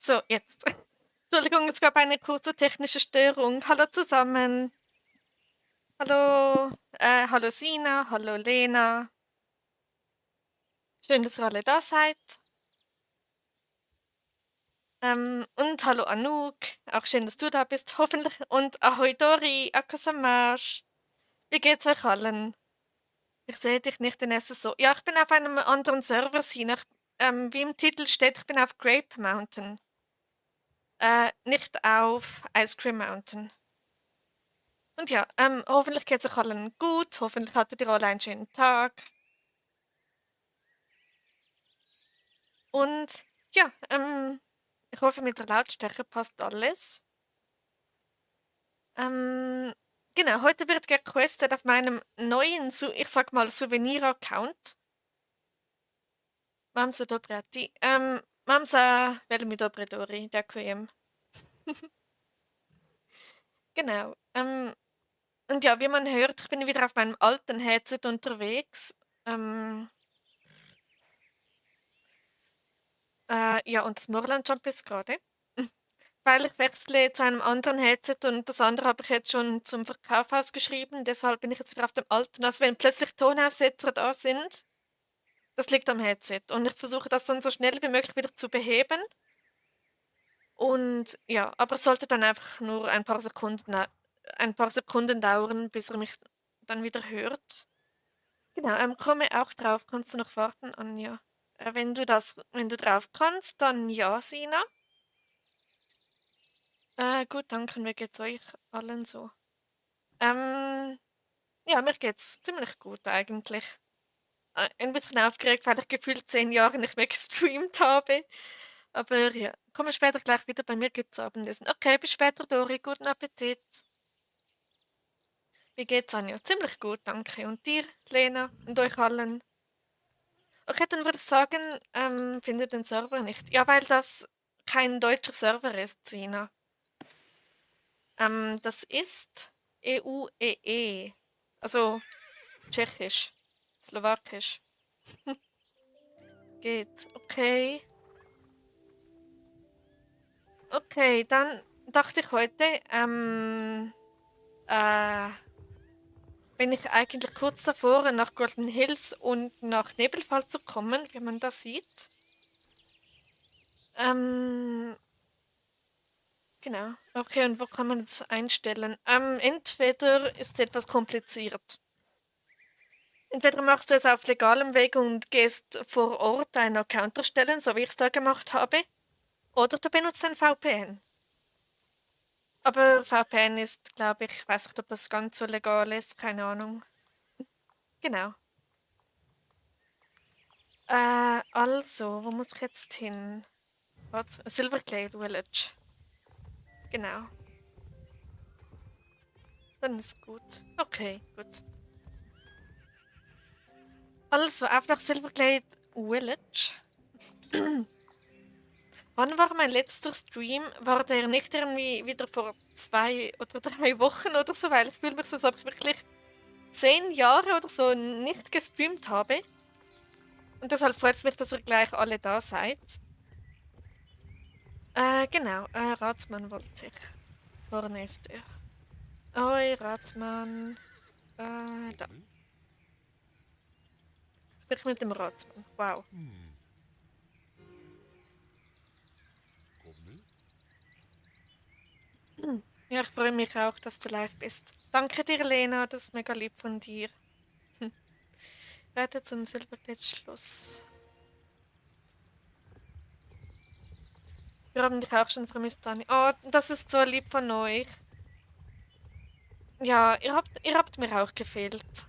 So, jetzt. Entschuldigung, es gab eine kurze technische Störung. Hallo zusammen. Hallo, hallo Sina, hallo Lena. Schön, dass ihr alle da seid. Und hallo Anouk. Auch schön, dass du da bist, hoffentlich. Und Ahoi Dori, Akosamash. Wie geht's euch allen? Ich sehe dich nicht in SSO. Ja, ich bin auf einem anderen Server, Sina. Wie im Titel steht, ich bin auf Grape Mountain. Nicht auf Ice Cream Mountain. Und ja, hoffentlich geht es euch allen gut. Hoffentlich hattet ihr alle einen schönen Tag. Und ja, ich hoffe, mit der Lautstärke passt alles. Ähm, genau, heute wird gequestet auf meinem neuen, ich sag mal, Souvenir-Account. Mam sa dobre a ti. Mam sa velmi dobre Dori, ďakujem. Genau. Und ja, wie man hört, ich bin wieder auf meinem alten Headset unterwegs. Ähm, ja, und das Morland Jump ist gerade. Weil ich wechsle zu einem anderen Headset und das andere habe ich jetzt schon zum Verkauf ausgeschrieben. Deshalb bin ich jetzt wieder auf dem alten. Also wenn plötzlich Tonaussetzer da sind, das liegt am Headset. Und ich versuche das dann so schnell wie möglich wieder zu beheben. Und ja, aber es sollte dann einfach nur ein paar Sekunden dauern, bis er mich dann wieder hört. Genau, komme auch drauf. Kannst du noch warten, Anja? Wenn du drauf kannst, dann ja, Sina. Gut, danke. Wie geht's euch allen so? Ähm, ja, mir geht's ziemlich gut eigentlich. Ein bisschen aufgeregt, weil ich gefühlt 10 Jahre nicht mehr gestreamt habe. Aber ja, komme später gleich wieder. Bei mir gibt's Abendessen. Okay, bis später, Dori. Guten Appetit. Wie geht's, Anja? Ziemlich gut, danke. Und dir, Lena? Und euch allen? Okay, dann würde ich sagen, finde den Server nicht. Ja, weil das kein deutscher Server ist, Sina. Das ist EU-EE. Also Tschechisch, Slowakisch. Geht. Okay. Okay, dann dachte ich heute, äh, bin ich eigentlich kurz davor, nach Golden Hills und nach Nebelfall zu kommen, wie man da sieht. Ähm, genau. Okay, und wo kann man das einstellen? Entweder ist es etwas kompliziert. Entweder machst du es auf legalem Weg und gehst vor Ort einen Account erstellen, so wie ich es da gemacht habe, oder du benutzt ein VPN. Aber VPN ist, glaube ich, weiß nicht, ob das ganz so legal ist, keine Ahnung. Genau. Also, wo muss ich jetzt hin? Was? Silverglade Village. Genau. Dann ist gut. Okay, gut. Also, auf nach Silverglade Village. Wann war mein letzter Stream? War der nicht irgendwie wieder vor 2 oder 3 Wochen oder so? Weil ich fühle mich so, als ob ich wirklich 10 Jahre oder so nicht gestreamt habe. Und deshalb freut es mich, dass ihr gleich alle da seid. Genau, Ratsmann wollte ich. Vorne ist er. Oi, Ratsmann. Da. Sprich mit dem Ratsmann. Wow. Ja, ich freue mich auch, dass du live bist. Danke dir, Lena, das ist mega lieb von dir. Werde zum Silberglitz-Schluss. Wir haben dich auch schon vermisst, Dani. Oh, das ist so lieb von euch. Ja, ihr habt mir auch gefehlt.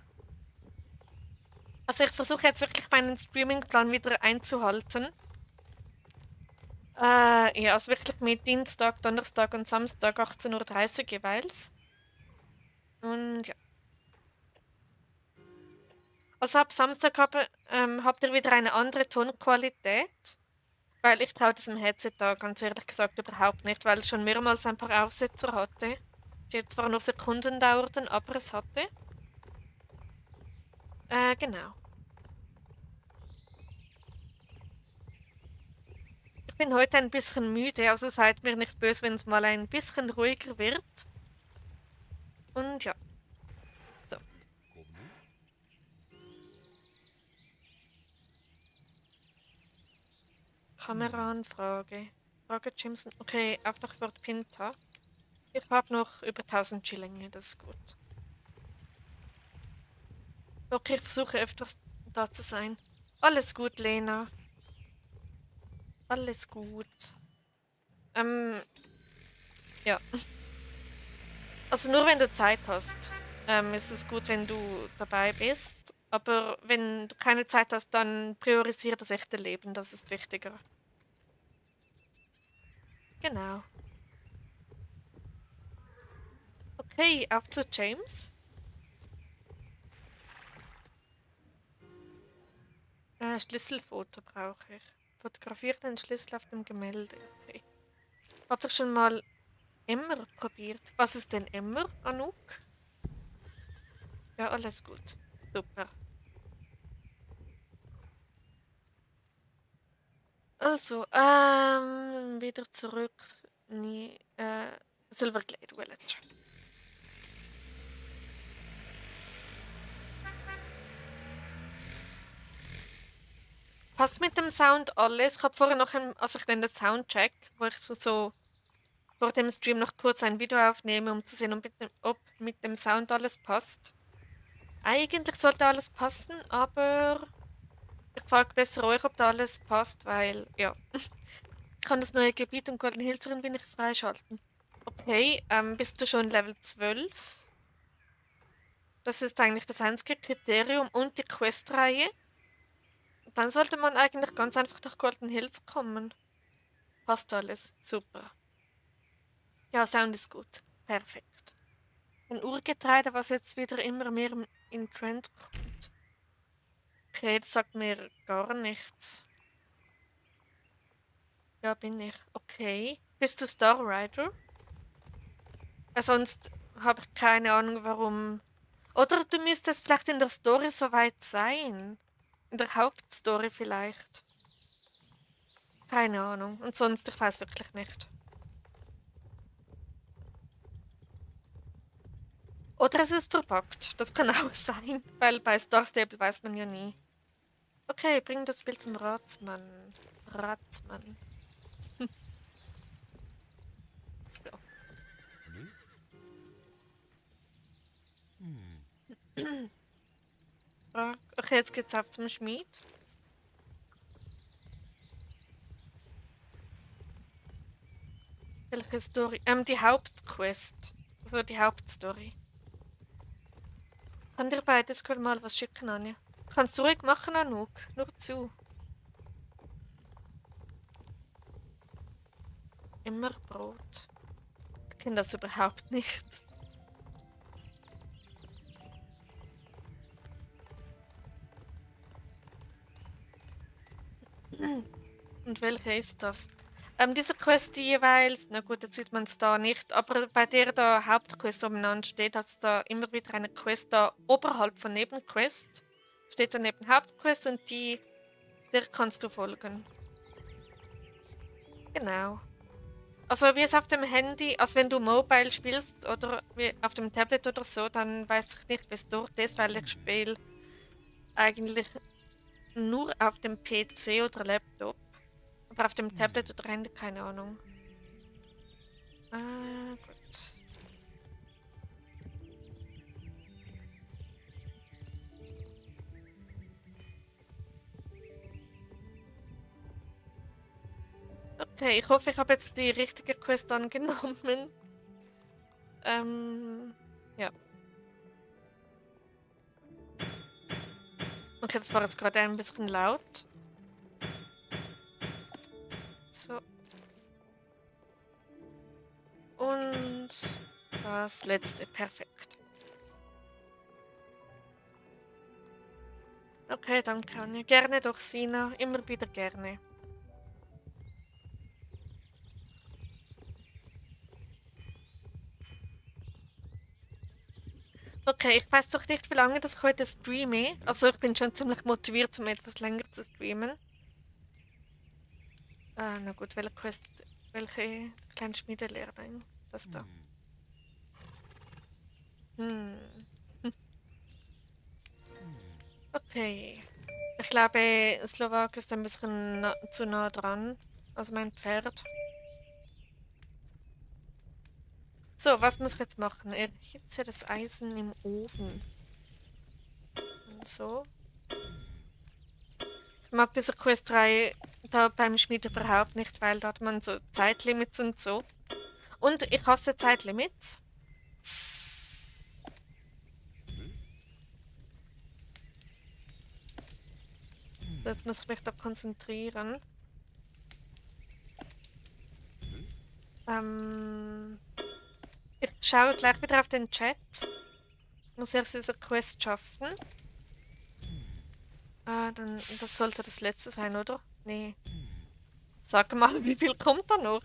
Also ich versuche jetzt wirklich meinen Streamingplan wieder einzuhalten. Ja, also wirklich mit Dienstag, Donnerstag und Samstag 18:30 Uhr jeweils. Und ja. Also ab Samstag habt ihr wieder eine andere Tonqualität. Weil ich traue diesem Headset da ganz ehrlich gesagt überhaupt nicht, weil es schon mehrmals ein paar Aussetzer hatte, die zwar nur Sekunden dauerten, aber es hatte. Genau. bin heute ein bisschen müde, also seid mir nicht böse, wenn es mal ein bisschen ruhiger wird. Und ja, so. Kameraanfrage. Frage Jimson. Okay, Auftragwort Pinta. Ich habe noch über 1000 Schillinge, das ist gut. Okay, ich versuche öfters da zu sein. Alles gut, Lena. Alles gut. Ja. Also nur wenn du Zeit hast, ist es gut, wenn du dabei bist. Aber wenn du keine Zeit hast, dann priorisiere das echte Leben, das ist wichtiger. Genau. Okay, auf zu James. Schlüsselfoto brauche ich. Fotografiere den Schlüssel auf dem Gemälde. Okay. Habt ihr schon mal Emmer probiert? Was ist denn Emmer, Anouk? Ja, alles gut. Super. Also, wieder zurück. Nee, Silverglade Village. Passt mit dem Sound alles? Ich habe vorher noch, also ich nenne das Soundcheck, wo ich so vor dem Stream noch kurz ein Video aufnehme, um zu sehen, ob mit dem Sound alles passt. Eigentlich sollte alles passen, aber ich frage besser euch, ob da alles passt, weil, ja, ich kann das neue Gebiet und Golden Hills irgendwie nicht freischalten. Okay, bist du schon Level 12? Das ist eigentlich das einzige Kriterium und die Questreihe. Dann sollte man eigentlich ganz einfach nach Golden Hills kommen. Passt alles. Super. Ja, Sound ist gut. Perfekt. Ein Urgetreide, was jetzt wieder immer mehr in Trend kommt. Okay, das sagt mir gar nichts. Ja, bin ich. Okay. Bist du Star Rider? Sonst habe ich keine Ahnung, warum. Oder du müsstest vielleicht in der Story soweit sein. In der Hauptstory vielleicht. Keine Ahnung. Und sonst, ich weiß wirklich nicht. Oder es ist verpackt. Das kann auch sein. Weil bei Star Stable weiß man ja nie. Okay, bring das Bild zum Ratsmann. Ratsmann. So. Okay, jetzt geht's auf zum Schmied. Welche Story? Die Hauptquest. Also die Hauptstory. Kann dir bei Discord mal was schicken, Anja? Kannst du ruhig machen, Anouk. Nur zu. Immer Brot. Ich kenne das überhaupt nicht. Und welche ist das? Diese Quest die jeweils, na gut, jetzt sieht man es da nicht, aber bei der da Hauptquest umeinander steht, hat es da immer wieder eine Quest da oberhalb von Nebenquest. Steht da neben Hauptquest und der kannst du folgen. Genau. Also wie es auf dem Handy, also wenn du Mobile spielst oder wie auf dem Tablet oder so, dann weiß ich nicht, wie es dort ist, weil ich spiele eigentlich nur auf dem PC oder Laptop. Aber auf dem Tablet oder Handy, keine Ahnung. Ah, gut. Okay, ich hoffe, ich habe jetzt die richtige Quest angenommen. Ja. Okay, das war jetzt gerade ein bisschen laut. So. Und das letzte, perfekt. Okay, danke, Anja. Gerne doch, Sina. Immer wieder gerne. Okay, ich weiß doch nicht, wie lange das ich heute streame. Also ich bin schon ziemlich motiviert, um etwas länger zu streamen. Na gut, welche kleinen Schmiede lernen? Das da. Hm. Okay. Ich glaube, Slowak ist ein bisschen zu nah dran. Also mein Pferd. So, was muss ich jetzt machen? Erhitze das Eisen im Ofen. Und so. Ich mag diese Quest 3 da beim Schmied überhaupt nicht, weil da hat man so Zeitlimits und so. Und ich hasse Zeitlimits. So, jetzt muss ich mich da konzentrieren. Ähm, Ich schaue gleich wieder auf den Chat. Ich muss erst diese Quest schaffen. Dann, das sollte das letzte sein, oder? Nee. Sag mal, wie viel kommt da noch?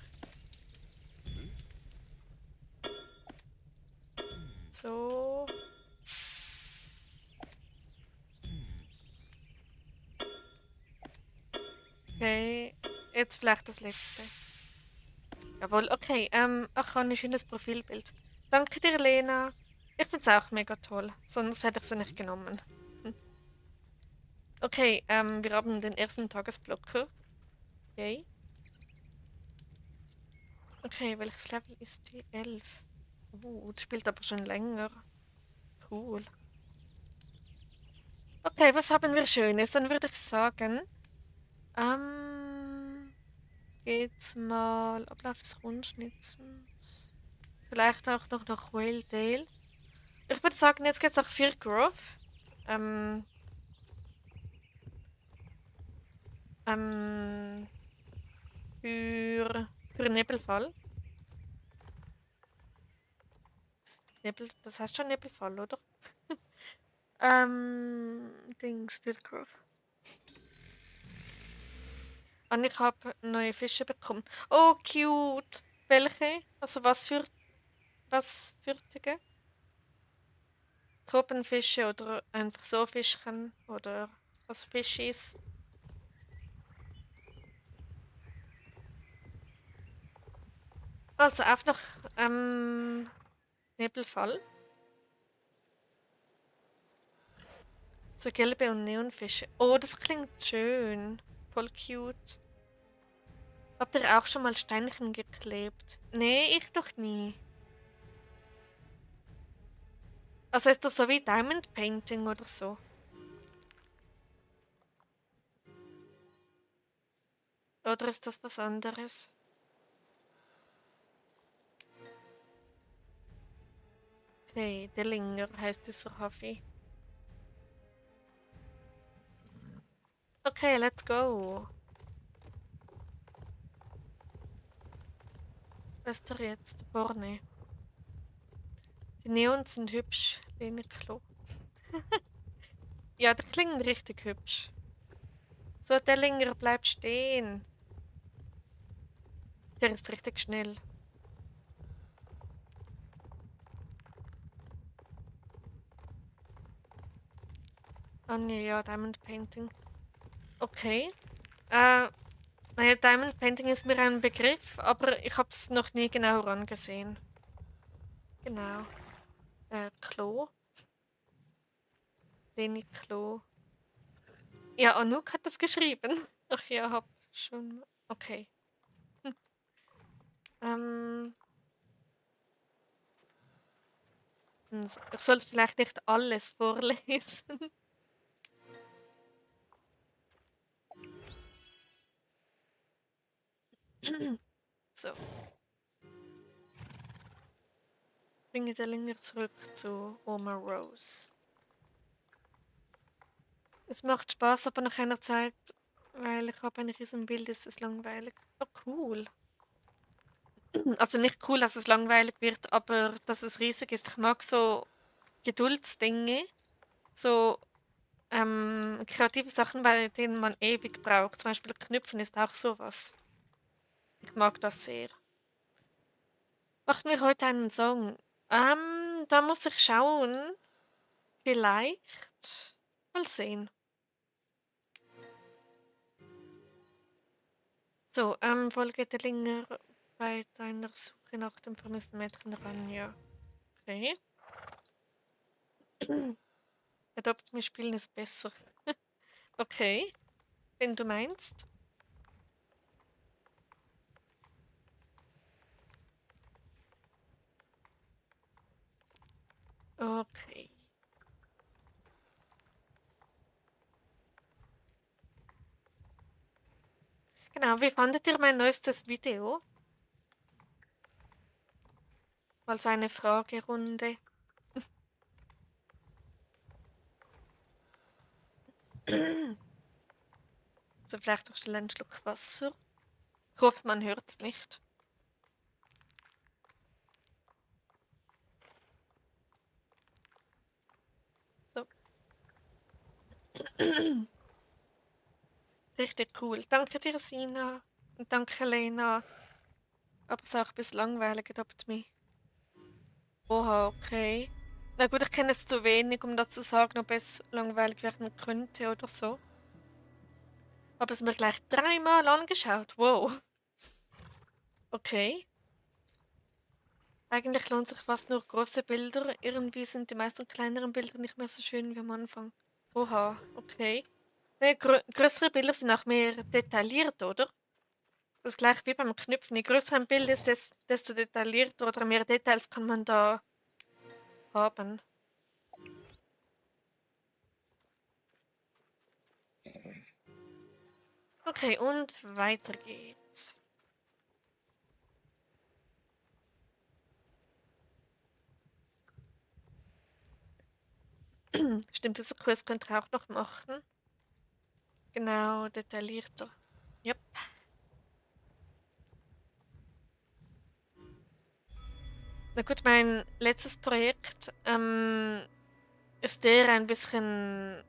So. Okay. Jetzt vielleicht das letzte. Jawohl, okay. Ach, ein schönes Profilbild. Danke dir, Lena. Ich find's auch mega toll. Sonst hätte ich sie nicht genommen. Hm. Okay, wir haben den ersten Tagesblocker. Okay. Okay, welches Level ist die? 11. Das spielt aber schon länger. Cool. Okay, was haben wir Schönes? Dann würde ich sagen, ähm, geht's mal Ablauf des Rundschnitzens. Vielleicht auch noch nach Whaledale. Ich würde sagen, jetzt geht's nach Firgrove. Ähm, ähm, für Nebelfall. Das heißt schon Nebelfall, oder? Dings, Firgrove. Und ich habe neue Fische bekommen. Oh, cute. Welche? Also was fürchtige? Krabbenfische oder einfach so Fischchen oder was Fischis. Also auf nach Nebelfall. So gelbe und Neonfische. Oh, das klingt schön. Voll cute. Habt ihr auch schon mal Steinchen geklebt? Nee, ich noch nie. Also ist das so wie Diamond Painting oder so? Oder ist das was anderes? Okay, Dellinger heißt dieser Haffi. Okay, let's go. Was ist da jetzt? Vorne. Die Neons sind hübsch. Leniklo. Ja, die klingen richtig hübsch. So, Dellinger, bleib stehen. Der ist richtig schnell. Ah, nee, ja, Diamond Painting. Okay. Naja, Diamond Painting ist mir ein Begriff, aber ich habe es noch nie genau angesehen. Genau. Klo. Wenig Klo. Ja, Anouk hat das geschrieben. Ach ja, hab schon. Okay. Hm. Ähm, ich sollte vielleicht nicht alles vorlesen. So, bringe den Linger zurück zu Oma Rose. Es macht Spaß, aber nach einer Zeit, weil ich habe ein Riesenbild, ist es langweilig. Oh, cool. Also nicht cool, dass es langweilig wird, aber dass es riesig ist. Ich mag so Geduldsdinge, so kreative Sachen, bei denen man ewig braucht. Zum Beispiel Knüpfen ist auch sowas. Ich mag das sehr. Machen wir heute einen Song? Da muss ich schauen. Vielleicht. Mal sehen. So, folge der Linger bei deiner Suche nach dem vermissten Mädchen Ranja. Okay. Adopt Me spielen ist besser. Okay, wenn du meinst. Okay. Genau, wie fandet ihr mein neuestes Video? Mal so eine Fragerunde. So, vielleicht auch schnell einen Schluck Wasser. Ich hoffe, man hört es nicht. So. Richtig cool. Danke dir, Sina. Und danke, Lena. Aber es ist auch ein bisschen langweilig, Adopt Me. Oha, okay. Na gut, ich kenne es zu wenig, um da zu sagen, ob es langweilig werden könnte oder so. Habe es mir gleich 3-mal angeschaut. Wow. Okay. Eigentlich lohnt sich fast nur große Bilder. Irgendwie sind die meisten kleineren Bilder nicht mehr so schön wie am Anfang. Oha, okay. Ne, größere Bilder sind auch mehr detailliert, oder? Das gleiche wie beim Knüpfen. Je größer ein Bild ist, desto detaillierter oder mehr Details kann man da haben. Okay, und weiter geht's. Stimmt, dieser Kurs könnt ihr auch noch machen. Genau, detaillierter. Yep. Na gut, mein letztes Projekt ist der ein bisschen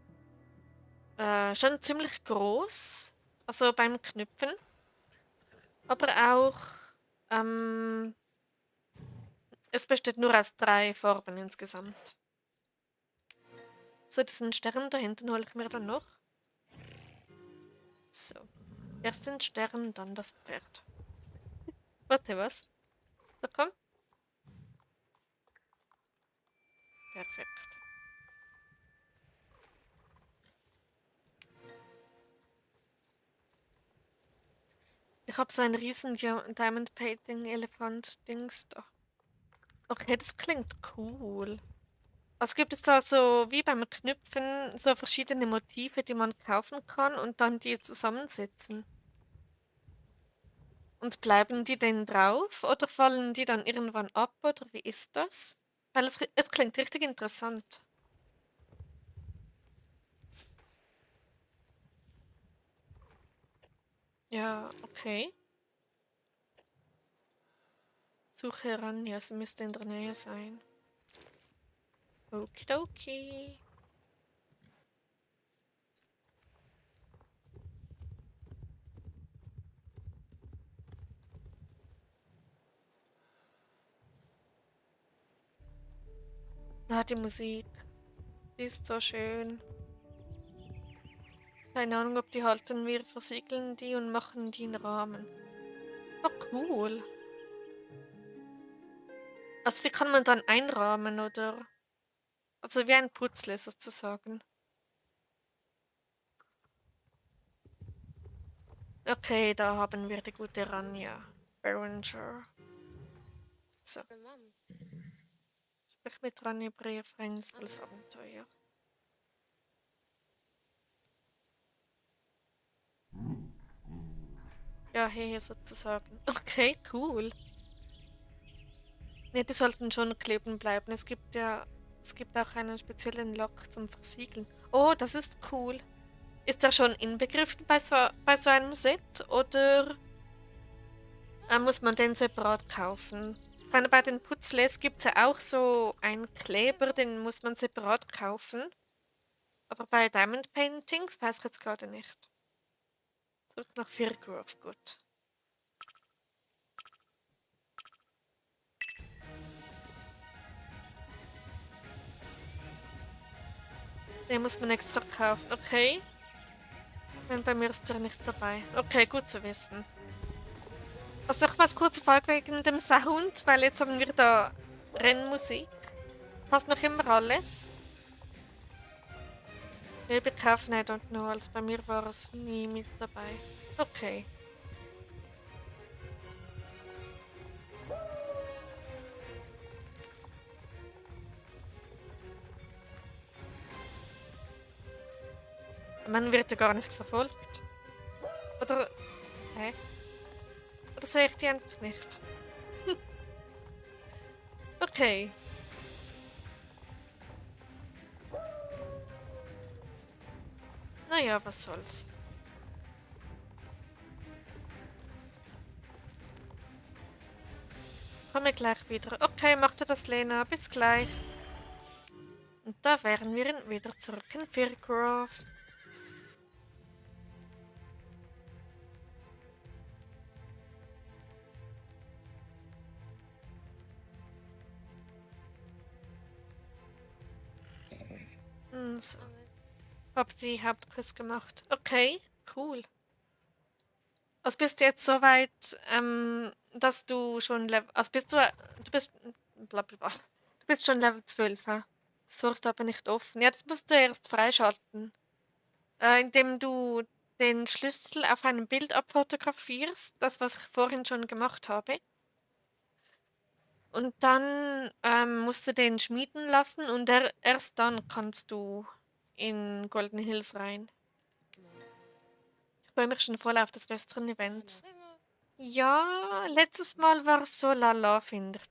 schon ziemlich groß. Also beim Knüpfen. Aber auch ähm, es besteht nur aus 3 Farben insgesamt. So, diesen Stern da hinten hole ich mir dann noch. So. Erst den Stern, dann das Pferd. Warte, was? So, komm. Perfekt. Ich habe so einen riesen Diamond Painting Elefant Dings da. Okay, das klingt cool. Also gibt es da so wie beim Knüpfen so verschiedene Motive, die man kaufen kann und dann die zusammensetzen? Und bleiben die denn drauf oder fallen die dann irgendwann ab oder wie ist das? Weil es klingt richtig interessant. Ja, okay. Suche heran, ja, sie müsste in der Nähe sein. Okidoki. Ah, die Musik. Die ist so schön. Keine Ahnung, ob die halten wir, versiegeln die und machen die einen Rahmen. Oh, cool. Also die kann man dann einrahmen, oder? Also wie ein Putzle sozusagen. Okay, da haben wir die gute Ranja. Berenger. So. Sprich mit Ranja Brief, Reinspels Abenteuer. Ja, hey, sozusagen. Okay, cool. Ne, die sollten schon kleben bleiben. Es gibt auch einen speziellen Lock zum Versiegeln. Oh, das ist cool. Ist der schon inbegriffen bei so einem Set oder muss man den separat kaufen? Ich meine, bei den Putzles gibt es ja auch so einen Kleber, den muss man separat kaufen. Aber bei Diamond Paintings weiß ich jetzt gerade nicht. Zurück nach Firgrove, gut. Den muss man extra kaufen, okay? Nein, bei mir ist der nicht dabei. Okay, gut zu wissen. Also nochmals kurze Frage wegen dem Sound, weil jetzt haben wir da Rennmusik. Passt noch immer alles? Baby kaufen, I don't know. Also bei mir war es nie mit dabei. Okay. Man wird ja gar nicht verfolgt. Oder. Hä? Oder sehe ich die einfach nicht? Okay. Naja, was soll's. Komme gleich wieder. Okay, macht ihr das, Lena. Bis gleich. Und da wären wir wieder zurück in Firgrove. So. Hab die Hauptquiz gemacht. Okay, cool. Also bist du jetzt so weit, dass du schon Level. Also du bist. Blablabla. Du bist schon Level 12, hä? Das suchst aber nicht offen. Ja, das musst du erst freischalten. Indem du den Schlüssel auf einem Bild abfotografierst. Das, was ich vorhin schon gemacht habe. Und dann musst du den schmieden lassen und erst dann kannst du in Golden Hills rein. Ich freue mich schon voll auf das Western-Event. Ja, letztes Mal war es so lala, finde ich.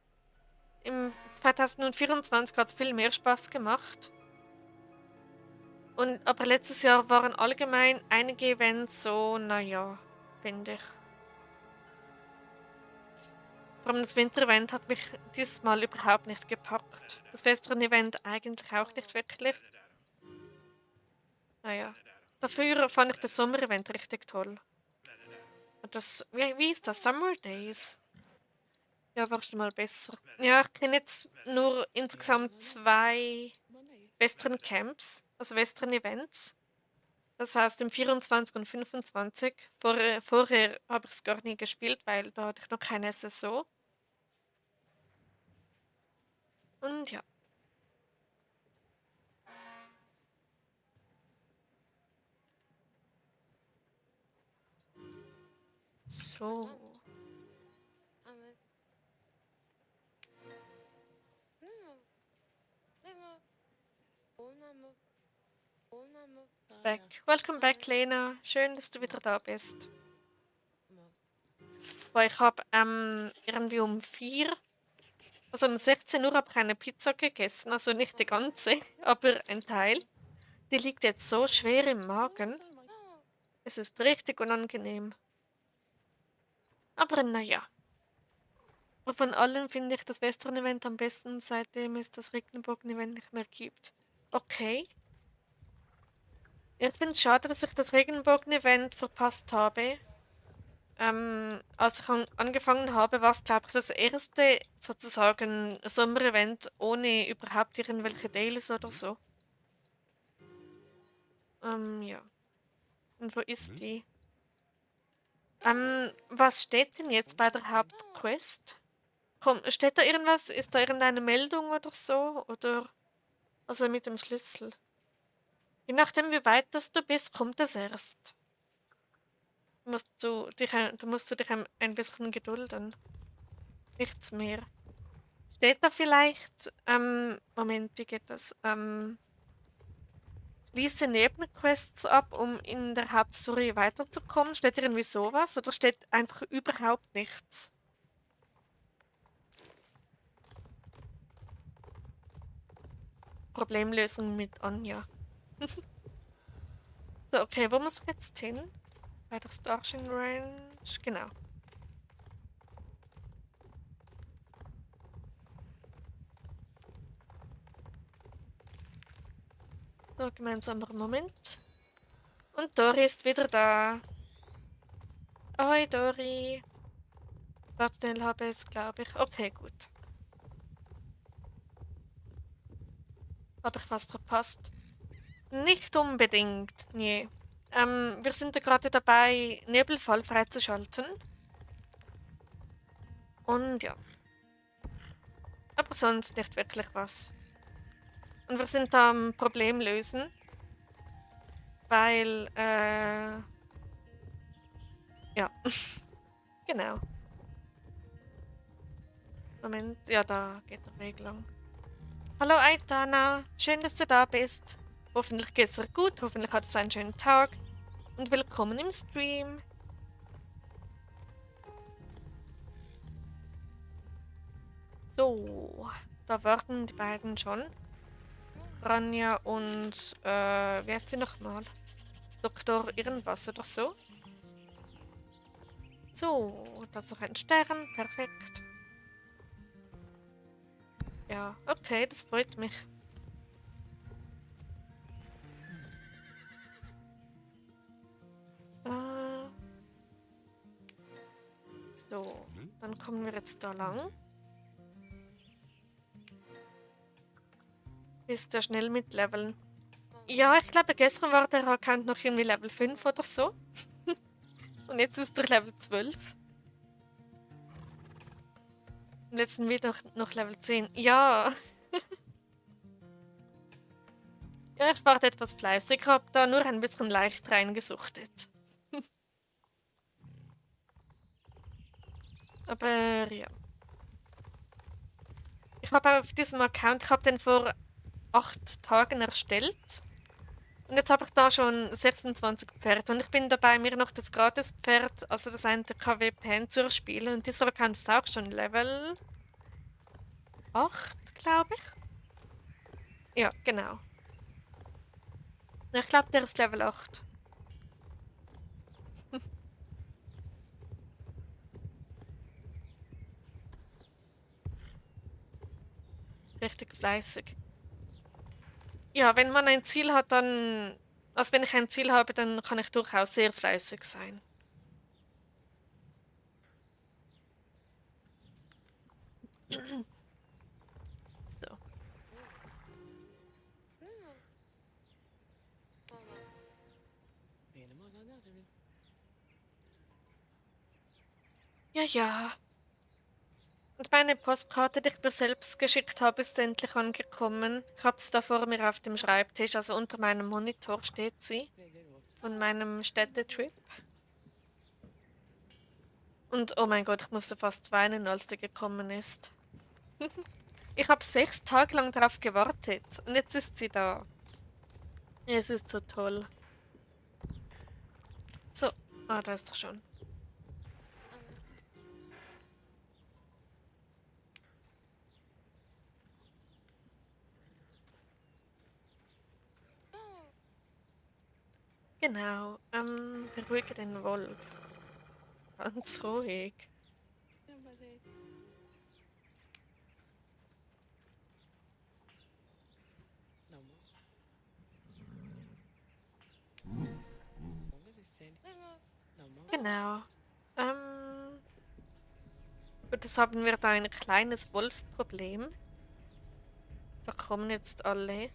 Im 2024 hat es viel mehr Spaß gemacht. Aber letztes Jahr waren allgemein einige Events so, naja, finde ich. Vor allem das Winter-Event hat mich dieses Mal überhaupt nicht gepackt. Das Western-Event eigentlich auch nicht wirklich. Naja. Dafür fand ich das Sommer-Event richtig toll. Wie ist das? Summer Days? Ja, war schon mal besser. Ja, ich kenne jetzt nur insgesamt 2 Western Camps, also Western Events. Das heißt im 24 und 25. Vorher habe ich es gar nie gespielt, weil da hatte ich noch keine Saison. Und ja. So. Welcome back, Lena. Schön, dass du wieder da bist. Weil ich habe irgendwie um 4, also um 16 Uhr habe ich eine Pizza gegessen, also nicht die ganze, aber ein Teil. Die liegt jetzt so schwer im Magen. Es ist richtig unangenehm. Aber naja. Von allen finde ich das Western-Event am besten, seitdem es das Regenbogen-Event nicht mehr gibt. Okay. Ich finde es schade, dass ich das Regenbogen-Event verpasst habe. Als ich angefangen habe, war es, glaube ich, das erste sozusagen Sommer-Event ohne überhaupt irgendwelche Dailies oder so. Ja. Und wo ist die? Was steht denn jetzt bei der Hauptquest? Steht da irgendwas? Ist da irgendeine Meldung oder so? Oder also mit dem Schlüssel? Je nachdem, wie weit das du bist, kommt es erst. Du musst du dich ein bisschen gedulden. Nichts mehr. Steht da vielleicht, Moment, wie geht das? Schließe Nebenquests ab, um in der Hauptstory weiterzukommen. Steht irgendwie sowas oder steht einfach überhaupt nichts? Problemlösung mit Anja. So, okay, wo muss ich jetzt hin? Bei der Starshine Range, genau. So, gemeinsamer Moment. Und Dori ist wieder da. Ahoi, Dori. Schnell habe ich es, glaube ich. Okay, gut. Habe ich was verpasst? Nicht unbedingt, nee. Wir sind ja gerade dabei, Nebelfall freizuschalten. Und ja, aber sonst nicht wirklich was. Und wir sind da am Problem lösen, weil, ja, genau. Moment, ja, da geht der Weg lang. Hallo Aitana, schön, dass du da bist. Hoffentlich geht's dir gut, hoffentlich hattest du einen schönen Tag und willkommen im Stream. So, da warten die beiden schon. Ranja und, wie heißt sie nochmal? Doktor irgendwas oder so. So, da ist noch ein Stern, perfekt. Ja, okay, das freut mich. Äh, so, dann kommen wir jetzt da lang. Bist du schnell mit Leveln? Ja, ich glaube, gestern war der Account noch irgendwie Level 5 oder so. Und jetzt ist er Level 12. Und jetzt sind wir noch Level 10. Ja. Ja, ich war etwas fleißig. Ich habe da nur ein bisschen leicht reingesuchtet. Aber ja. Ich habe auf diesem Account, ich habe den vor 8 Tagen erstellt. Und jetzt habe ich da schon 26 Pferde. Und ich bin dabei, mir noch das Gratis-Pferd, also das eine KW-Pen zu erspielen. Und dieser Account ist auch schon Level 8, glaube ich. Ja, genau. Ich glaube, der ist Level 8. Richtig fleißig. Ja, wenn man ein Ziel hat, dann. Also wenn ich ein Ziel habe, dann kann ich durchaus sehr fleißig sein. So. Ja, ja. Und meine Postkarte, die ich mir selbst geschickt habe, ist endlich angekommen. Ich habe sie da vor mir auf dem Schreibtisch, also unter meinem Monitor steht sie. Von meinem Städtetrip. Und oh mein Gott, ich musste fast weinen, als die gekommen ist. Ich habe 6 Tage lang darauf gewartet und jetzt ist sie da. Es ist so toll. So, da ist er schon. Genau, beruhige den Wolf. Ganz ruhig. Genau. Und das haben wir da ein kleines Wolfproblem. Da kommen jetzt alle.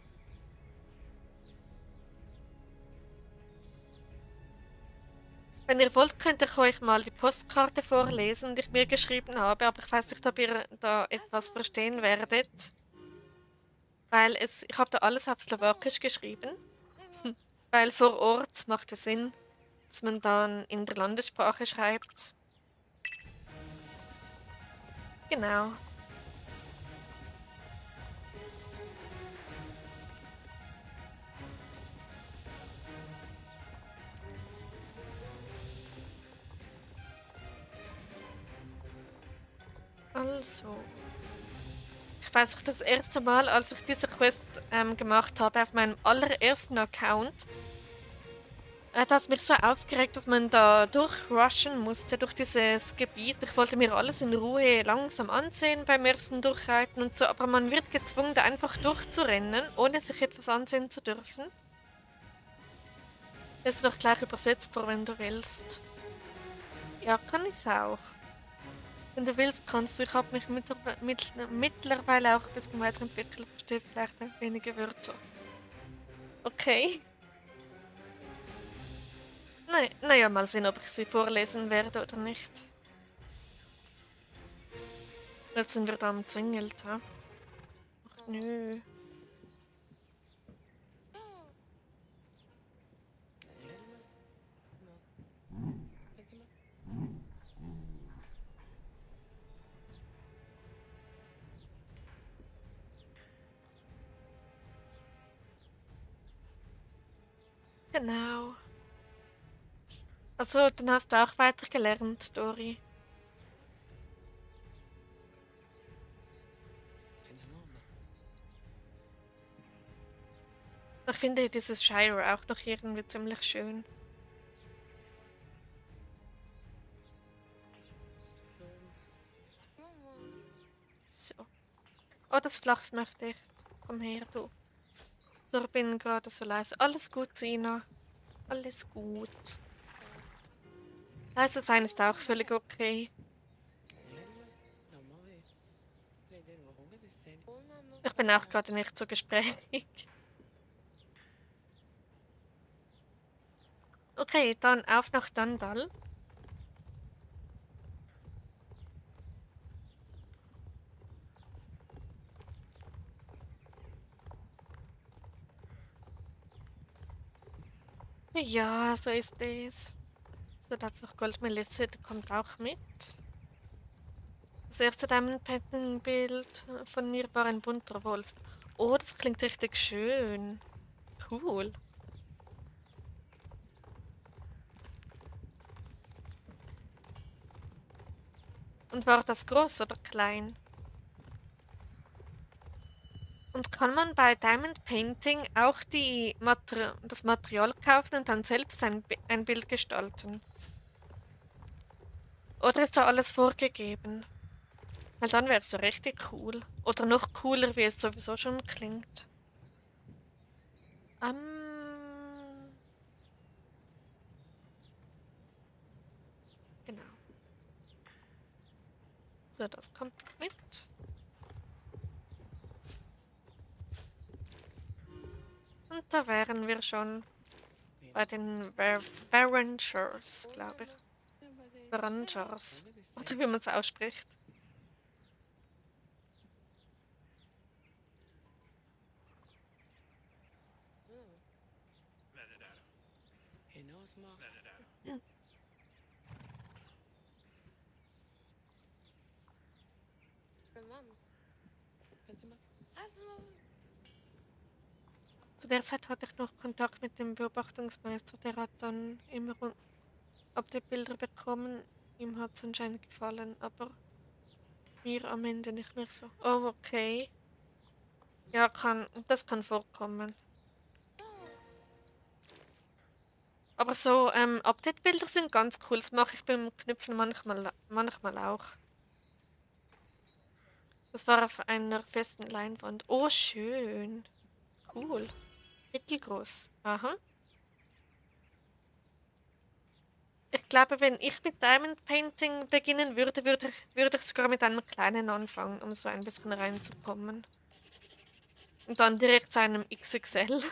Wenn ihr wollt, könnt ich euch mal die Postkarte vorlesen, die ich mir geschrieben habe, aber ich weiß nicht, ob ihr da etwas verstehen werdet. Weil ich habe da alles auf Slowakisch geschrieben. Weil vor Ort macht es Sinn, dass man dann in der Landessprache schreibt. Genau. Also. Ich weiß nicht, das erste Mal, als ich diese Quest gemacht habe auf meinem allerersten Account, hat das mich so aufgeregt, dass man da durchrushen musste durch dieses Gebiet. Ich wollte mir alles in Ruhe langsam ansehen beim ersten Durchreiten und so, aber man wird gezwungen, da einfach durchzurennen, ohne sich etwas ansehen zu dürfen. Das ist doch gleich übersetzt vor, wenn du willst. Ja, kann ich auch. Wenn du willst, kannst du. Ich habe mich mittlerweile auch ein bisschen weiterentwickelt. Verstehe vielleicht ein wenige Wörter. Okay. Nein, naja, mal sehen, ob ich sie vorlesen werde oder nicht. Jetzt sind wir da umzingelt, ha? Ach nö. Genau. Also, dann hast du auch weitergelernt, Dori. Ich finde dieses Shire auch noch irgendwie ziemlich schön. So. Oh, das Flachs möchte ich. Komm her, du. So, ich bin gerade so leise. Alles gut, Sina. Alles gut. Leise sein ist auch völlig okay. Ich bin auch gerade nicht so gesprächig. Okay, dann auf nach Dandal. Ja, so ist es. So, dazu noch Goldmelisse, der kommt auch mit. Das erste Diamond-Painting-Bild von mir war ein bunter Wolf. Oh, das klingt richtig schön. Cool. Und war das groß oder klein? Und kann man bei Diamond Painting auch das Material kaufen und dann selbst ein Bild gestalten? Oder ist da alles vorgegeben? Weil dann wäre es so richtig cool. Oder noch cooler, wie es sowieso schon klingt. Genau. So, das kommt mit. Und da wären wir schon bei den Varangers, glaube ich. Varangers. Oder wie man es ausspricht. Zu der Zeit hatte ich noch Kontakt mit dem Beobachtungsmeister, der hat dann immer Update-Bilder bekommen. Ihm hat es anscheinend gefallen, aber mir am Ende nicht mehr so. Oh, okay. Ja, das kann vorkommen. Aber so, Update-Bilder sind ganz cool. Das mache ich beim Knüpfen manchmal auch. Das war auf einer festen Leinwand. Oh, schön. Cool. Mittelgroß. Aha. Ich glaube, wenn ich mit Diamond Painting beginnen würde ich sogar mit einem kleinen anfangen, um so ein bisschen reinzukommen. Und dann direkt zu einem XXL.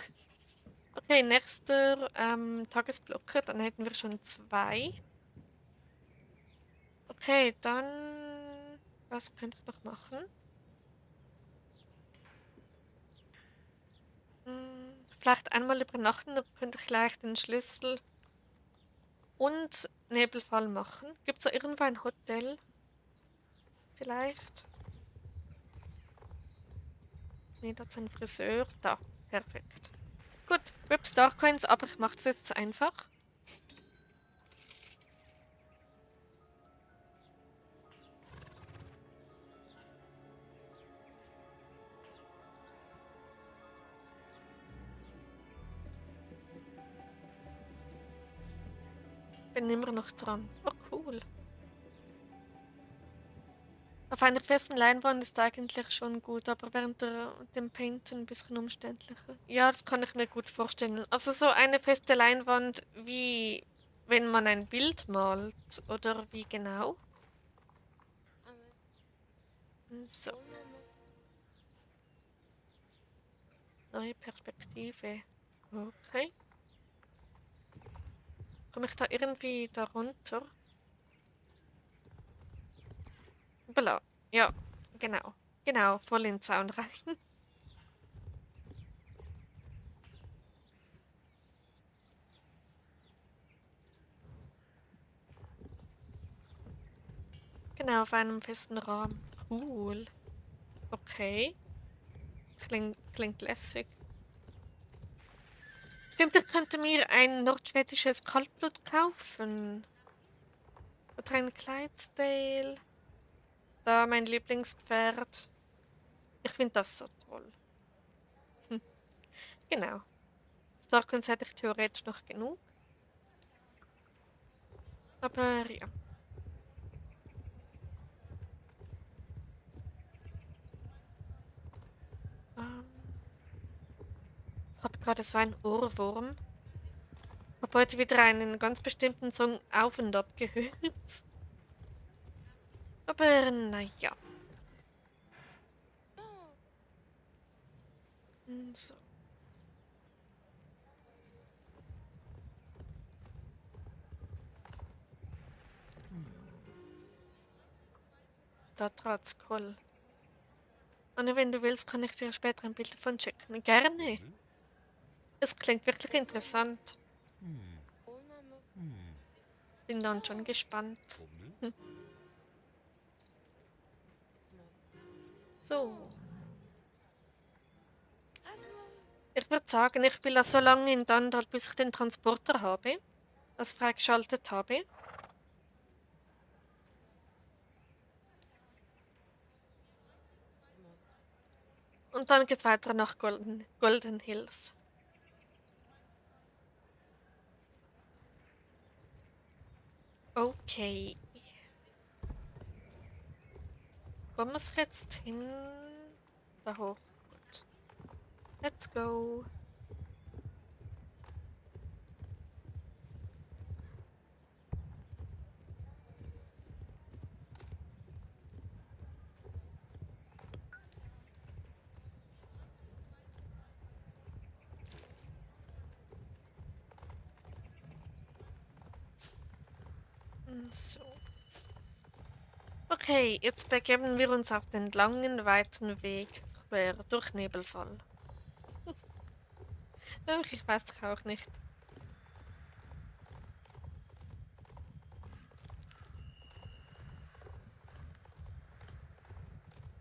Okay, nächster Tagesblocke. Dann hätten wir schon zwei. Okay, dann. Was könnte ich noch machen? Vielleicht einmal übernachten, dann könnte ich gleich den Schlüssel und Nebelfall machen. Gibt es da irgendwo ein Hotel? Vielleicht? Nee, da ist ein Friseur. Da, perfekt. Gut, RIP Starcoins, aber ich mache es jetzt einfach. Bin immer noch dran. Oh, cool. Auf einer festen Leinwand ist eigentlich schon gut, aber während dem Painten ein bisschen umständlicher. Ja, das kann ich mir gut vorstellen. Also so eine feste Leinwand, wie wenn man ein Bild malt, oder wie genau? So, neue Perspektive. Okay. Komme ich da irgendwie darunter? Bla. Ja. Genau. Genau, voll in den Zaun rein. Genau, auf einem festen Rahmen. Cool. Okay. Klingt lässig. Stimmt, ich könnte mir ein nordschwedisches Kaltblut kaufen. Oder ein Clydesdale. Da, mein Lieblingspferd. Ich finde das so toll. Hm, genau. Starkens hätte ich theoretisch noch genug. Aber ja. Ähm, ich habe gerade so einen Ohrwurm. Ich habe heute wieder einen ganz bestimmten Song auf und ab gehört. Aber naja. So. Stadtratskoll. Anne, wenn du willst, kann ich dir später ein Bild davon schicken. Gerne. Es klingt wirklich interessant. Bin dann schon gespannt. Hm. So. Ich würde sagen, ich will so lange in Dandal, bis ich den Transporter habe. Das freigeschaltet habe. Und dann geht's weiter nach Golden Hills. Okay. Wo muss ich jetzt hin? Da hoch. Gut. Let's go. So. Okay, jetzt begeben wir uns auf den langen, weiten Weg quer durch Nebelfall. Ach, ich weiß doch auch nicht.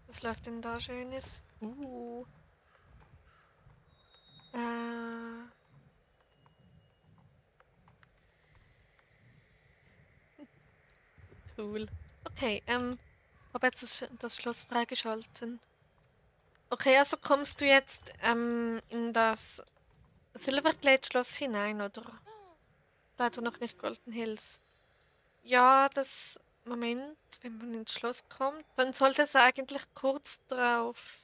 Was läuft denn da Schönes? Äh, cool. Okay, habe jetzt das Schloss freigeschalten. Okay, also kommst du jetzt in das Silverglade Schloss hinein, oder? Leider noch nicht Golden Hills. Ja, das Moment, wenn man ins Schloss kommt, dann sollte es eigentlich kurz drauf,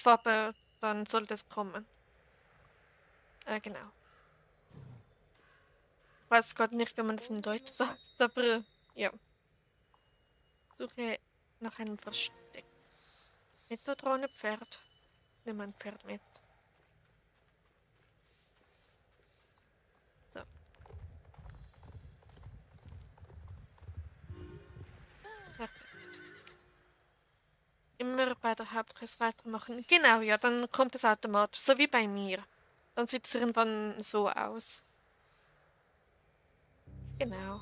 aber dann sollte es kommen. Genau. Ich weiß gerade nicht, wie man das im Deutsch sagt, aber ja. Suche nach einem Versteck. Mit oder ohne Pferd? Nimm ein Pferd mit. So. Perfekt. Immer bei der Hauptquest weitermachen. Genau, ja, dann kommt es automatisch. So wie bei mir. Dann sieht es irgendwann so aus. Genau.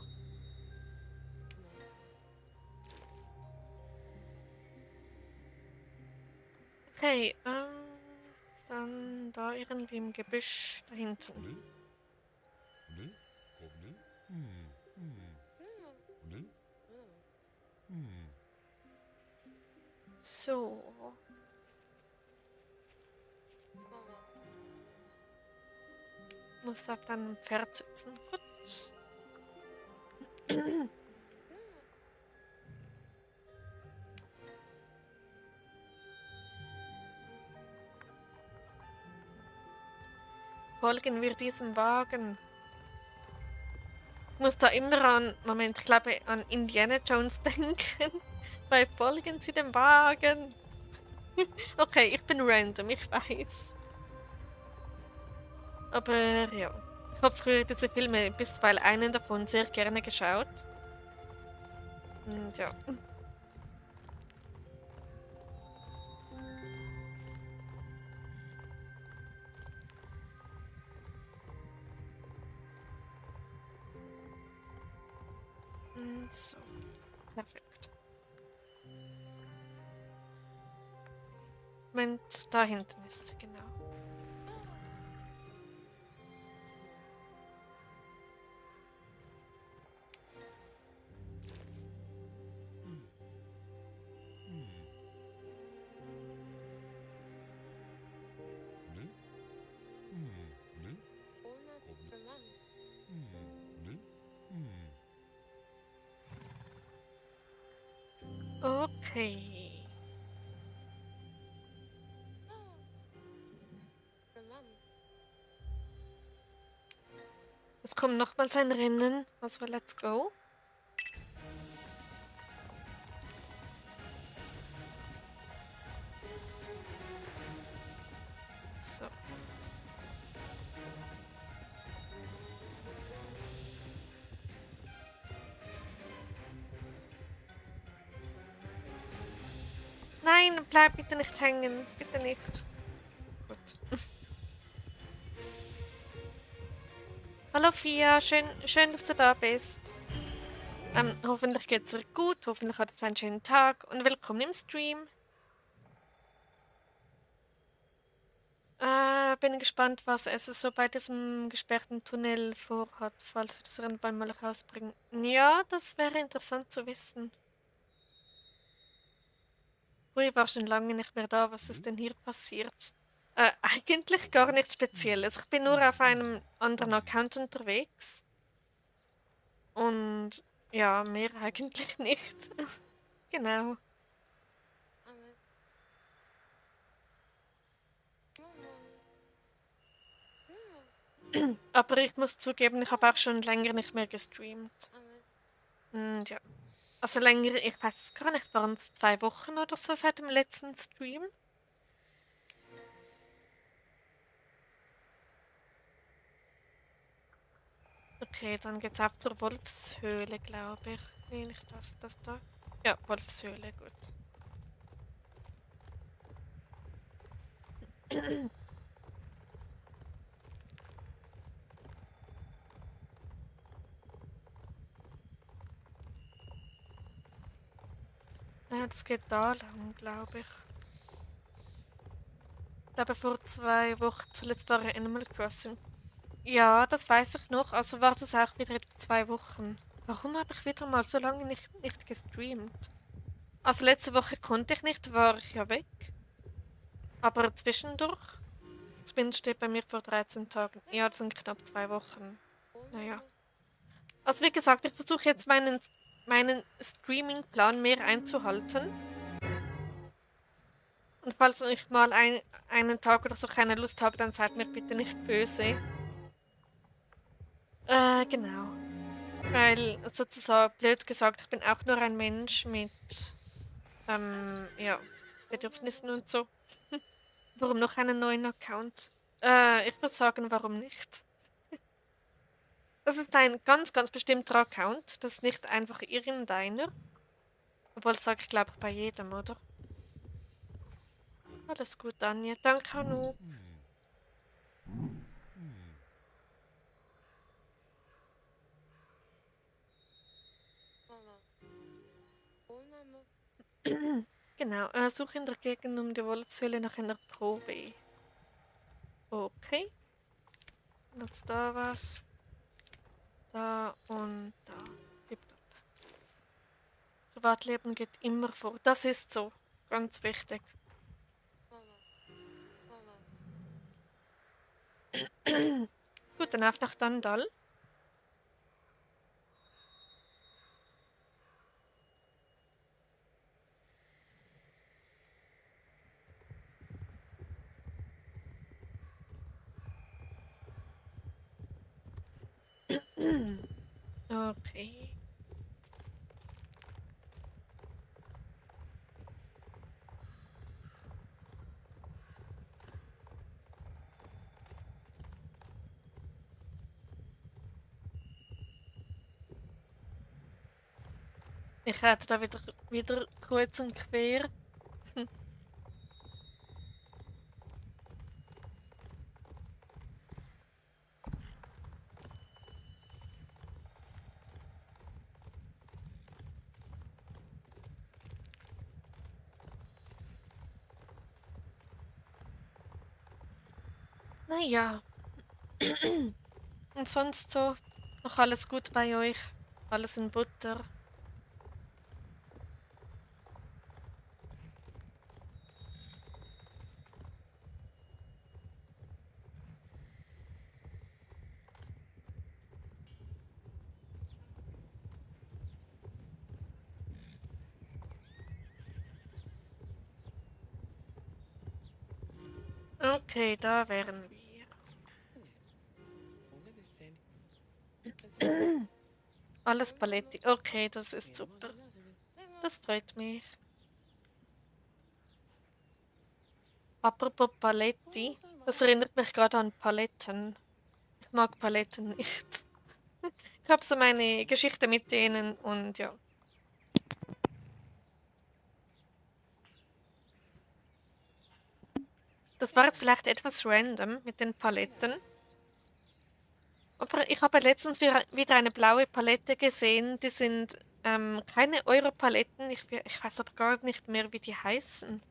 Okay, dann da irgendwie im Gebüsch da hinten. So. Musst auf deinem Pferd sitzen. Gut. Folgen wir diesem Wagen. Ich muss da immer Moment, ich glaube an Indiana Jones denken. Weil folgen Sie dem Wagen. Okay, ich bin random, ich weiß. Aber ja. Ich habe früher diese Filme, bisweilen einen davon, sehr gerne geschaut. Und ja. So, perfekt. Moment, da hinten ist sie, genau. Okay. Jetzt kommt nochmals ein Rennen. Also, let's go. So. Nein, bleib bitte nicht hängen. Bitte nicht. Gut. Hallo Fia, schön, dass du da bist. Hoffentlich geht's dir gut, hoffentlich hattest du einen schönen Tag und willkommen im Stream. Bin gespannt, was es so bei diesem gesperrten Tunnel vorhat, falls wir das irgendwann mal rausbringen. Ja, das wäre interessant zu wissen. Ich war schon lange nicht mehr da, was ist denn hier passiert? Eigentlich gar nichts Spezielles. Ich bin nur auf einem anderen Account unterwegs. Und ja, mehr eigentlich nicht. Genau. Aber ich muss zugeben, ich habe auch schon länger nicht mehr gestreamt. Und ja. Also länger, ich weiß es gar nicht, waren es 2 Wochen oder so seit dem letzten Stream? Okay, dann geht's auf zur Wolfshöhle, glaube ich. Nee, nicht das da. Ja, Wolfshöhle, gut. Ja, das geht da lang, glaube ich. Ich glaube, vor 2 Wochen zuletzt war Animal Crossing. Ja, das weiß ich noch. Also war das auch wieder etwa 2 Wochen. Warum habe ich wieder mal so lange nicht gestreamt? Also letzte Woche konnte ich nicht, war ich ja weg. Aber zwischendurch, zumindest steht bei mir vor 13 Tagen. Ja, das sind knapp 2 Wochen. Naja. Also wie gesagt, ich versuche jetzt meinen Streaming-Plan mehr einzuhalten. Und falls ich mal einen Tag oder so keine Lust habe, dann seid mir bitte nicht böse. Genau. Weil sozusagen, blöd gesagt, ich bin auch nur ein Mensch mit, ja, Bedürfnissen und so. Warum noch einen neuen Account? Ich würde sagen, warum nicht? Das ist ein ganz bestimmter Account. Das ist nicht einfach irgendeiner. Obwohl, das sage ich, glaube ich, bei jedem, oder? Alles gut, Anja. Danke, Anouk. Genau, suche in der Gegend um die Wolfshöhle nach einer Probe. Okay. Und jetzt da was. Da und da. Tipptopp. Privatleben geht immer vor. Das ist so. Ganz wichtig. Gut, dann auf nach Dandal. Okay. Ich hätte da wieder kreuz und quer. Naja, und sonst so noch alles gut bei euch? Alles in Butter? Okay, da wären wir. Alles Paletti. Okay, das ist super. Das freut mich. Apropos Paletti, das erinnert mich gerade an Paletten. Ich mag Paletten nicht. Ich habe so meine Geschichte mit denen und ja. Das war jetzt vielleicht etwas random mit den Paletten. Aber ich habe letztens wieder eine blaue Palette gesehen. Die sind keine Euro-Paletten. Ich weiß aber gar nicht mehr, wie die heißen.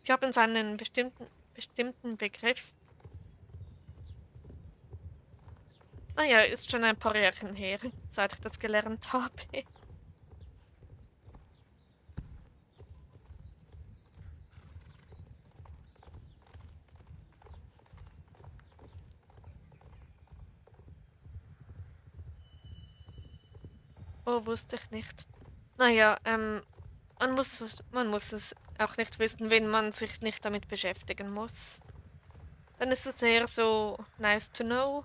Die haben so einen bestimmten Begriff. Naja, ist schon ein paar Jährchen her, seit ich das gelernt habe. Oh, wusste ich nicht. Naja, man muss es auch nicht wissen, wenn man sich nicht damit beschäftigen muss. Dann ist es eher so nice to know,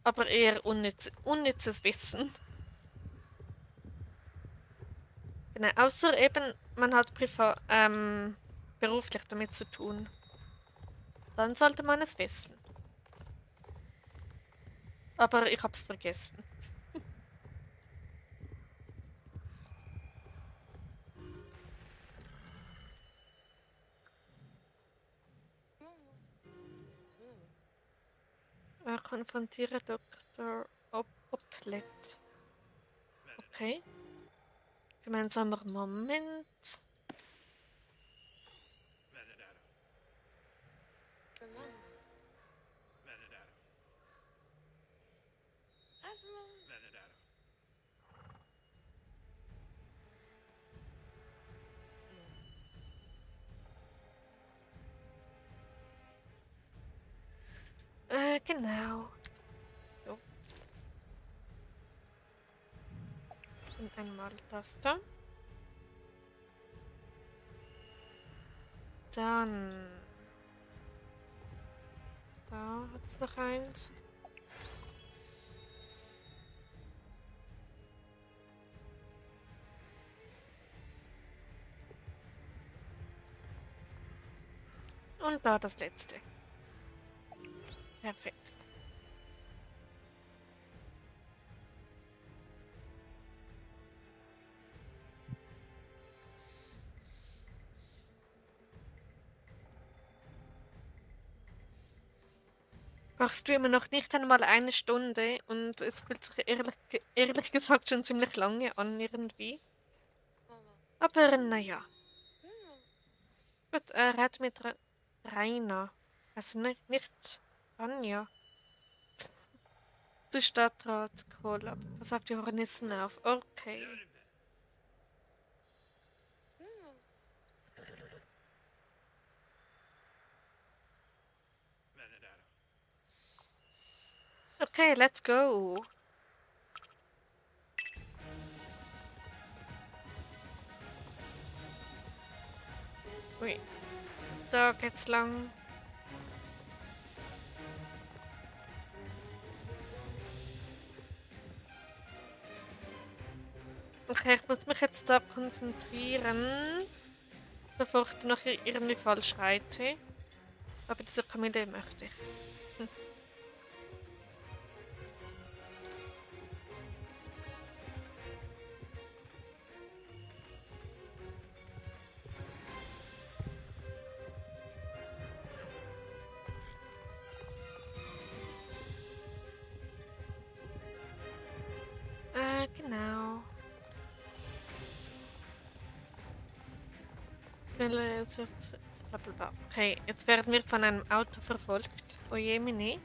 aber eher unnützes Wissen. Genau, außer eben, man hat beruflich damit zu tun. Dann sollte man es wissen. Aber ich hab's vergessen. Konfrontiere Dr. Oplet. Okay. Gemeinsamer Moment. Genau. So. Und einmal das da. Dann. Da hat's noch eins. Und da das letzte. Perfekt. Ich streame noch nicht einmal eine Stunde und es fühlt sich ehrlich gesagt schon ziemlich lange an irgendwie. Aber naja. Gut, red mit Rainer. Also nicht Anja. Die Stadtrat Kohlab. Pass auf die Hornissen auf. Okay. Okay, let's go. Ui, da geht's lang. Okay, ich muss mich jetzt da konzentrieren, bevor ich noch irgendwie falsch reite. Aber diese Kamele möchte ich. Hm. Genau. Schneller, es wird Bla bla bla. Okay, jetzt werden wir von einem Auto verfolgt. Oje, mine.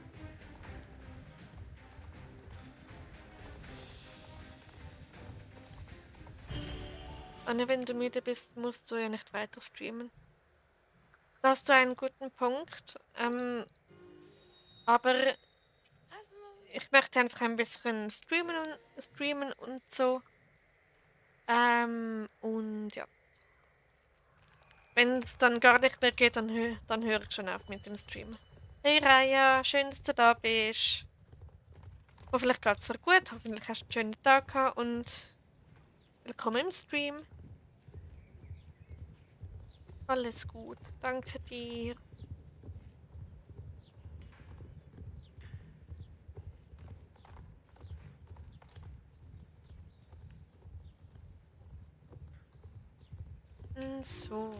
Anne, wenn du müde bist, musst du ja nicht weiter streamen. Da hast du einen guten Punkt. Aber ich möchte einfach ein bisschen streamen und so. Und ja. Wenn es dann gar nicht mehr geht, dann höre ich schon auf mit dem Stream. Hey Raya, schön, dass du da bist. Hoffentlich geht es dir gut, hoffentlich hast du einen schönen Tag gehabt und willkommen im Stream. Alles gut, danke dir. So.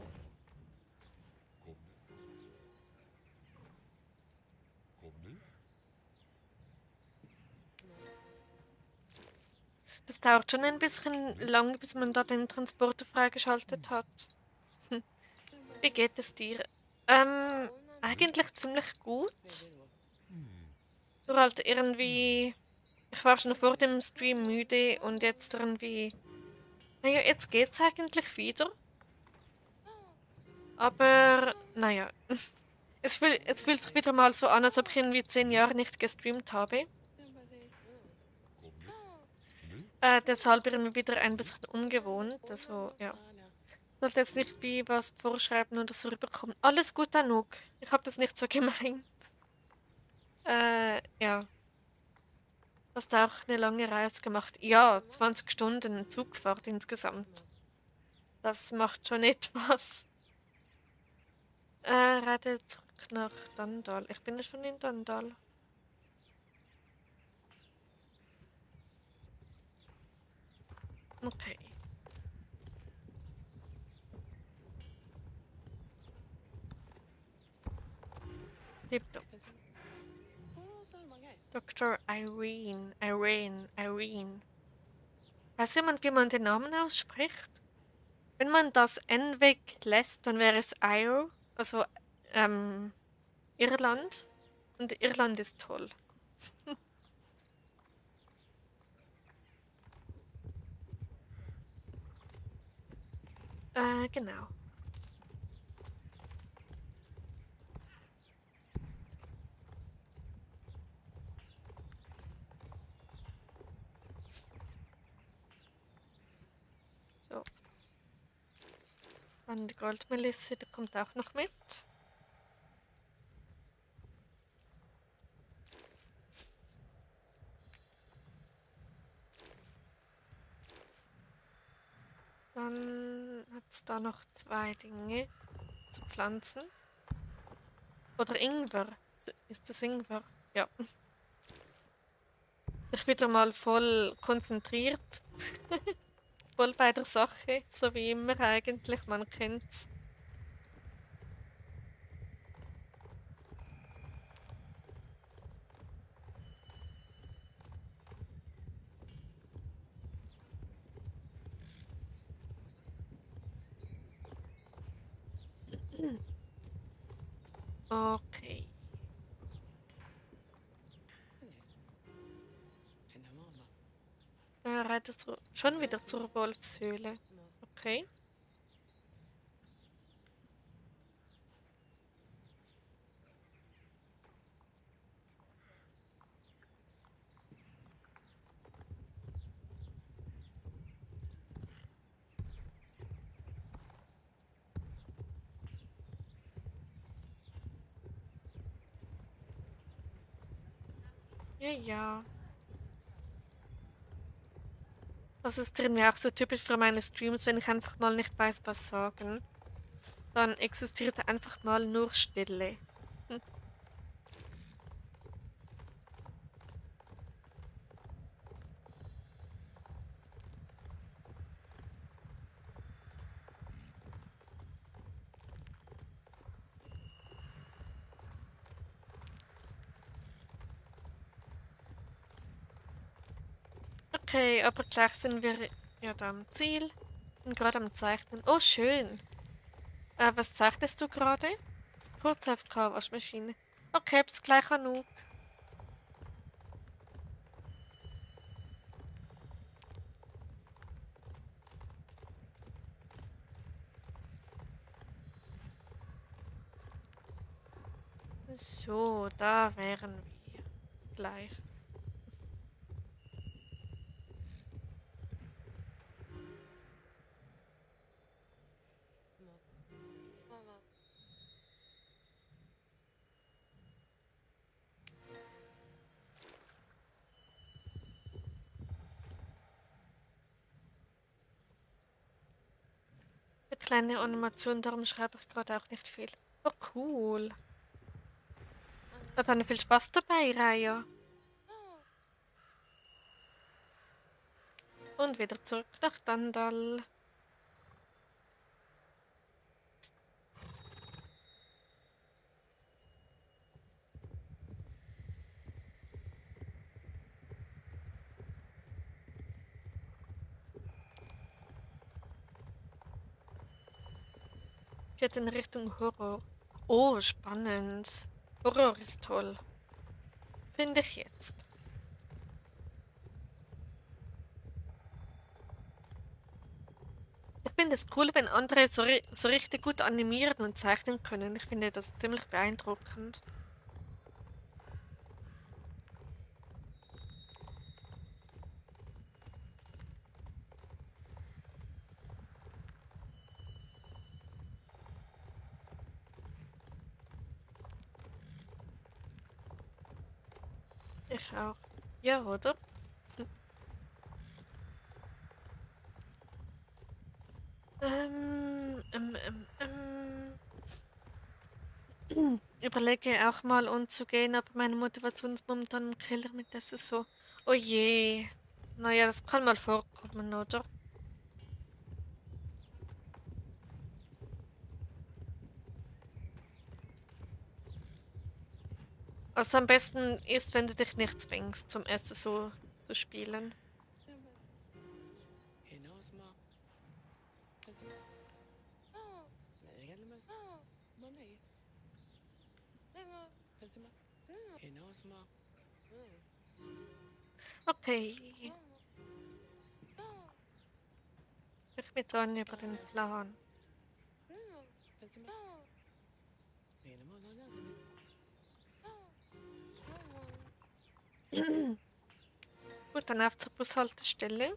Das dauert schon ein bisschen lang, bis man da den Transporter freigeschaltet hat. Hm. Wie geht es dir? Eigentlich ziemlich gut. Nur halt irgendwie. Ich war schon vor dem Stream müde und jetzt irgendwie. Naja, jetzt geht's eigentlich wieder. Aber, naja. Es fühlt sich wieder mal so an, als ob ich irgendwie 10 Jahre nicht gestreamt habe. Deshalb irgendwie wieder ein bisschen ungewohnt. Also, ja. Sollte jetzt nicht wie was vorschreiben oder so rüberkommen. Alles gut, Anouk. Ich habe das nicht so gemeint. Ja. Hast du auch eine lange Reise gemacht? Ja, 20 Stunden Zugfahrt insgesamt. Das macht schon etwas. Reite zurück nach Dandal. Ich bin ja schon in Dandal. Okay. Tipptopp. Dr. Irene. Weiß jemand, wie man den Namen ausspricht? Wenn man das N weglässt, dann wäre es Ire, also Irland. Und Irland ist toll. Genau. So. Dann die Goldmelisse, die kommt auch noch mit. Dann hat es da noch zwei Dinge zu pflanzen. Oder Ingwer. Ist das Ingwer? Ja. Ich wieder mal voll konzentriert. Voll bei der Sache. So wie immer eigentlich. Man kennt's. Okay. Reitest du schon wieder zur Wolfshöhle. Okay. Ja, ja. Das ist drin ja auch so typisch für meine Streams, wenn ich einfach mal nicht weiß, was sagen. Dann existiert einfach mal nur Stille. Hm. Okay, aber gleich sind wir ja da am Ziel. Bin gerade am Zeichnen. Oh, schön. Was zeichnest du gerade? Kurz AFK, Waschmaschine. Okay, bis gleich, Anouk. So, da wären wir gleich. Eine kleine Animation, darum schreibe ich gerade auch nicht viel. Oh, cool. Hat dann viel Spaß dabei, Raya. Und wieder zurück nach Dandal. Geht in Richtung Horror. Oh, spannend. Horror ist toll. Finde ich jetzt. Ich finde es cool, wenn andere so richtig gut animieren und zeichnen können. Ich finde das ziemlich beeindruckend. Ich auch. Ja, oder? Ähm, ähm, ähm, Überlege auch mal umzugehen, aber meine Motivation ist momentan im Keller mit das ist so. Oh je. Naja, das kann mal vorkommen, oder? Also am besten ist, wenn du dich nicht zwingst, zum ersten so zu spielen. Okay. Ich bin dran über den Plan. Gut, dann auf zur Bushaltestelle.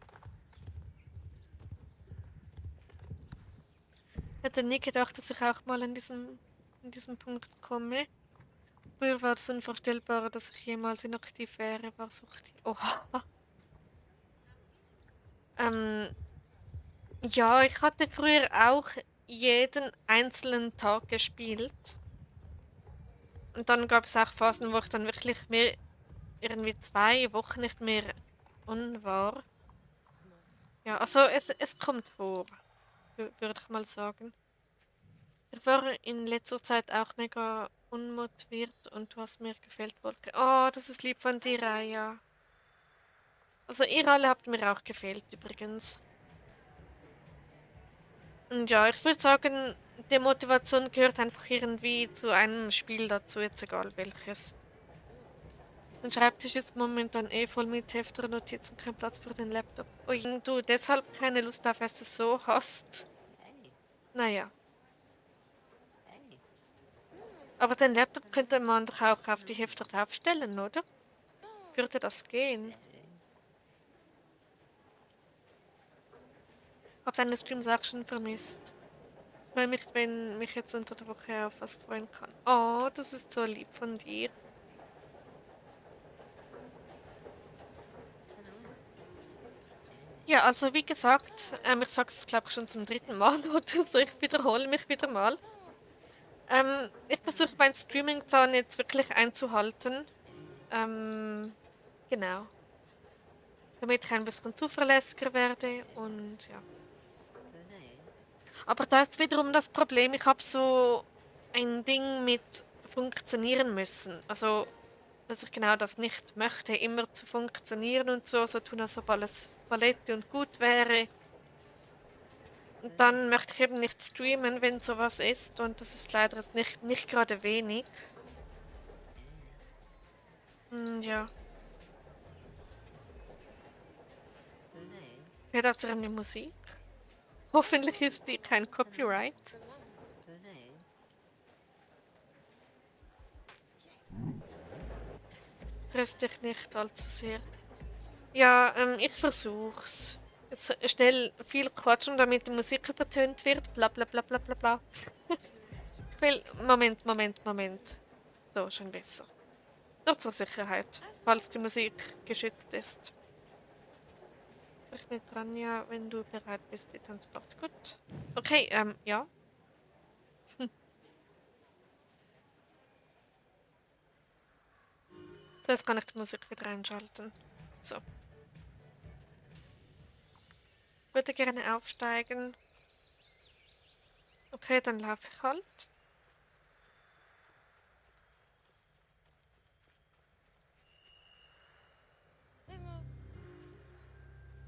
Hätte nie gedacht, dass ich auch mal in diesem Punkt komme. Früher war es unvorstellbar, dass ich jemals inaktiv wäre, war Sucht. Oha. Ähm, ja, ich hatte früher auch jeden einzelnen Tag gespielt. Und dann gab es auch Phasen, wo ich dann wirklich mehr, irgendwie 2 Wochen nicht mehr on war. Ja, also es kommt vor, würde ich mal sagen. Ich war in letzter Zeit auch mega unmotiviert und du hast mir gefehlt, Wolke. Oh, das ist lieb von dir, Raya. Also ihr alle habt mir auch gefehlt übrigens. Und ja, ich würde sagen, die Motivation gehört einfach irgendwie zu einem Spiel dazu, jetzt egal welches. Mein Schreibtisch ist momentan eh voll mit Heften und Notizen, kein Platz für den Laptop. Ui, du deshalb keine Lust auf, dass du es so hast. Naja, aber den Laptop könnte man doch auch auf die Hefte draufstellen, oder? Würde das gehen? Hab deine Streams auch schon vermisst. Freue mich, wenn mich jetzt unter der Woche auf was freuen kann. Oh, das ist so lieb von dir. Ja, also wie gesagt, ich sage es glaube ich schon zum dritten Mal oder so, ich wiederhole mich wieder mal. Ich versuche meinen Streamingplan jetzt wirklich einzuhalten. Ähm, genau. Damit ich ein bisschen zuverlässiger werde und ja. Aber da ist wiederum das Problem, ich habe so ein Ding mit funktionieren müssen. Also, dass ich genau das nicht möchte, immer zu funktionieren und so tun, als ob alles Paletti und gut wäre. dann möchte ich eben nicht streamen, wenn sowas ist. Und das ist leider jetzt nicht gerade wenig. Ja. Hört also eine Musik. Hoffentlich ist die kein Copyright. Stresst dich nicht allzu sehr. Ja, ich versuch's. Jetzt schnell viel quatschen, damit die Musik übertönt wird. Bla bla bla bla bla bla. Ich will. Moment. So, schon besser. Nur zur Sicherheit, falls die Musik geschützt ist. Ich bin dran, ja, wenn du bereit bist, die Transport. Gut. Okay, ja. So, jetzt kann ich die Musik wieder einschalten. So. Ich würde gerne aufsteigen. Okay, dann laufe ich halt.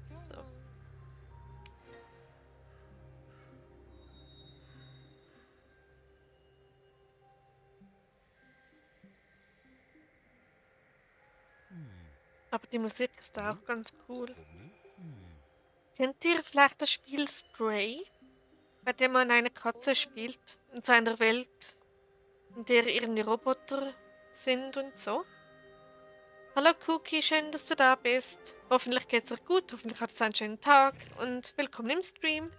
So. Aber die Musik ist da auch ganz cool. Kennt ihr vielleicht das Spiel Stray, bei dem man eine Katze spielt in so einer Welt, in der irgendwie Roboter sind und so? Hallo Cookie, schön, dass du da bist. Hoffentlich geht's dir gut, hoffentlich hattest du einen schönen Tag und willkommen im Stream.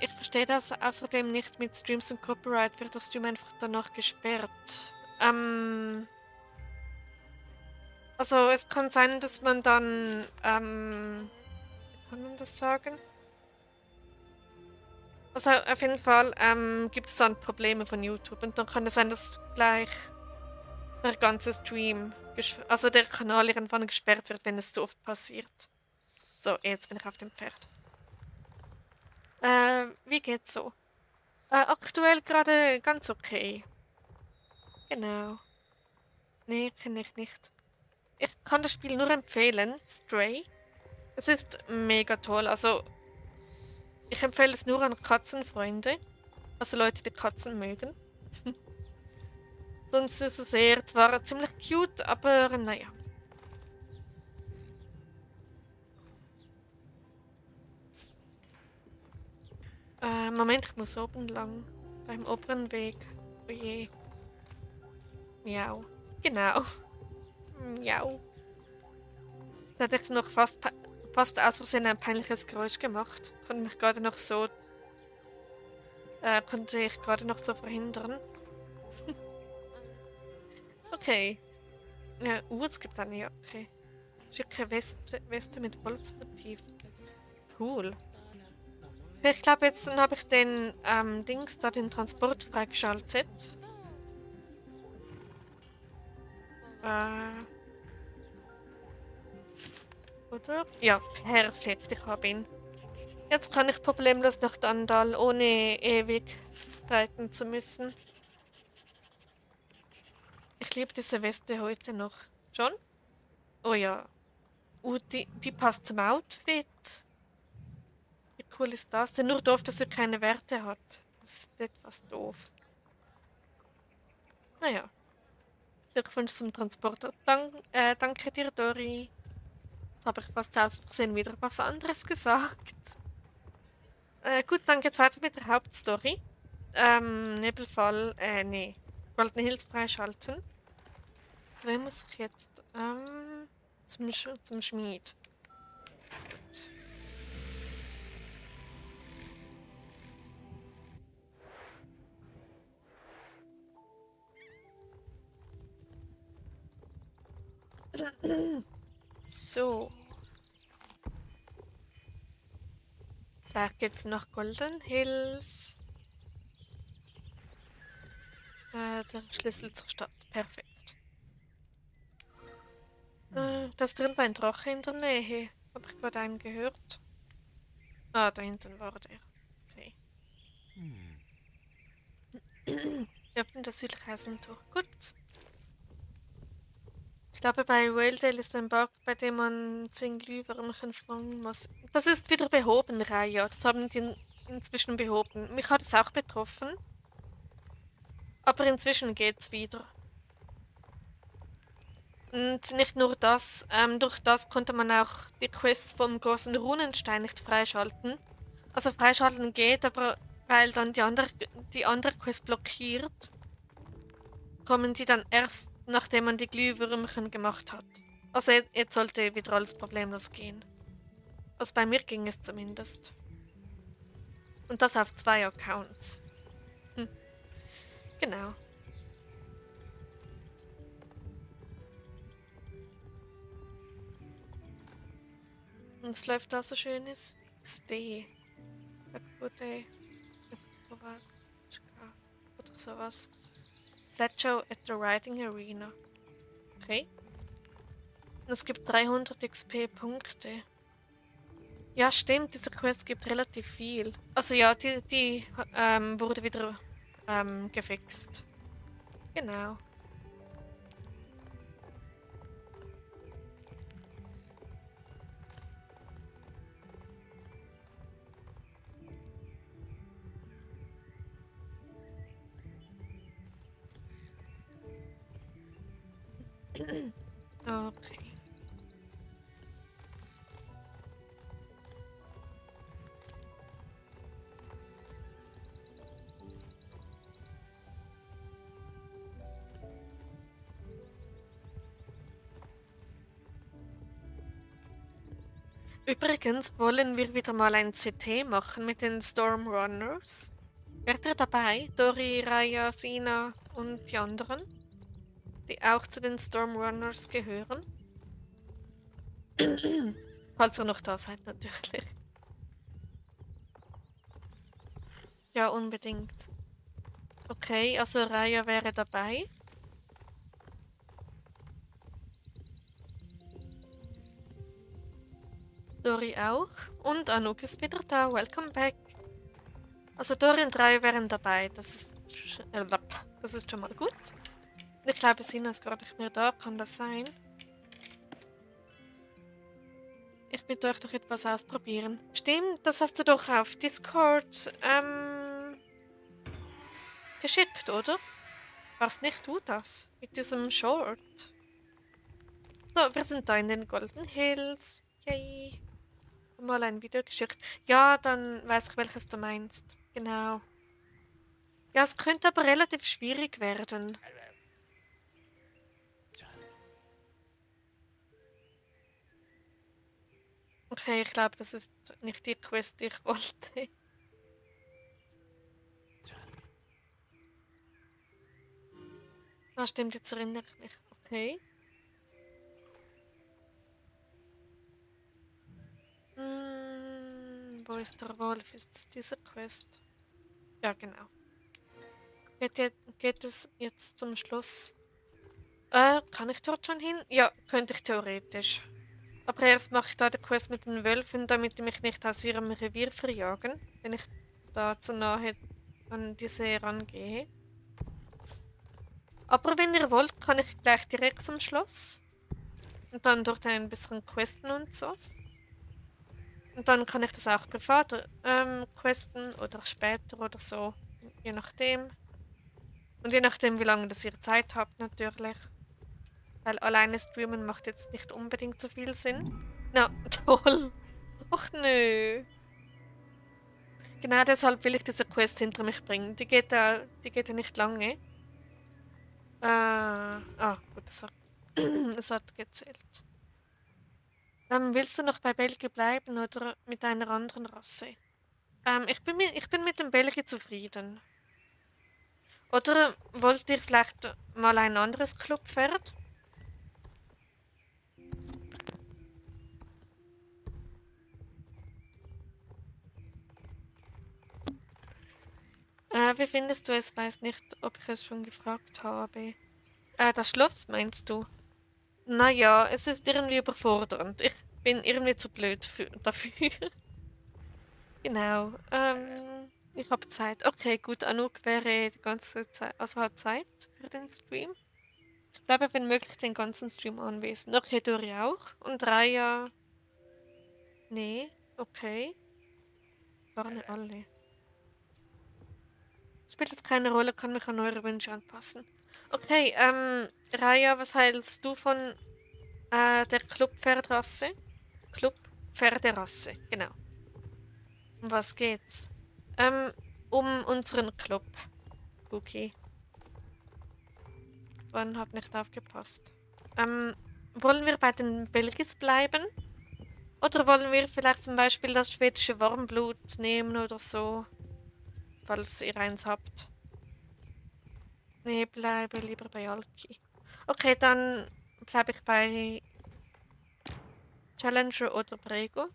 Ich verstehe das außerdem nicht mit Streams und Copyright, wird das Stream einfach danach gesperrt. Also es kann sein, dass man dann, wie kann man das sagen? Also auf jeden Fall gibt es dann Probleme von YouTube und dann kann es sein, dass gleich der ganze Stream, also der Kanal irgendwann gesperrt wird, wenn es zu oft passiert. So, jetzt bin ich auf dem Pferd. Wie geht's so? Aktuell gerade ganz okay. Genau. Nee, kenne ich nicht. Ich kann das Spiel nur empfehlen, Stray. Es ist mega toll. Also, ich empfehle es nur an Katzenfreunde. Also Leute, die Katzen mögen. Sonst ist es eher zwar ziemlich cute, aber naja. Moment, ich muss oben lang. Beim oberen Weg. Oje. Miau. Genau. Miau. Jetzt hätte ich noch fast aus Versehen ein peinliches Geräusch gemacht. Konnte ich gerade noch so verhindern. Okay. Es gibt eine Jacke. Schicke Weste mit Wolfsmotiv. Cool. Ich glaube, jetzt habe ich den Dings da, den Transport freigeschaltet. Äh, oder? Ja, perfekt, ich habe ihn. Jetzt kann ich problemlos nach Dandal, ohne ewig reiten zu müssen. Ich liebe diese Weste heute noch. Schon? Oh ja. Die passt zum Outfit. Wie cool ist das denn? Nur doof, dass sie keine Werte hat. Das ist etwas doof. Naja. Glückwunsch zum Transporter. Danke dir, Dori. Jetzt habe ich fast aus Versehen wieder was anderes gesagt. Gut, dann geht's weiter mit der Hauptstory. Nebelfall, nee. Goldene Hills freischalten. Zu wem muss ich jetzt? Zum Schmied. Gut. So. Da geht's nach Golden Hills. Der Schlüssel zur Stadt. Perfekt. Da ist drin war ein Drache in der Nähe. Habe ich gerade einen gehört? Ah, da hinten war der. Okay. Öffnen das südliche Außentor. Gut. glaube, bei Whale ist ein Bug, bei dem man 10 Glühwürmchen fangen muss. Das ist wieder behoben, Raya. Das haben die inzwischen behoben. Mich hat es auch betroffen, aber inzwischen geht's wieder. Und nicht nur das, durch das konnte man auch die Quests vom großen Runenstein nicht freischalten. Also freischalten geht, aber weil dann die andere Quest blockiert, kommen die dann erst, nachdem man die Glühwürmchen gemacht hat. Also jetzt sollte wieder alles problemlos gehen. Also bei mir ging es zumindest. Und das auf 2 Accounts. Hm, genau. Und was läuft da so Schönes? XD. Der gute Kovačka oder sowas. Fletcher at the Riding Arena. Okay. Und es gibt 300 XP-Punkte. Ja, stimmt, diese Quest gibt relativ viel. Also ja, die wurde wieder gefixt. Genau. Okay. Übrigens wollen wir wieder mal ein CT machen mit den Stormrunners. Wärt ihr dabei? Dori, Raya, Sina und die anderen, die auch zu den Stormrunners gehören? Falls ihr noch da seid, natürlich. Ja, unbedingt. Okay, also Raya wäre dabei. Dori auch. Und Anouk ist wieder da. Welcome back. Also Dori und Raya wären dabei. Das ist schon mal gut. Ich glaube, Sina ist gar nicht mehr da. Kann das sein? Ich will euch doch etwas ausprobieren. Stimmt, das hast du doch auf Discord geschickt, oder? Warst nicht du das? Mit diesem Short. So, wir sind da in den Golden Hills. Yay. Mal ein Video geschickt. Ja, dann weiß ich, welches du meinst. Genau. Ja, es könnte aber relativ schwierig werden. Okay, ich glaube, das ist nicht die Quest, die ich wollte. Ah, stimmt, jetzt erinnere ich mich. Okay. Wo ist der Wolf? Ist es diese Quest? Ja, genau. Geht es jetzt zum Schluss? Kann ich dort schon hin? Ja, könnte ich theoretisch. Aber erst mache ich da die Quest mit den Wölfen, damit die mich nicht aus ihrem Revier verjagen, wenn ich da zu nahe an diese rangehe. Aber wenn ihr wollt, kann ich gleich direkt zum Schloss. Und dann dort ein bisschen questen und so. Und dann kann ich das auch privat questen oder später oder so. Je nachdem. Und je nachdem, wie lange das ihr Zeit habt, natürlich. Weil alleine streamen macht jetzt nicht unbedingt so viel Sinn. Na, toll. Och nö. Genau deshalb will ich diese Quest hinter mich bringen. Die geht ja nicht lange. Gut, es hat gezählt. Willst du noch bei Belgier bleiben oder mit einer anderen Rasse? Ich bin mit dem Belgier zufrieden. Oder wollt ihr vielleicht mal ein anderes Clubpferd? Wie findest du es? Weiß nicht, ob ich es schon gefragt habe. Das Schloss meinst du? Naja, es ist irgendwie überfordernd. Ich bin irgendwie zu blöd dafür. Genau. Ich habe Zeit. Okay, gut. Anouk wäre die ganze Zeit, also hat Zeit für den Stream. Ich bleibe, wenn möglich, den ganzen Stream anwesend. Okay, Dori auch. Und Raya. Nee, okay. Gerne alle. Spielt jetzt keine Rolle, kann mich an eure Wünsche anpassen. Okay, Raya, was hältst du von der Club-Pferderasse? Club-Pferderasse, genau. Um was geht's? Ähm, um unseren Club. Okay. Wann hab nicht aufgepasst? Wollen wir bei den Belgis bleiben? Oder wollen wir vielleicht zum Beispiel das schwedische Warmblut nehmen oder so? Falls ihr eins habt. Nee, bleibe lieber bei Alki. Okay, dann bleibe ich bei Challenger oder Prego.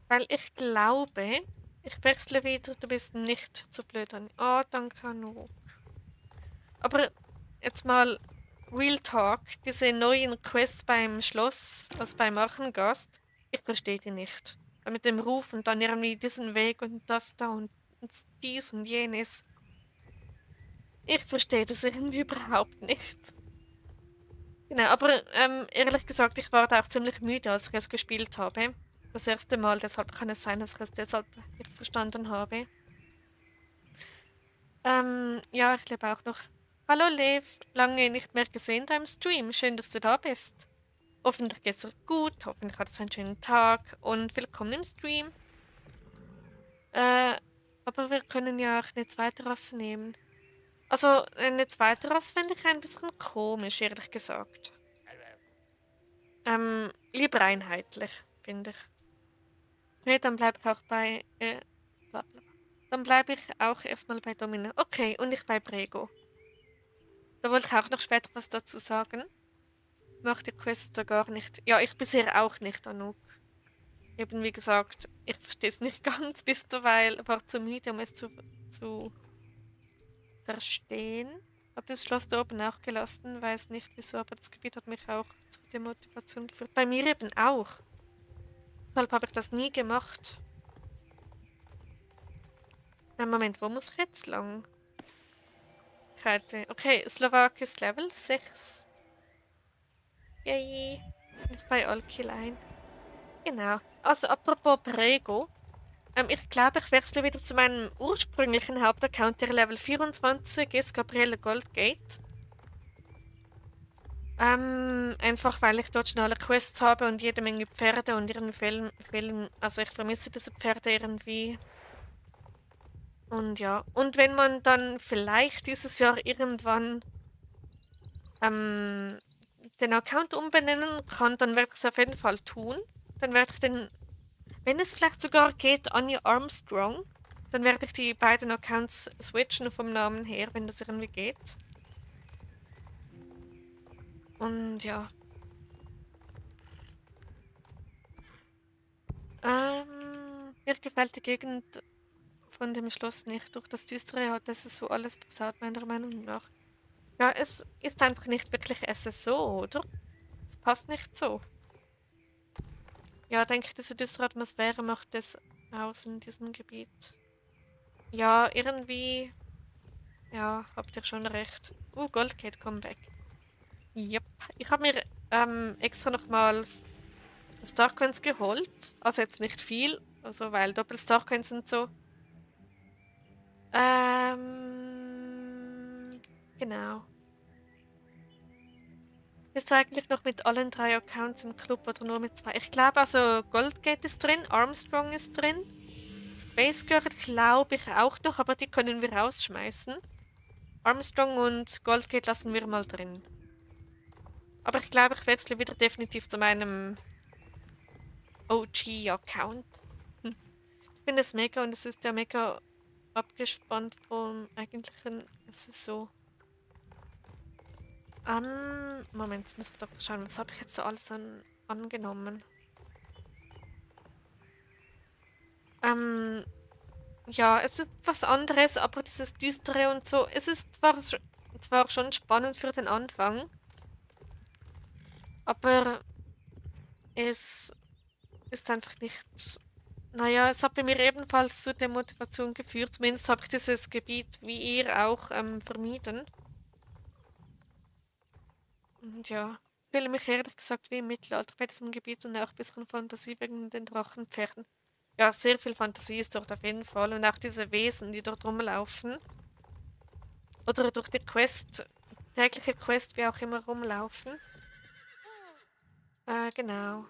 Weil ich glaube, ich wechsle wieder, du bist nicht zu blöd an. Oh, danke, Anouk. Aber jetzt mal Real Talk, diese neuen Quests beim Schloss, also beim Archengast, ich verstehe die nicht. Weil mit dem Ruf und dann irgendwie diesen Weg und das da und dies und jenes. Ich verstehe das irgendwie überhaupt nicht. Genau, aber ehrlich gesagt, ich war da auch ziemlich müde, als ich es gespielt habe. Das erste Mal, deshalb kann es sein, dass ich es deshalb nicht verstanden habe. Ja, ich lebe auch noch. Hallo Lev, lange nicht mehr gesehen da im Stream. Schön, dass du da bist. Hoffentlich geht's dir gut, hoffentlich hattest du einen schönen Tag und willkommen im Stream. Äh, aber wir können ja auch eine zweite Rasse nehmen. Also, eine zweite Rasse fände ich ein bisschen komisch, ehrlich gesagt. Lieber einheitlich, finde ich. Okay, dann bleibe ich auch bei, bla bla bla. Dann bleibe ich auch erstmal bei Domina. Okay, und ich bei Prego. Da wollte ich auch noch später was dazu sagen. Ich mache die Quest so gar nicht. Ja, ich bisher auch nicht, Anouk. Eben wie gesagt, ich verstehe es nicht ganz bis weil war zu müde, um es zu verstehen. Habe das Schloss da oben auch gelassen, weiß nicht wieso, aber das Gebiet hat mich auch zu der Motivation geführt. Bei mir eben auch. Deshalb habe ich das nie gemacht. Moment, wo muss ich jetzt lang? Karte. Okay, Slowakis Level 6. Yay. Und bei Alkilein. Genau. Also apropos Prego. Ich glaube, ich wechsle wieder zu meinem ursprünglichen Hauptaccount, der Level 24 ist, Gabriele Goldgate. Einfach weil ich dort schnelle Quests habe und jede Menge Pferde und ihren fehlen, also ich vermisse diese Pferde irgendwie. Und ja, und wenn man dann vielleicht dieses Jahr irgendwann ähm, den Account umbenennen kann, dann werde ich es auf jeden Fall tun. Dann werde ich den, wenn es vielleicht sogar geht, Anja Armstrong, dann werde ich die beiden Accounts switchen vom Namen her, wenn das irgendwie geht. Und ja. Mir gefällt die Gegend von dem Schloss nicht. Durch das Düstere hat es so alles versaut, meiner Meinung nach. Ja, es ist einfach nicht wirklich SSO, oder? Es passt nicht so. Ja, denke ich, diese düstere Atmosphäre macht es aus in diesem Gebiet. Ja, irgendwie. Ja, habt ihr schon recht. Goldgate Comeback. Yep. Ich habe mir extra nochmals Starcoins geholt. Also jetzt nicht viel, also weil Doppel-Starcoins und so. Genau. Bist du eigentlich noch mit allen drei Accounts im Club oder nur mit zwei? Ich glaube, also Goldgate ist drin, Armstrong ist drin. Space Girl glaube ich auch noch, aber die können wir rausschmeißen. Armstrong und Goldgate lassen wir mal drin. Aber ich glaube, ich wechsle wieder definitiv zu meinem OG-Account. Ich finde es mega und es ist ja mega abgespannt vom eigentlichen. Es ist so. Moment, jetzt muss ich doch schauen, was habe ich jetzt so alles angenommen? Ja, es ist was anderes, aber dieses Düstere und so, es ist zwar schon spannend für den Anfang, aber es ist einfach nicht naja, es hat bei mir ebenfalls zu der Motivation geführt. Zumindest habe ich dieses Gebiet wie ihr auch vermieden. Und ja, ich fühle mich ehrlich gesagt wie im Mittelalter bei diesem Gebiet und auch ein bisschen Fantasie wegen den Drachenpferden. Ja, sehr viel Fantasie ist dort auf jeden Fall. Und auch diese Wesen, die dort rumlaufen. Oder durch die Quest, tägliche Quest, wie auch immer rumlaufen. Genau.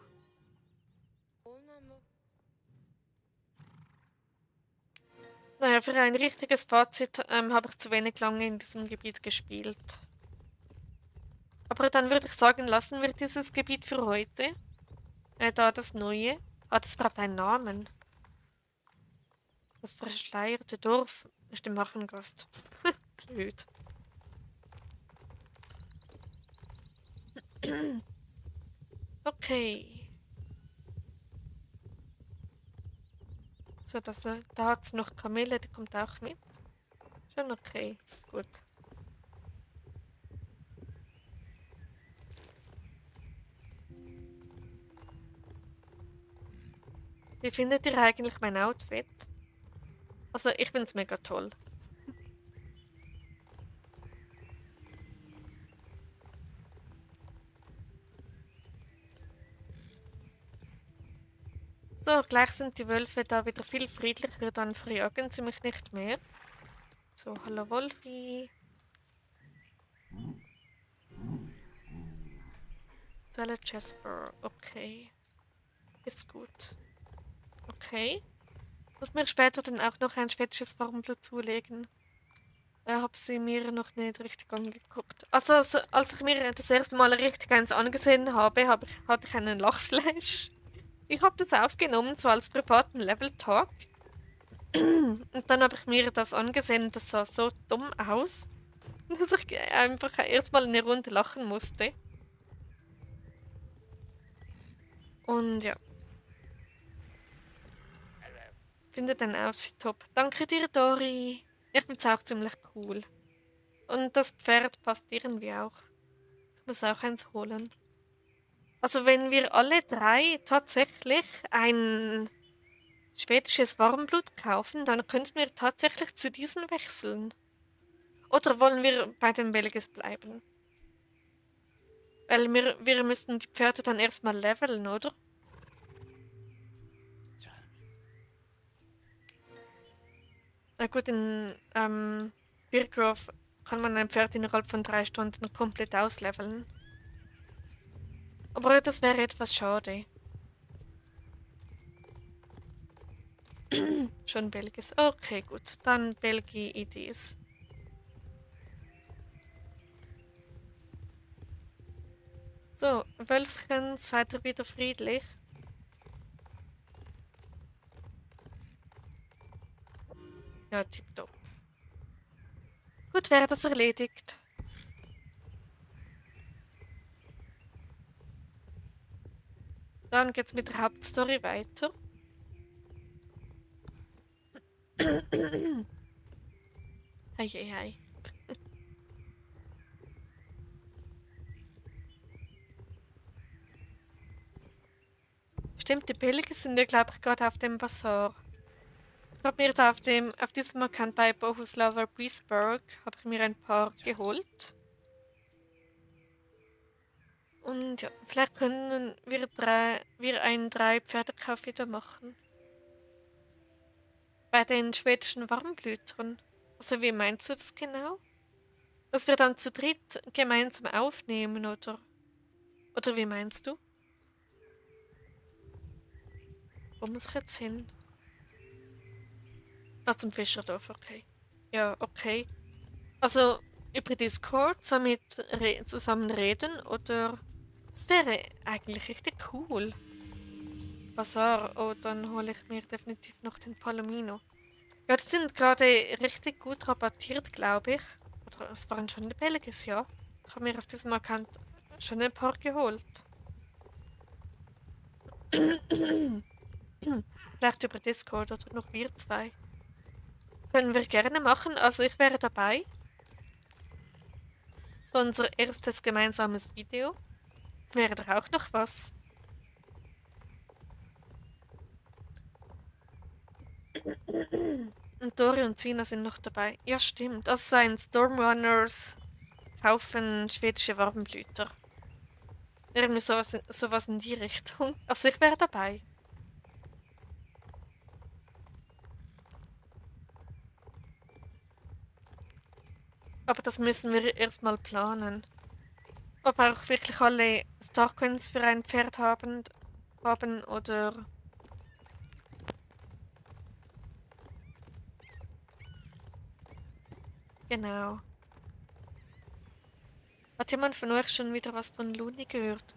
Naja, für ein richtiges Fazit habe ich zu wenig lange in diesem Gebiet gespielt. Aber dann würde ich sagen, lassen wir dieses Gebiet für heute. Da das Neue. Hat es überhaupt einen Namen? Das verschleierte Dorf ist im Machengast. Blöd. Okay. So, da hat es noch Kamille, die kommt auch mit. Schon okay. Gut. Wie findet ihr eigentlich mein Outfit? Also, ich finde es mega toll. So, gleich sind die Wölfe da wieder viel friedlicher, dann verjagen sie mich nicht mehr. So, hallo Wolfi. Tolle Jasper. Okay. Ist gut. Okay. Muss mir später dann auch noch ein schwedisches Farmblut zulegen. Hab sie mir noch nicht richtig angeguckt. Also, als ich mir das erste Mal richtig eins angesehen habe, hatte ich einen Lachflash. Ich habe das aufgenommen, so als privaten Level-Talk. Und dann habe ich mir das angesehen und das sah so dumm aus, dass ich einfach erstmal eine Runde lachen musste. Und ja, finde dein Outfit top. Danke dir, Dori. Ich finde es auch ziemlich cool. Und das Pferd passt irgendwie auch. Ich muss auch eins holen. Also wenn wir alle drei tatsächlich ein schwedisches Warmblut kaufen, dann könnten wir tatsächlich zu diesen wechseln. Oder wollen wir bei den Belgis bleiben? Weil wir müssten die Pferde dann erstmal leveln, oder? Na gut, in Birgrove kann man ein Pferd innerhalb von 3 Stunden komplett ausleveln. Aber das wäre etwas schade. Schon Belgis. Okay, gut. Dann Belgi-Idees. So, Wölfchen, seid ihr wieder friedlich? Ja, tipptopp. Gut, wäre das erledigt. Dann geht's mit der Hauptstory weiter. Hei, hei, hei. Stimmt, die Pilger sind ja, glaube ich, gerade auf dem Bazar. Ich habe mir da auf diesem Account bei Bohuslava Breezeburg, habe ich mir ein paar geholt. Und ja, vielleicht können wir einen 3-Pferdekauf wieder machen. Bei den schwedischen Warmblütern. Also wie meinst du das genau? Dass wir dann zu dritt gemeinsam aufnehmen, oder? Oder wie meinst du? Wo muss ich jetzt hin? Ah, zum Fischerdorf, okay. Ja, okay. Also über Discord so zusammen reden oder... Das wäre eigentlich richtig cool. Bazaar, oh, dann hole ich mir definitiv noch den Palomino. Ja, die sind gerade richtig gut rabattiert, glaube ich. Oder es waren schon die Belgis, ja. Ich habe mir auf diesem Account schon ein paar geholt. Vielleicht über Discord oder noch wir zwei. Können wir gerne machen, also ich wäre dabei. Für unser erstes gemeinsames Video. Wäre doch auch noch was. Und Dori und Sina sind noch dabei. Ja, stimmt. Also so ein Stormrunners kaufen schwedische Warmblüter. Irgendwie sowas in die Richtung. Also ich wäre dabei. Aber das müssen wir erstmal planen. Ob auch wirklich alle Starcoins für ein Pferd haben oder... Genau. Hat jemand von euch schon wieder was von Luni gehört?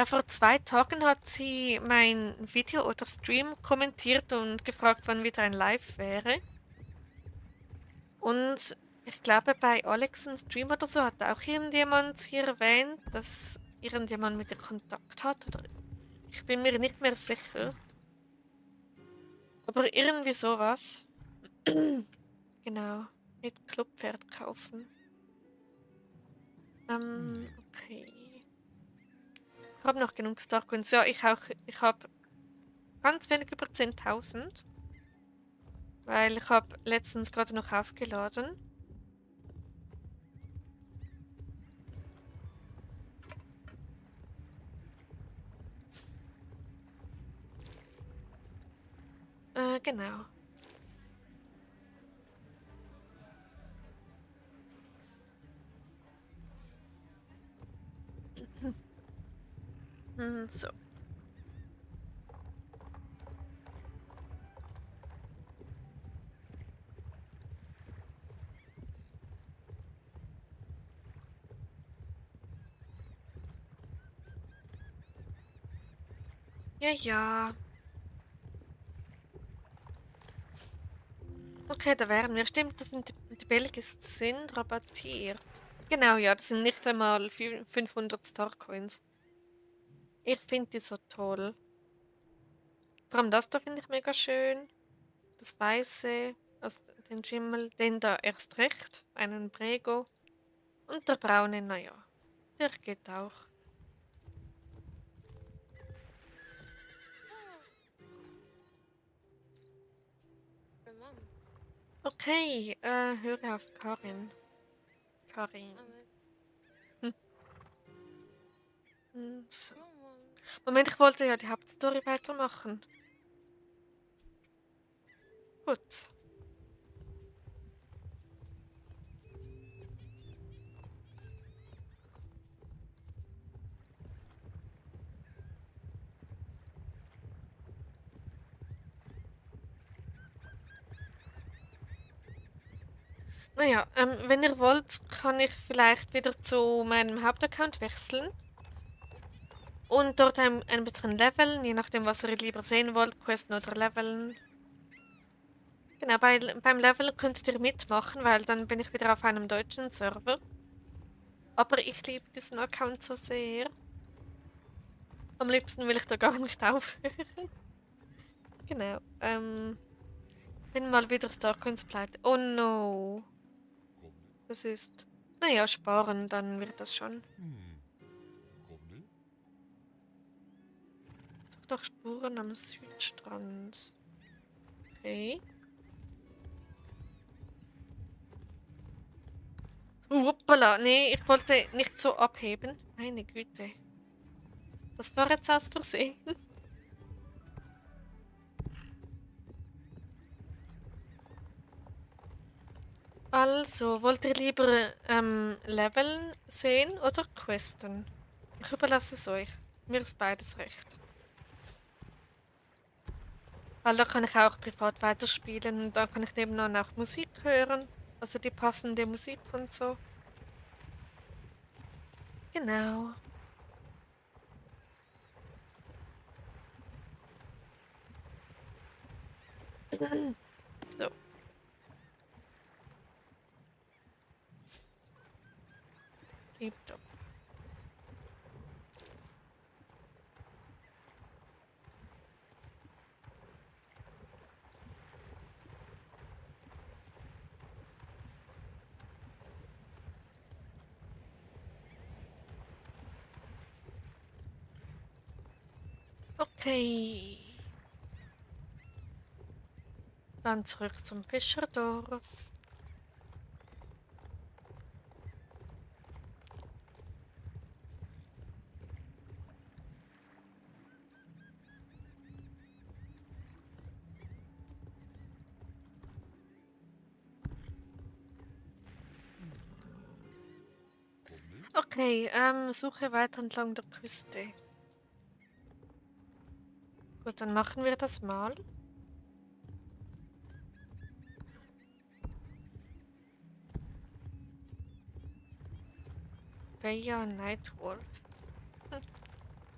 Vor 2 Tagen hat sie mein Video oder Stream kommentiert und gefragt, wann wieder ein Live wäre. Und ich glaube, bei Alex im Stream oder so hat auch irgendjemand hier erwähnt, dass irgendjemand mit ihr Kontakt hat. Oder ich bin mir nicht mehr sicher. Aber irgendwie sowas. Genau. Mit Clubpferd kaufen. Okay. Ich habe noch genug Starcoins. Ja, ich auch. Ich habe ganz wenig über 10.000. Weil ich habe letztens gerade noch aufgeladen. Genau. So. Ja, ja. Okay, da wären wir. Stimmt, das sind die Belgis sind rabattiert. Genau, ja, das sind nicht einmal 500 Starcoins. Ich finde die so toll. Vor allem das da finde ich mega schön. Das Weiße, also den Schimmel, den da erst recht, einen Prego. Und der Braune, naja, der geht auch. Okay, höre auf Karin. Karin. Hm, so. Moment, ich wollte ja die Hauptstory weitermachen. Gut. Naja, wenn ihr wollt, kann ich vielleicht wieder zu meinem Hauptaccount wechseln und dort ein bisschen leveln, je nachdem, was ihr lieber sehen wollt, Questen oder leveln. Genau, beim Leveln könntet ihr mitmachen, weil dann bin ich wieder auf einem deutschen Server. Aber ich liebe diesen Account so sehr. Am liebsten will ich da gar nicht aufhören. Genau. Bin mal wieder Starcoins pleite. Oh no. Das ist. Naja, sparen, dann wird das schon. Such doch Spuren am Südstrand. Okay. Hoppala. Nee, ich wollte nicht so abheben. Meine Güte. Das war jetzt aus Versehen. Also, wollt ihr lieber Leveln sehen oder Questen? Ich überlasse es euch. Mir ist beides recht. Weil da kann ich auch privat weiterspielen und da kann ich nebenan auch Musik hören. Also die passende Musik und so. Genau. So. Tipptopp. Okay. Dann zurück zum Fischerdorf. Okay, suche weiter entlang der Küste. Gut, dann machen wir das mal. Baya Nightwolf.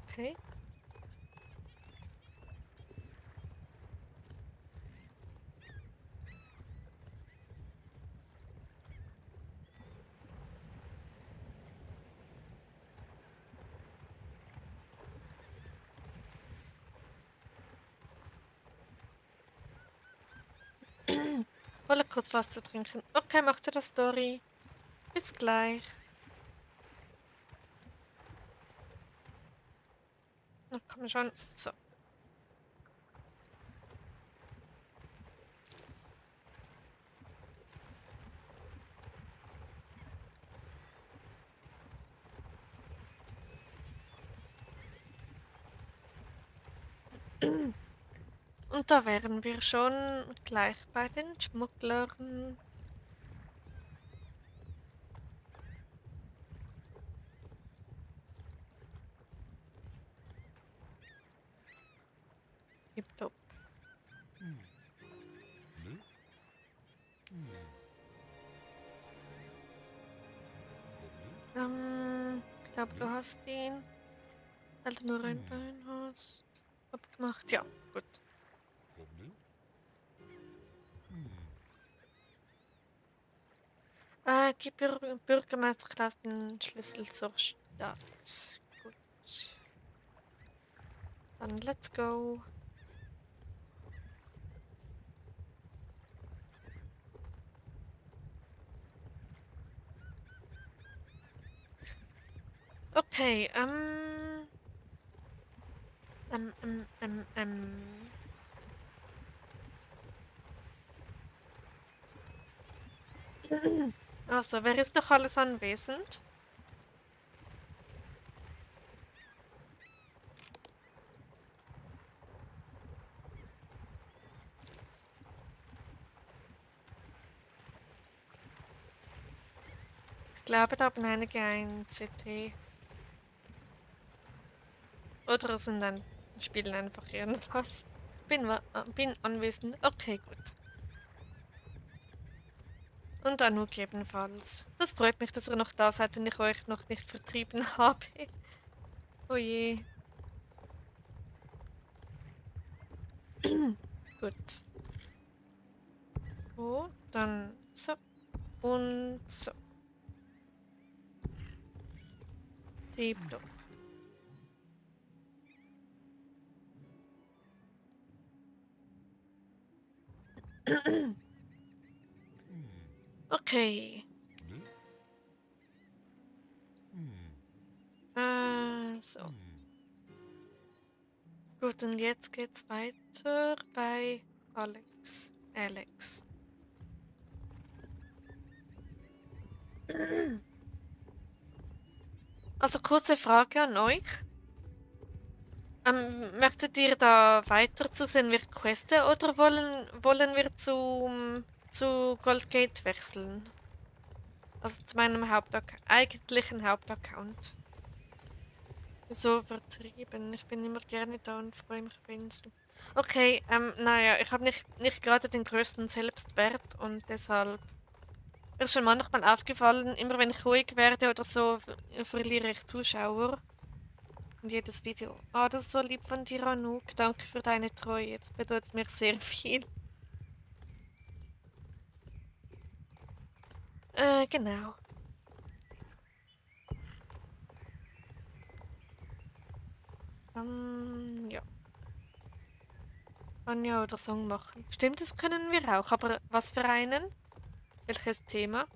Okay. Wolle kurz was zu trinken. Okay, macht ihr das, Dory? Bis gleich. Na, komm schon. So. Und da wären wir schon gleich bei den Schmugglern. Tipptopp. Ich glaube, du hast ihn. Weil du nur ein Bein hast. Abgemacht. Ja, gut. Gib Bürgermeister Klaus den Schlüssel zur Stadt. Gut. Dann let's go. Okay, Also, wer ist doch alles anwesend? Ich glaube, da haben einige ein CT. Oder spielen einfach irgendwas. Bin anwesend. Okay, gut. Und Anouk ebenfalls. Das freut mich, dass ihr noch da seid und ich euch noch nicht vertrieben habe. Oh je. Gut. So, dann so. Und so. Tipptopp. Okay. So. Gut, und jetzt geht's weiter bei Alex. Alex. Also kurze Frage an euch. Möchtet ihr da weiter zu Senvir questen oder wollen wir zu Goldgate wechseln? Also zu meinem eigentlichen Hauptaccount. So vertrieben. Ich bin immer gerne da und freue mich auf Insta. Okay, naja, ich habe nicht gerade den größten Selbstwert und deshalb mir ist schon manchmal aufgefallen, immer wenn ich ruhig werde oder so, verliere ich Zuschauer. Und jedes Video. Ah, das ist so lieb von dir, Anouk. Danke für deine Treue. Das bedeutet mir sehr viel. Genau. Ja. Anja oder Song machen. Stimmt, das können wir auch. Aber was für einen? Welches Thema?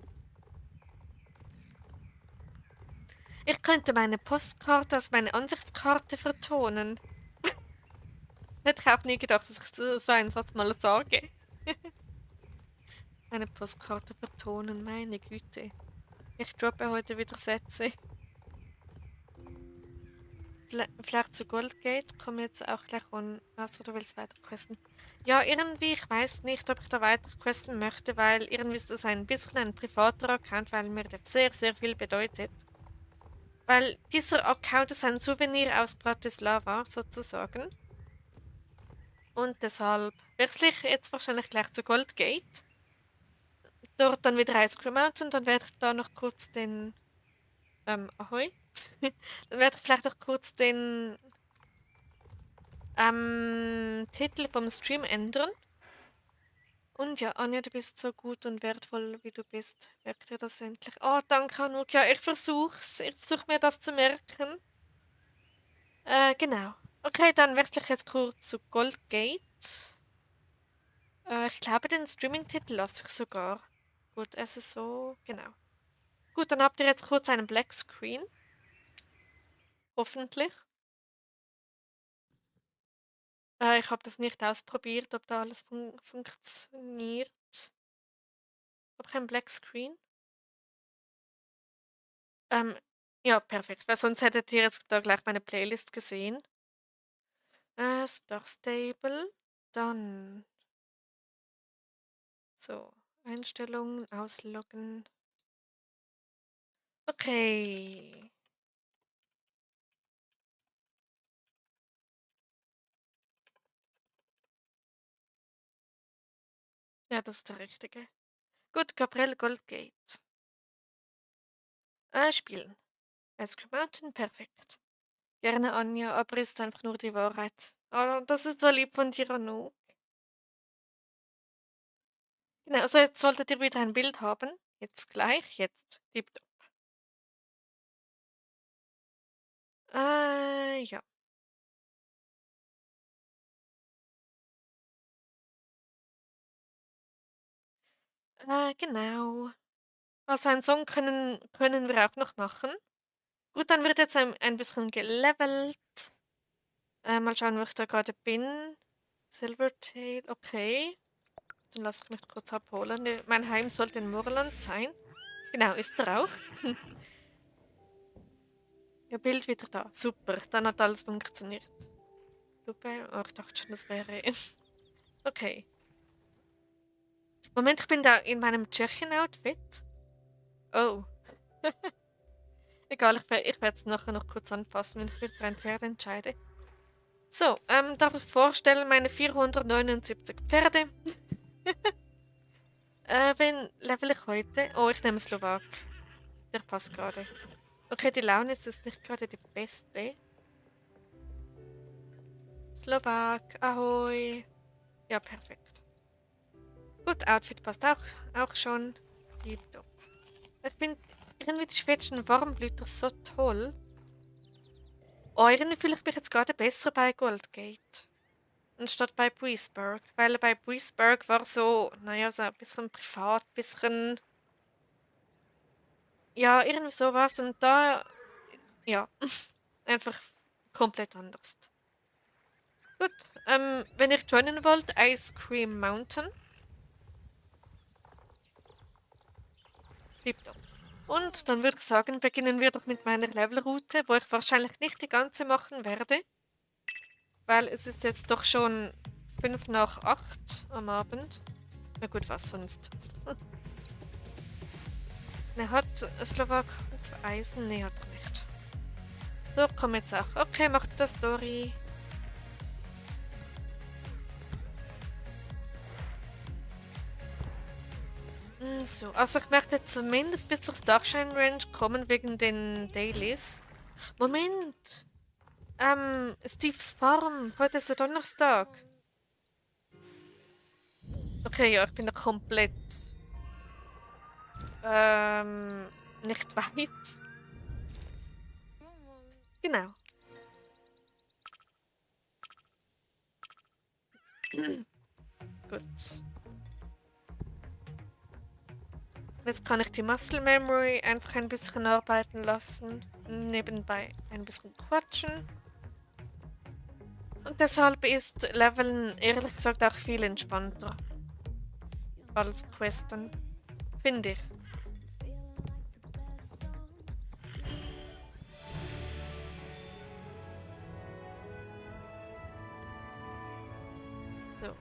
Ich könnte meine Postkarte als meine Ansichtskarte vertonen. Hätte ich auch nie gedacht, dass ich so ein Satz mal sage. Eine Postkarte vertonen, meine Güte. Ich droppe heute wieder Sätze. Vielleicht zu Goldgate, komme jetzt auch gleich an, außer du willst weiter questen. Ja, irgendwie, ich weiß nicht, ob ich da weiter questen möchte, weil irgendwie ist das ein bisschen ein privater Account, weil mir der sehr, sehr viel bedeutet. Weil dieser Account ist ein Souvenir aus Bratislava, sozusagen. Und deshalb wechsle ich jetzt wahrscheinlich gleich zu Goldgate. Dort dann wieder Ice Cream Mountain, dann werde ich da noch kurz den, Ahoi. Dann werde ich vielleicht noch kurz den, Titel vom Stream ändern. Und ja, Anja, du bist so gut und wertvoll, wie du bist. Merk dir das endlich. Oh, danke, Anouk. Ja, ich versuch's. Ich versuche mir das zu merken. Genau. Okay, dann wechsle ich jetzt kurz zu Goldgate. Ich glaube, den Streaming-Titel lasse ich sogar. Gut, es ist so, genau. Gut, dann habt ihr jetzt kurz einen Black Screen. Hoffentlich. Ich habe das nicht ausprobiert, ob da alles funktioniert. Habe ich einen Black Screen? Ähm, ja, perfekt, weil sonst hättet ihr jetzt da gleich meine Playlist gesehen. Star Stable, dann so, Einstellungen, ausloggen. Okay. Ja, das ist der richtige. Gut, Gabriel Goldgate. Spielen. Ice Cream Mountain, perfekt. Gerne, Anja, aber ist einfach nur die Wahrheit. Oh, das ist so lieb von dir, Anu. Genau, also jetzt solltet ihr wieder ein Bild haben. Jetzt gleich, jetzt. Tipptopp. Ja. Genau. Also einen Song können wir auch noch machen. Gut, dann wird jetzt ein bisschen gelevelt. Mal schauen, wo ich da gerade bin. Silvertail, okay. Dann lasse ich mich kurz abholen. Mein Heim sollte in Moorland sein. Genau, ist er auch. Ja, Bild wieder da. Super, dann hat alles funktioniert. Super. Oh, ich dachte schon, das wäre es. Okay. Moment, ich bin da in meinem Tschechien-Outfit. Oh. Egal, ich werde es nachher noch kurz anpassen, wenn ich mich für ein Pferd entscheide. So, darf ich vorstellen, meine 479 Pferde. Wen level ich heute? Oh, ich nehme Slowak. Der passt gerade. Okay, die Laune ist jetzt nicht gerade die beste. Slowak, ahoi. Ja, perfekt. Gut, Outfit passt auch schon. Tipptopp. Ich finde irgendwie die schwedischen Warmblüter so toll. Oh, irgendwie fühle ich mich jetzt gerade besser bei Goldgate. Anstatt bei Breezeburg. Weil bei Breezeburg war so, naja, so ein bisschen privat, bisschen. Ja, irgendwie sowas. Und da, ja, einfach komplett anders. Gut, wenn ihr joinen wollt, Ice Cream Mountain. Tipptopp. Und dann würde ich sagen, beginnen wir doch mit meiner Levelroute, wo ich wahrscheinlich nicht die ganze machen werde. Weil es ist jetzt doch schon 5 nach 8 am Abend. Na gut, was sonst? Ne, hat Slowak Hufeisen? Ne, hat er nicht. So, komm jetzt auch. Okay, macht das Story. So, also ich möchte zumindest bis zur Starshine Range kommen wegen den Dailies. Moment! Steves Farm. Heute ist der Donnerstag. Okay, ja, ich bin da komplett nicht weit. Genau. Gut. Jetzt kann ich die Muscle Memory einfach ein bisschen arbeiten lassen. Nebenbei ein bisschen quatschen. Und deshalb ist Leveln ehrlich gesagt auch viel entspannter. als Questen. Finde ich. So.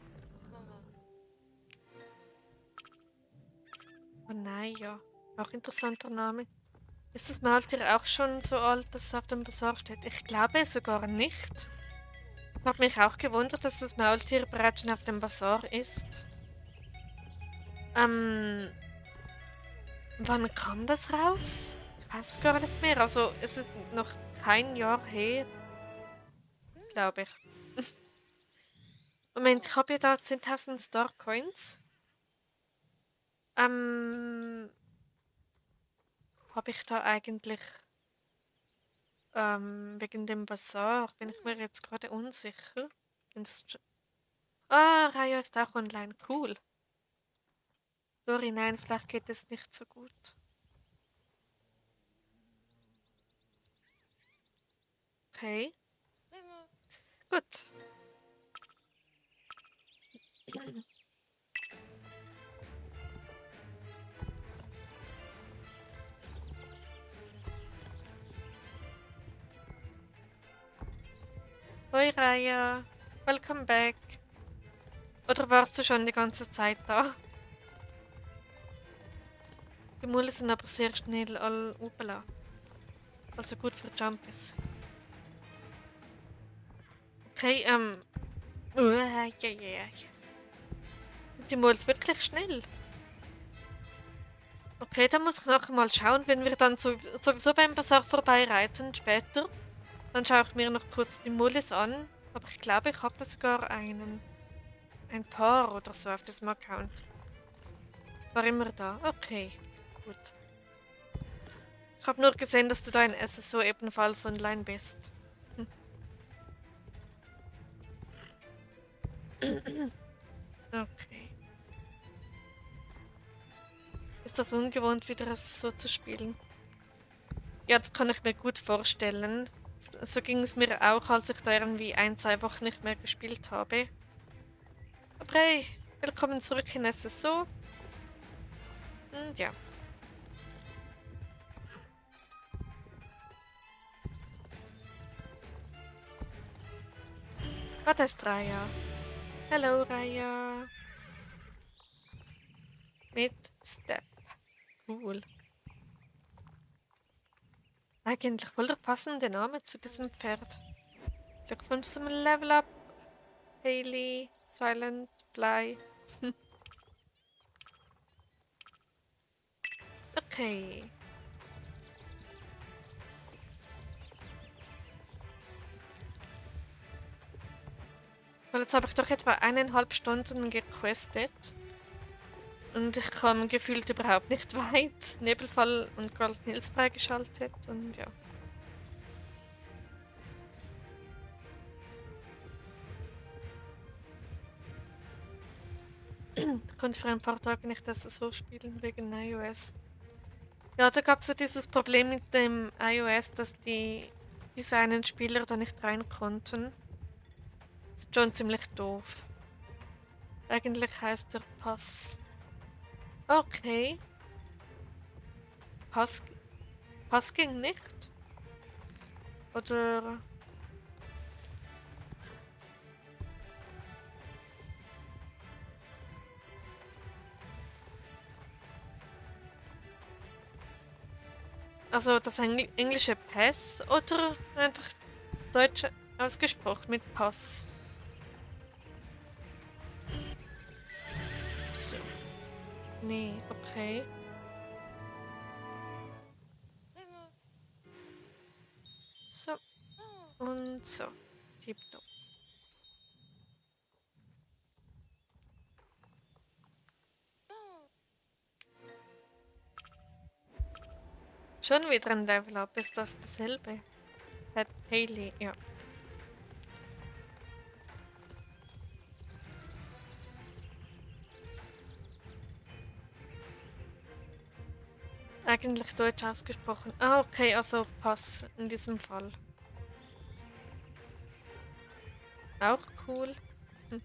Oh nein, ja. Auch interessanter Name. Ist das Maultier auch schon so alt, dass es auf dem Basar steht? Ich glaube sogar nicht. Ich habe mich auch gewundert, dass das Maultier bereits schon auf dem Basar ist. Ähm, wann kam das raus? Ich weiß gar nicht mehr. Also es ist noch kein Jahr her, glaube ich. Moment, ich habe ja da 10.000 Star Coins. Ähm, habe ich da eigentlich wegen dem Basar bin ich mir jetzt gerade unsicher. Raya ist auch online. Cool. Sorry, nein, vielleicht geht es nicht so gut. Okay, gut. Hoi Raya, welcome back. Oder warst du schon die ganze Zeit da? Die Mule sind aber sehr schnell all upala. Also gut für Jumpies. Okay, ja, ja, ja. Sind die Mules wirklich schnell? Okay, dann muss ich nachher mal schauen, wenn wir dann sowieso beim Bazar vorbeireiten später. Dann schaue ich mir noch kurz die Mules an. Aber ich glaube, ich habe da sogar ein Paar oder so auf diesem Account. War immer da. Okay, gut. Ich habe nur gesehen, dass du da in SSO ebenfalls online bist. Okay. Ist das ungewohnt, wieder SSO zu spielen? Ja, das kann ich mir gut vorstellen. So ging es mir auch, als ich da irgendwie 1, 2 Wochen nicht mehr gespielt habe. Aber hey, willkommen zurück in SSO. Ja. Ah, da ist Raya. Hallo, Raya. Mit Step. Cool. Eigentlich voll der passende Name zu diesem Pferd. Glückwunsch zum Level Up. Hailey, Silent, Bly. Okay. Und jetzt habe ich doch etwa 1,5 Stunden gequestet. Und ich komme gefühlt überhaupt nicht weit. Nebelfall und Golden Hills freigeschaltet und ja. Ich konnte für ein paar Tage nicht SSO spielen wegen iOS. Ja, da gab es ja dieses Problem mit dem iOS, dass diese einen Spieler da nicht rein konnten. Das ist schon ziemlich doof. Eigentlich heißt der Pass. Okay. Pass, Pass ging nicht? Oder. Also das englische Pass oder einfach deutsch ausgesprochen mit Pass? So. Nee, okay. So. Und so. Tipptopp. Schon wieder ein Level Up, ist das dasselbe? Hat Hailey, ja. Eigentlich deutsch ausgesprochen. Ah, okay, also Pass in diesem Fall. Auch cool. Hm.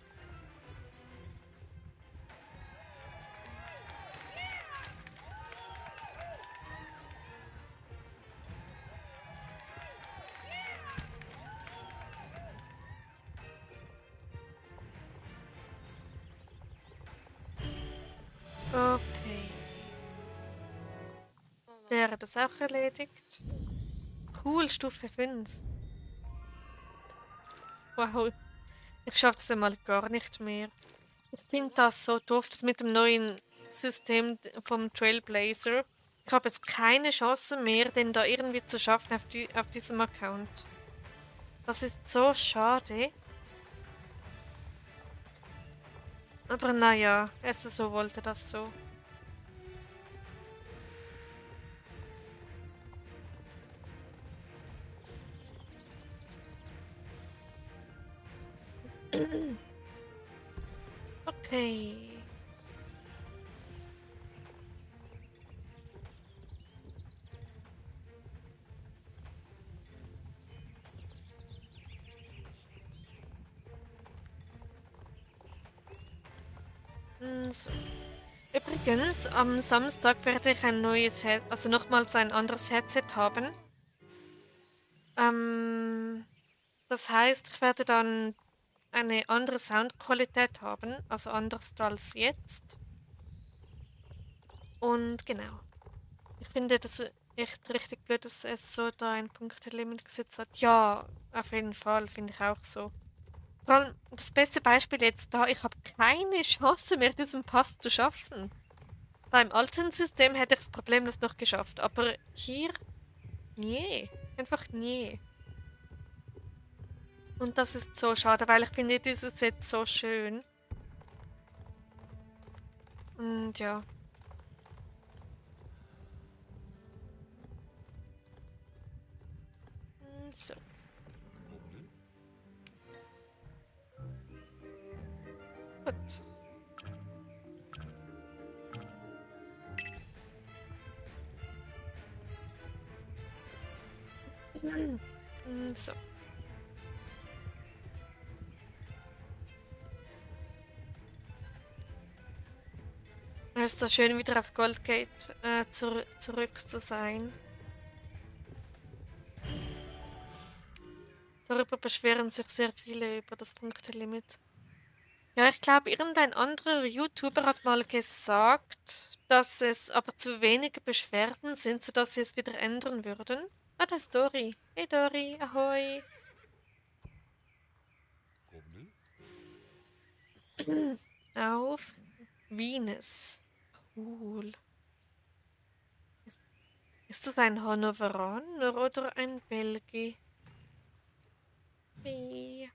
Okay. Wäre das auch erledigt? Cool, Stufe 5. Wow, ich schaffe das einmal gar nicht mehr. Ich finde das so doof, das mit dem neuen System vom Trailblazer. Ich habe jetzt keine Chance mehr, den da irgendwie zu schaffen auf diesem Account. Das ist so schade. Aber naja, SSO wollte das so. Okay. So. Übrigens, am Samstag werde ich ein neues also nochmals ein anderes Headset haben. Ähm, Das heißt, ich werde dann eine andere Soundqualität haben, also anders als jetzt. Und genau. Ich finde das echt richtig blöd, dass es so da ein Punktelimit gesetzt hat. Ja, auf jeden Fall, finde ich auch so. Vor allem das beste Beispiel jetzt da, ich habe keine Chance mehr, diesen Pass zu schaffen. Beim alten System hätte ich es problemlos noch geschafft, aber hier, nee, einfach nee. Und das ist so schade, weil ich finde dieses Set so schön. Und ja. So, gut. So. Es ist so schön, wieder auf Goldgate zurück zu sein. Darüber beschweren sich sehr viele über das Punktelimit. Ja, ich glaube, irgendein anderer YouTuber hat mal gesagt, dass es aber zu wenige Beschwerden sind, sodass sie es wieder ändern würden. Ah, da ist Dori. Hey Dori, ahoi. Auf Venus. Cool. Ist, ist das ein Hannoveraner oder ein Belgier? Hey.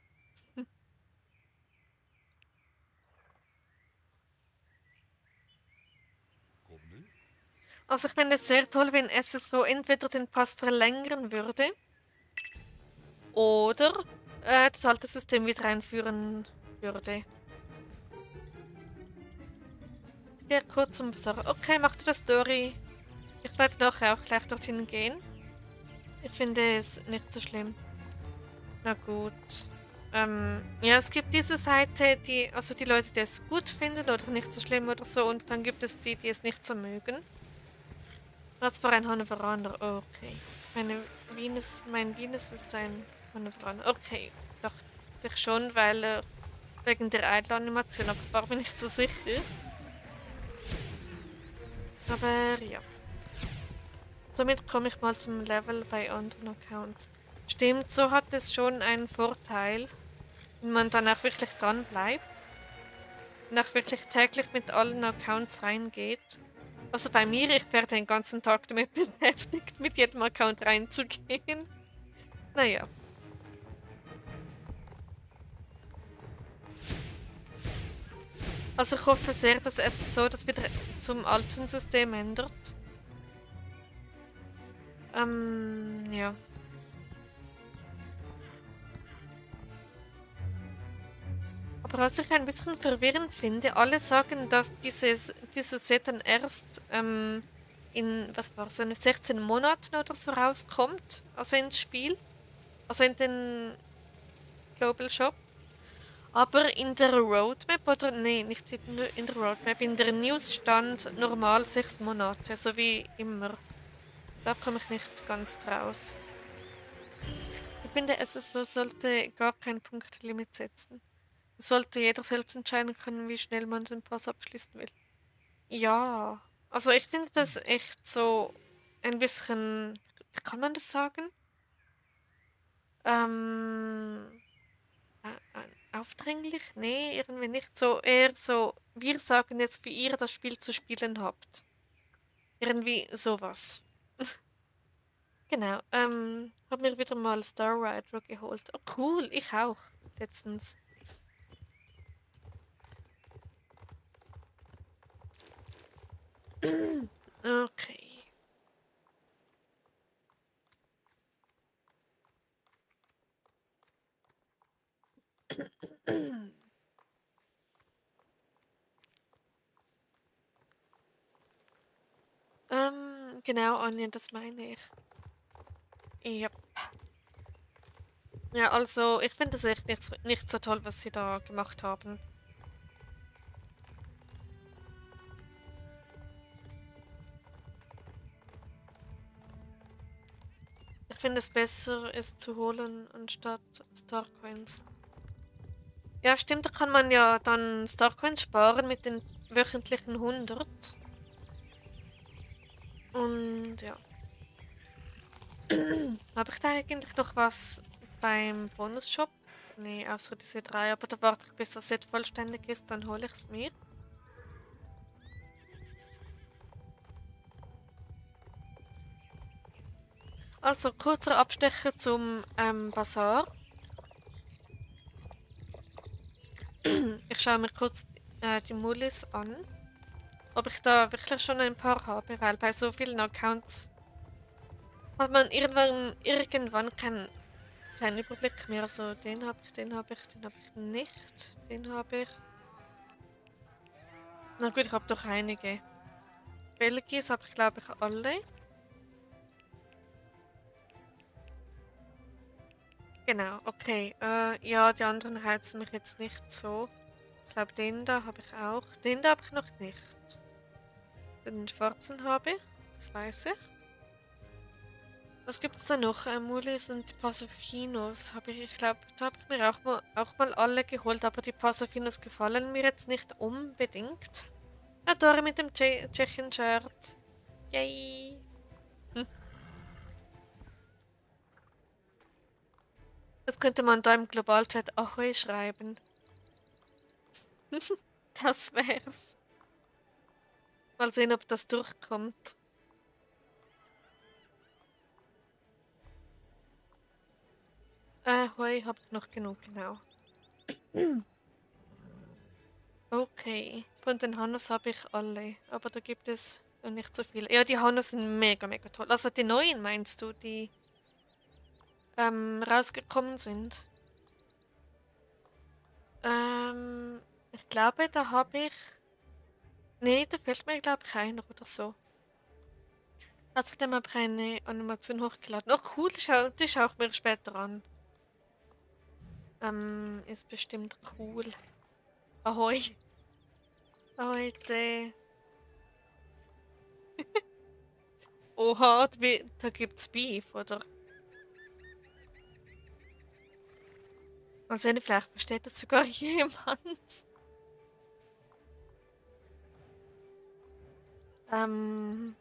Also ich fände es sehr toll, wenn SSO entweder den Pass verlängern würde oder das alte System wieder einführen würde. Ich gehe kurz zum Besorger. Okay, mach du das, Dori. Ich werde nachher auch gleich dorthin gehen. Ich finde es nicht so schlimm. Na gut. Ja, es gibt diese Seite, also die Leute, die es gut finden oder nicht so schlimm oder so, und dann gibt es die, die es nicht so mögen. Was für ein Hannoveraner? Okay. Mein Venus ist ein Hannoveraner. Okay, dachte ich schon, weil wegen der Idle-Animation, aber ich war mir nicht so sicher. Aber ja. Somit komme ich mal zum Level bei anderen Accounts. Stimmt, so hat es schon einen Vorteil, wenn man dann auch wirklich dran bleibt und auch wirklich täglich mit allen Accounts reingeht. Also bei mir, ich werde den ganzen Tag damit beschäftigt, mit jedem Account reinzugehen. Naja. Also ich hoffe sehr, dass es so das wieder zum alten System ändert. Ja. Aber was ich ein bisschen verwirrend finde, alle sagen, dass dieses Set dann erst in, was war es, in 16 Monaten oder so rauskommt. Also ins Spiel. Also in den Global Shop. Aber in der Roadmap, oder nee, nicht in der Roadmap, in der News stand normal 6 Monate, so wie immer. Da komme ich nicht ganz draus. Ich finde, SSO sollte gar kein Punktlimit setzen. Es sollte jeder selbst entscheiden können, wie schnell man den Pass abschließen will. Ja, also ich finde das echt so ein bisschen, wie kann man das sagen? Ähm, aufdringlich? Nee, irgendwie nicht so. Eher so, wir sagen jetzt, wie ihr das Spiel zu spielen habt. Irgendwie sowas. Genau. Hab mir wieder mal Star Rider geholt. Oh, cool, ich auch. Letztens. Okay. Genau, Anja, das meine ich. Ja. Ja, also ich finde das echt nicht so toll, was sie da gemacht haben. Ich finde es besser, es zu holen, anstatt Starcoins. Ja, stimmt, da kann man ja dann Starcoins sparen mit den wöchentlichen 100. Und ja. Habe ich da eigentlich noch was beim Bonusshop? Nee, außer diese drei, aber da warte ich, bis das Set vollständig ist, dann hole ich es mir. Also, kurzer Abstecher zum Bazar. Ich schaue mir kurz die Mullis an, ob ich da wirklich schon ein paar habe, weil bei so vielen Accounts hat man irgendwann keinen Überblick mehr. Also, den habe ich, den habe ich, den habe ich nicht, den habe ich. Na gut, ich habe doch einige. Belgis habe ich, glaube ich, alle. Genau, okay. Ja, die anderen reizen mich jetzt nicht so. Ich glaube, den da habe ich auch. Den da habe ich noch nicht. Den schwarzen habe ich, das weiß ich. Was gibt's da noch? Mulis und die Passafinos habe ich, ich glaube, da habe ich mir auch mal alle geholt, aber die Passafinos gefallen mir jetzt nicht unbedingt. Ah, Dori mit dem Tschechien-Shirt. Yay! Hm. Das könnte man da im Globalchat Ahoi schreiben. Das wär's. Mal sehen, ob das durchkommt. Heu habe ich noch genug, genau. Okay. Von den Hannos habe ich alle, aber da gibt es nicht so viele. Ja, die Hannos sind mega, mega toll. Also die neuen meinst du, die rausgekommen sind? Ich glaube, da habe ich. Nee, da fehlt mir, glaube ich, einer oder so. Außerdem habe ich eine Animation hochgeladen. Oh, cool, die schaue ich mir später an. Ist bestimmt cool. Ahoi. Heute. Oha, da gibt's Beef, oder? Also, vielleicht versteht das sogar jemand. Ähm,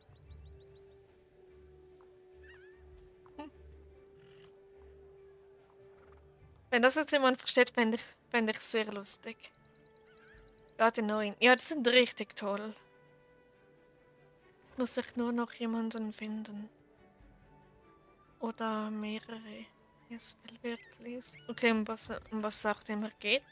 wenn das jetzt jemand versteht, fänd ich sehr lustig. Ja, die neuen. Ja, die sind richtig toll. Muss ich nur noch jemanden finden. Oder mehrere. Yes, please. Okay, um was es auch immer geht.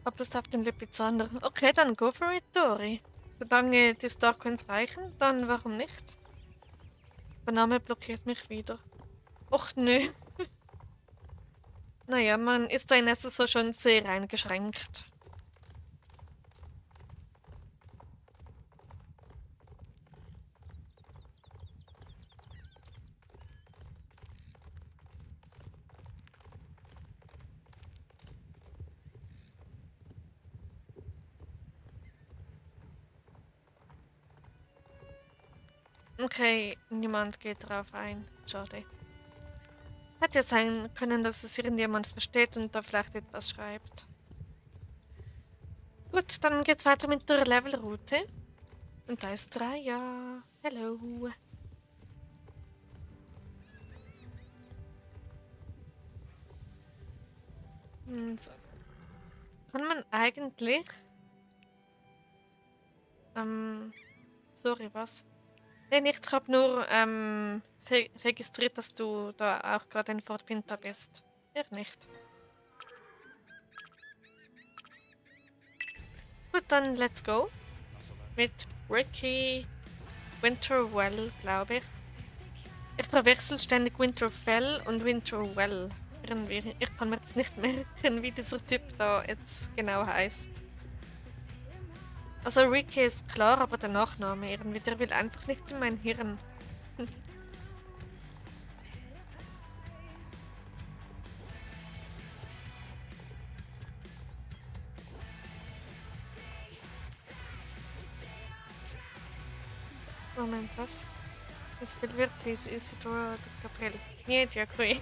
Hab Lust auf den Lipizzaner. Okay, dann go for it, Dori. Solange die Starcoins reichen, dann warum nicht? Der Name blockiert mich wieder. Och nö. Naja, man ist da in so schon sehr eingeschränkt. Okay, niemand geht drauf ein. Schade. Hätte ja sein können, dass es irgendjemand versteht und da vielleicht etwas schreibt. Gut, dann geht's weiter mit der Levelroute. Und da ist Raya. Hello. So. Kann man eigentlich... sorry, was? Nee, nichts. Ich habe nur registriert, dass du da auch gerade in Fort Pinta bist. Er nicht. Gut, dann let's go. Mit Ricky Winterwell, glaube ich. Ich verwechsel ständig Winterfell und Winterwell. Irgendwie. Ich kann mir jetzt nicht merken, wie dieser Typ da jetzt genau heißt. Also Ricky ist klar, aber der Nachname irgendwie, der will einfach nicht in mein Hirn. Moment, was? Jetzt will wirklich Isidora oder Gabriel. Nicht, ja, cool.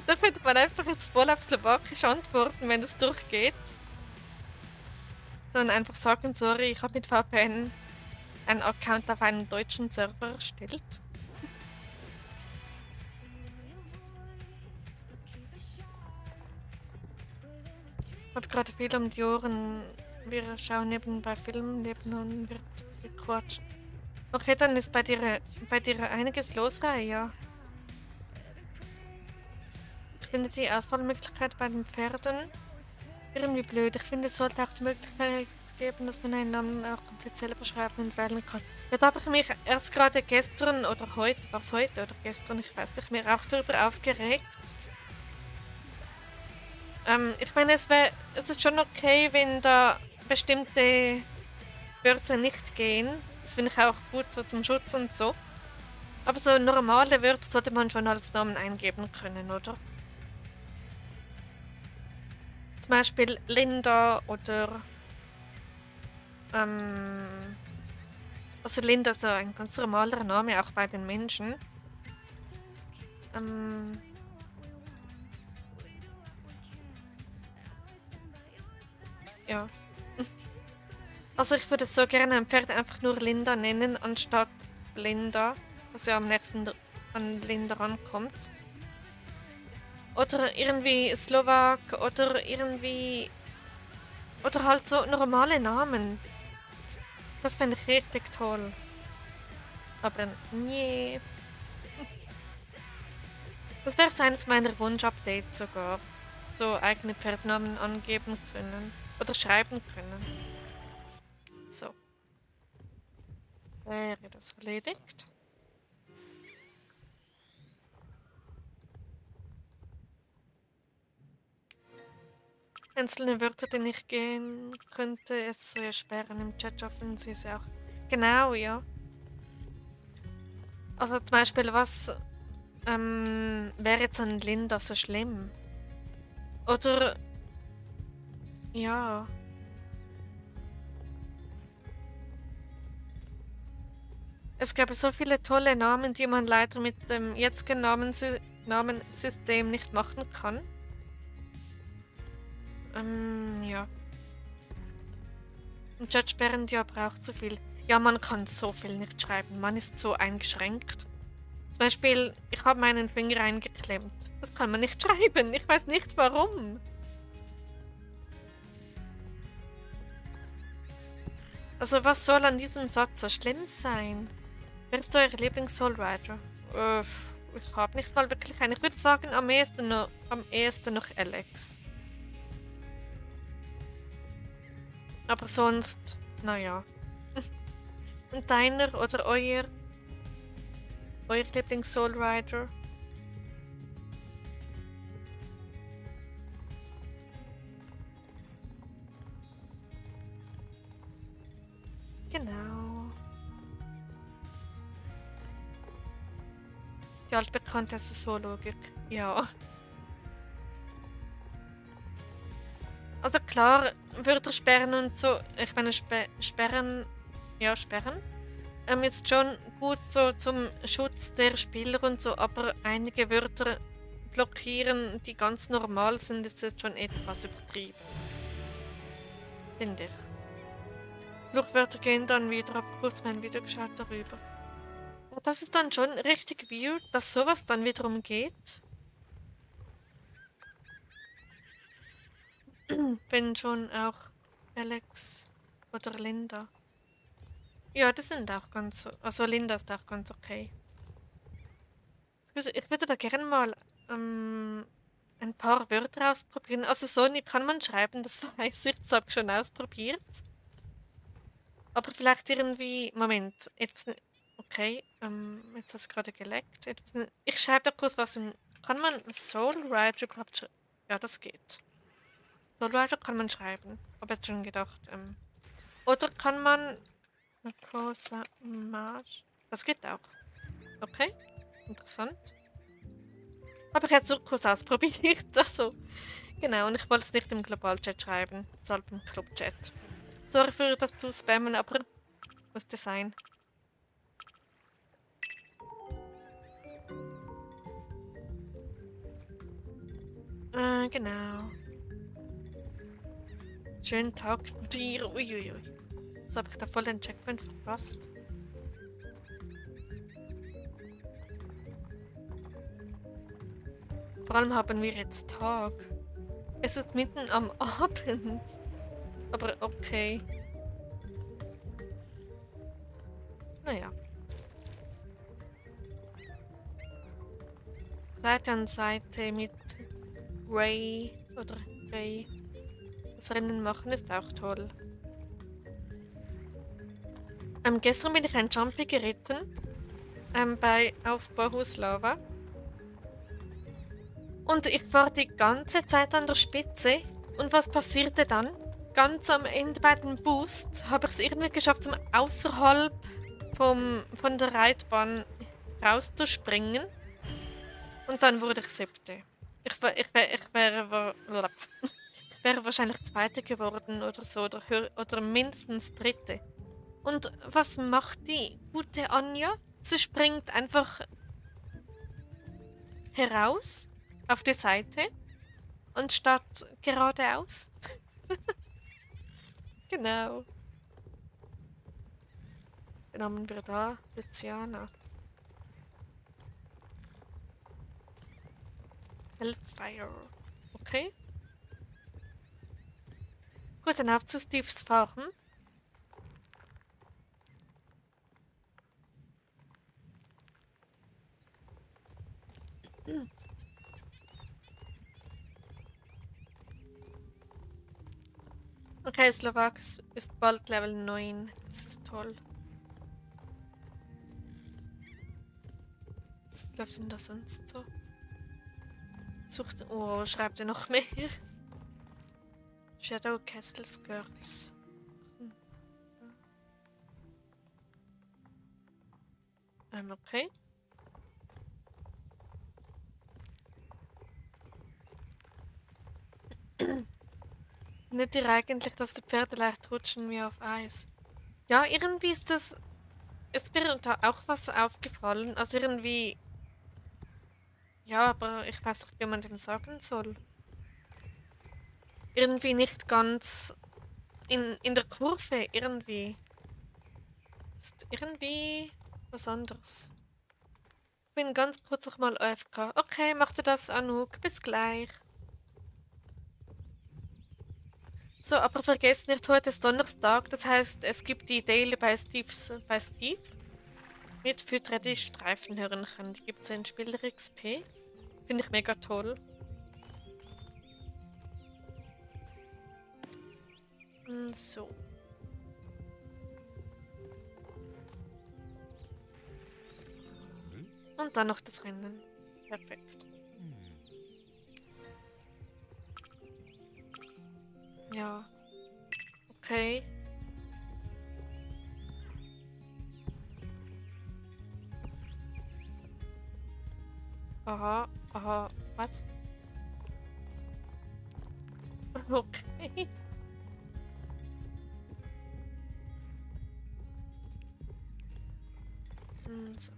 Da könnte man einfach jetzt voll auf Slowakisch antworten, wenn das durchgeht. Sondern einfach sagen, sorry, ich habe mit VPN einen Account auf einen deutschen Server erstellt. Ich habe gerade viel um die Ohren. Wir schauen nebenbei Film, nebenan wird gequatscht. Okay, dann ist bei dir einiges los, ja. Ich finde die Auswahlmöglichkeit bei den Pferden irgendwie blöd. Ich finde, es sollte auch die Möglichkeit geben, dass man einen Namen auch komplett selber schreiben und wählen kann. Ja, da habe ich mich erst gerade gestern oder heute, war es heute oder gestern, ich weiß nicht mehr, auch darüber aufgeregt. Ich meine, es ist schon okay, wenn da bestimmte Wörter nicht gehen. Das finde ich auch gut so zum Schutz und so. Aber so normale Wörter sollte man schon als Namen eingeben können, oder? Zum Beispiel Linda oder also Linda ist so ein ganz normaler Name, auch bei den Menschen. Ja. Also ich würde so gerne ein Pferd einfach nur Linda nennen, anstatt Linda, was ja am nächsten an Linda rankommt. Oder irgendwie Slowak oder irgendwie... Oder halt so normale Namen. Das fände ich richtig toll. Aber nee. Das wäre so eines meiner Wunsch-Updates sogar. So eigene Pferdnamen angeben können. Oder schreiben können. So. Wäre das erledigt? Einzelne Wörter, die nicht gehen könnte, es so sperren im Chat schaffen sie es auch. Genau, ja. Also zum Beispiel, was wäre jetzt an Linda so schlimm? Oder ja. Es gäbe so viele tolle Namen, die man leider mit dem jetzigen Namensystem nicht machen kann. Ja. Im Chat sperren die aber auch zu viel. Ja, man kann so viel nicht schreiben. Man ist so eingeschränkt. Zum Beispiel, ich habe meinen Finger eingeklemmt. Das kann man nicht schreiben. Ich weiß nicht warum. Also was soll an diesem Satz so schlimm sein? Wer ist euer Lieblings-Soulrider? Ich habe nicht mal wirklich einen. Ich würde sagen, am ehesten noch Alex. Aber sonst, naja. Und deiner oder euer Lieblings-Soulrider? Genau. Die altbekannte SSO-Logik. Ja. Also klar, Wörter sperren und so. Ich meine, sperren. Ja, sperren. Ist schon gut so zum Schutz der Spieler und so, aber einige Wörter blockieren, die ganz normal sind, ist jetzt schon etwas übertrieben. finde ich. Fluchwörter gehen dann wieder, aber kurz mein Video geschaut darüber. Und das ist dann schon richtig weird, dass sowas dann wiederum geht. Wenn schon auch Alex oder Linda. Ja, die sind auch ganz, also Linda ist auch ganz okay. Ich würde da gerne mal ein paar Wörter ausprobieren. Also Sony kann man schreiben, das weiß ich, das habe ich schon ausprobiert. Aber vielleicht irgendwie, Moment, etwas, okay, jetzt hast du gerade geleckt. Ich schreibe da kurz was in, kann man Soul Rider überhaupt ja, das geht. Soul Rider kann man schreiben, habe jetzt schon gedacht. Oder kann man Cosa Marsch, das geht auch. Okay, interessant. Habe ich jetzt so kurz ausprobiert, also, genau, und ich wollte es nicht im Globalchat schreiben, deshalb im Clubchat. Sorry für das zu spammen, aber musste sein. Genau. Schönen Tag dir. Uiuiui. So habe ich da voll den Checkpoint verpasst. Vor allem haben wir jetzt Tag. Es ist mitten am Abend. Aber okay. Naja. Seite an Seite mit Ray oder Ray. Das Rennen machen ist auch toll. Gestern bin ich ein Jumpy geritten. Bei Aufbauhaus Lava. Und ich war die ganze Zeit an der Spitze. Und was passierte dann? Ganz am Ende bei den Boosts habe ich es irgendwie geschafft, zum außerhalb von der Reitbahn rauszuspringen. Und dann wurde ich siebte. Ich wäre wahrscheinlich zweite geworden oder so, oder mindestens dritte. Und was macht die gute Anja? Sie springt einfach heraus auf die Seite und statt geradeaus. Genau. Wen haben wir da? Luciana. Hellfire. Okay. Gut, dann auf zu Steves Farm. Okay, Slovak ist bald Level 9. Das ist toll. Was läuft denn da sonst so? Sucht. Oh, schreibt er noch mehr? Shadow Castles Girls. Okay. Nicht ihr eigentlich, dass die Pferde leicht rutschen wie auf Eis? Ja, irgendwie ist mir da auch was aufgefallen. Also irgendwie, ja, aber ich weiß nicht, wie man dem sagen soll. Irgendwie nicht ganz in der Kurve, irgendwie. Ist irgendwie was anderes. Ich bin ganz kurz noch mal AFK. Okay, mach du das, Anouk. Bis gleich. So, aber vergesst nicht, heute ist Donnerstag. Das heißt, es gibt die Daily bei Steve. Mit füttere die Streifenhörnchen. Die gibt es in Spieler XP. Finde ich mega toll. So. Und dann noch das Rennen. Perfekt. Ja. Okay. Aha, aha. Was? Okay. So.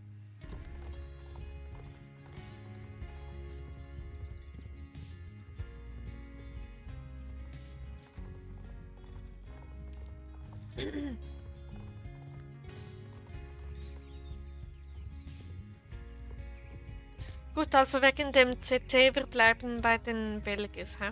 Gut, also wegen dem CT, wir bleiben bei den Belgis, hä?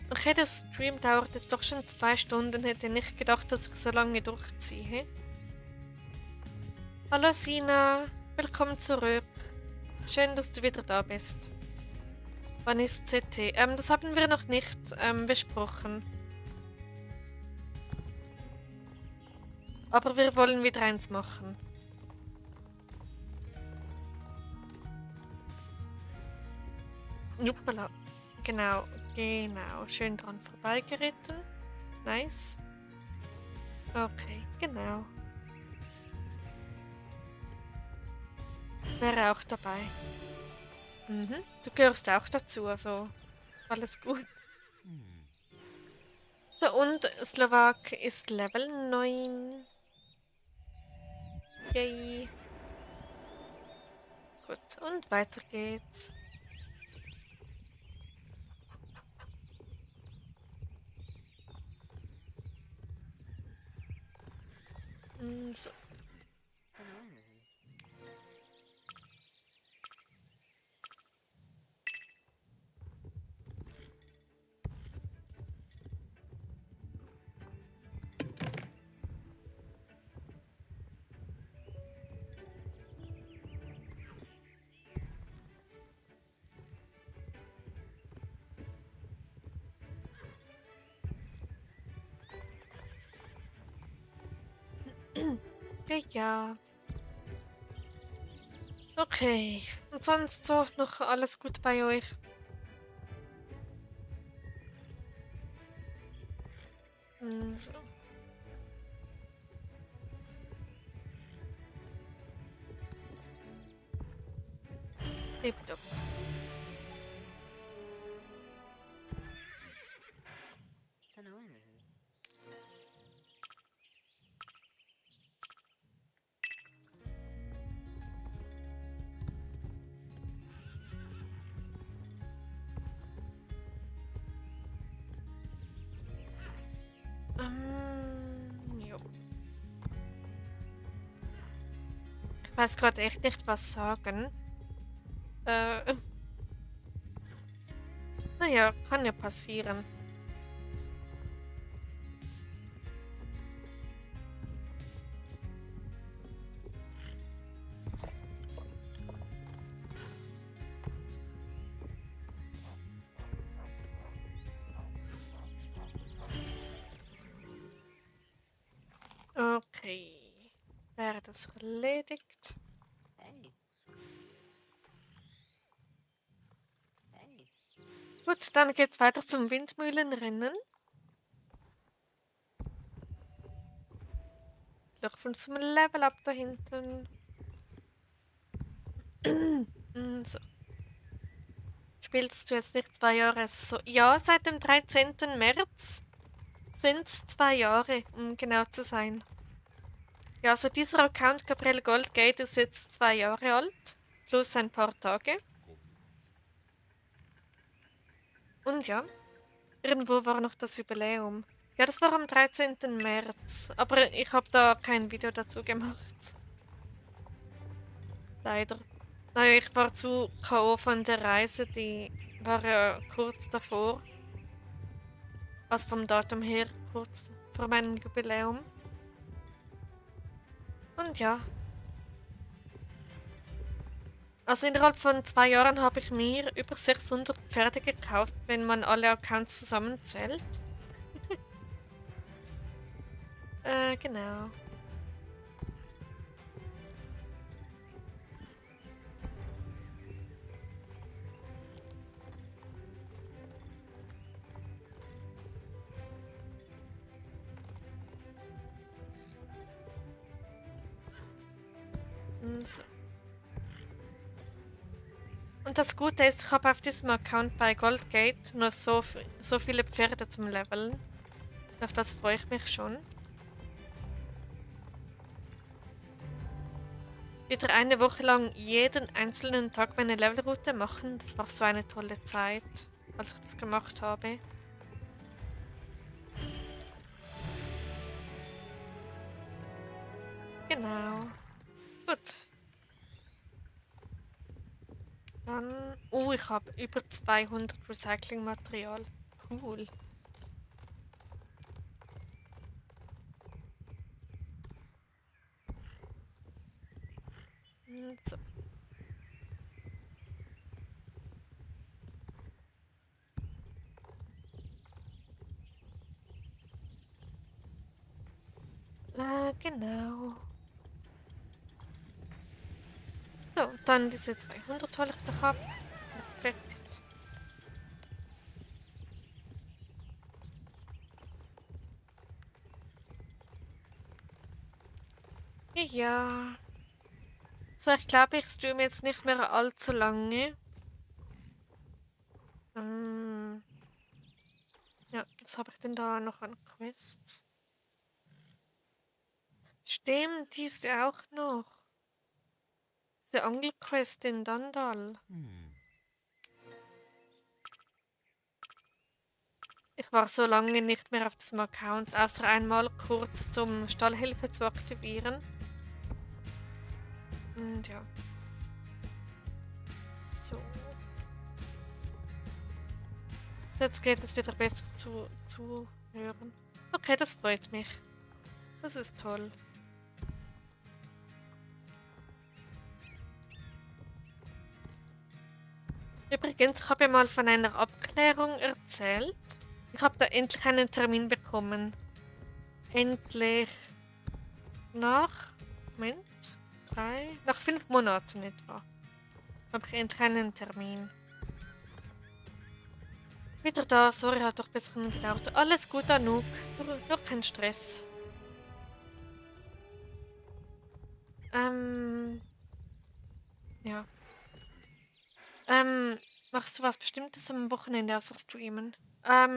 Okay, der Stream dauert jetzt doch schon 2 Stunden. Hätte nicht gedacht, dass ich so lange durchziehe. Hallo Sina, willkommen zurück. Schön, dass du wieder da bist. Wann ist CT? Das haben wir noch nicht besprochen. Aber wir wollen wieder eins machen. Juppala. Genau, genau. Schön dran vorbeigeritten. Nice. Okay, genau. Wäre auch dabei. Mhm. Du gehörst auch dazu, also alles gut. So, und Slowak ist Level 9. Yay. Gut, und weiter geht's. So. Ja. Okay. Und sonst so noch alles gut bei euch? So. Tipptopp. Jo. Ich weiß gerade echt nicht, was sagen. Naja, kann ja passieren. Okay. Wäre das erledigt? Gut, dann geht's weiter zum Windmühlenrennen. Laufen zum Level Up da hinten. So. Spielst du jetzt nicht 2 Jahre? So, ja, seit dem 13. März sind es 2 Jahre, um genau zu sein. Ja, also dieser Account Gabriel Goldgate ist jetzt 2 Jahre alt, plus ein paar Tage. Und ja, irgendwo war noch das Jubiläum. Ja, das war am 13. März, aber ich habe da kein Video dazu gemacht. Leider. Naja, ich war zu K.O. von der Reise, die war ja kurz davor. Also vom Datum her kurz vor meinem Jubiläum. Und ja. Also innerhalb von 2 Jahren habe ich mir über 600 Pferde gekauft, wenn man alle Accounts zusammenzählt. Genau. So. Und das Gute ist, ich habe auf diesem Account bei Goldgate noch so viele Pferde zum Leveln. Auf das freue ich mich schon. Wieder eine Woche lang jeden einzelnen Tag meine Levelroute machen. Das war so eine tolle Zeit, als ich das gemacht habe. Genau. Gut. Dann. Oh, ich habe über 200 Recyclingmaterial. Cool. So. Genau. So, dann diese 200 hole ich noch ab. Perfekt. Ja. So, ich glaube, ich streame jetzt nicht mehr allzu lange. Ja, was habe ich denn da noch an Quests? Stimmt, die ist ja auch noch. Diese Angelquest in Dandal. Ich war so lange nicht mehr auf diesem Account, außer einmal kurz zum Stallhilfe zu aktivieren. Und ja. So. Jetzt geht es wieder besser zu hören. Okay, das freut mich. Das ist toll. Übrigens, ich habe ja mal von einer Abklärung erzählt. Ich habe da endlich einen Termin bekommen. Endlich. Nach, Moment, nach 5 Monaten etwa. Habe ich endlich einen Termin. Wieder da, sorry, hat doch ein bisschen gedauert. Alles gut, Anouk. Nur kein Stress. Ja. Machst du was Bestimmtes am Wochenende außer streamen?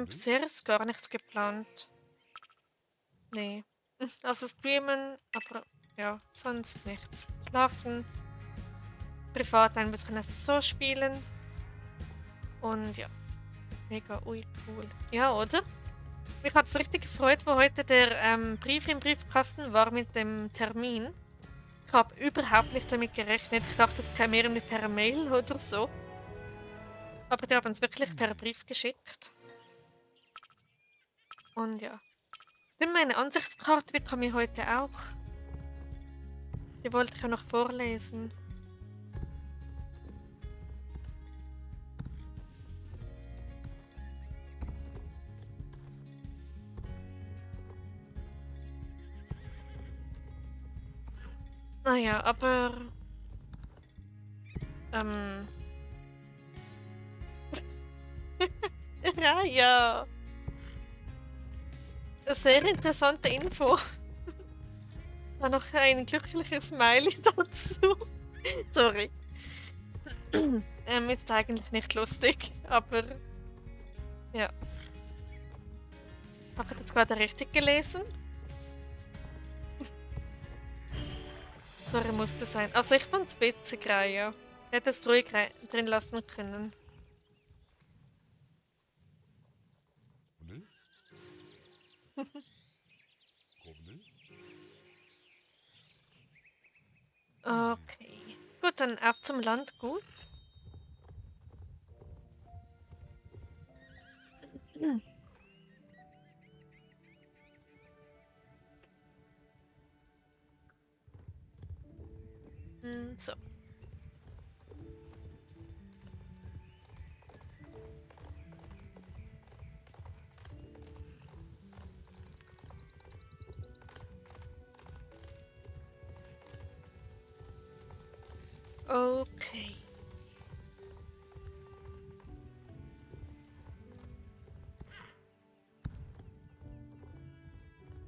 Bisher ist gar nichts geplant. Nee. Also streamen, aber ja, sonst nichts. Schlafen, privat ein bisschen so spielen. Und ja, mega, ui, cool. Ja, oder? Mich hat es richtig gefreut, wo heute der Brief im Briefkasten war mit dem Termin. Ich habe überhaupt nicht damit gerechnet. Ich dachte, es käme irgendwie per Mail oder so. Aber die haben es wirklich per Brief geschickt. Und ja. Dann meine Ansichtskarte bekomme ich heute auch. Die wollte ich ja noch vorlesen. Naja, aber... ja. Sehr interessante Info. Dann noch ein glückliches Smiley dazu. Sorry. Ist eigentlich nicht lustig, aber ja. Habe ich das gerade richtig gelesen? Sorry, musste sein. Also ich fand's witzig, ja. Ich hätte es ruhig drin lassen können. Okay. Gut, dann auf zum Landgut. So. Okay.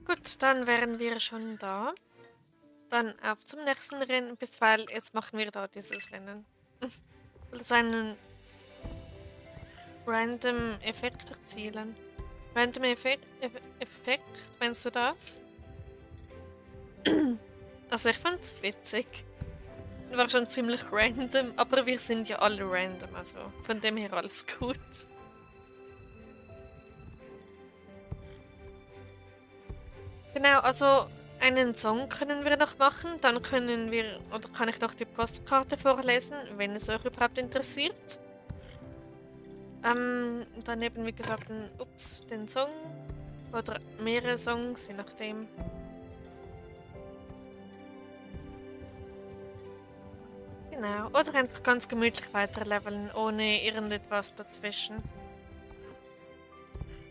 Gut, dann wären wir schon da. Dann auf zum nächsten Rennen, weil jetzt machen wir da dieses Rennen. So einen random Effekt erzielen. Random Effekt, meinst du das? Also ich fand's witzig. War schon ziemlich random, aber wir sind ja alle random, also von dem her alles gut. Genau, also einen Song können wir noch machen, dann können wir, oder kann ich noch die Postkarte vorlesen, wenn es euch überhaupt interessiert. Dann eben, wie gesagt, den Song oder mehrere Songs, je nachdem. Genau, oder einfach ganz gemütlich weiterleveln, ohne irgendetwas dazwischen.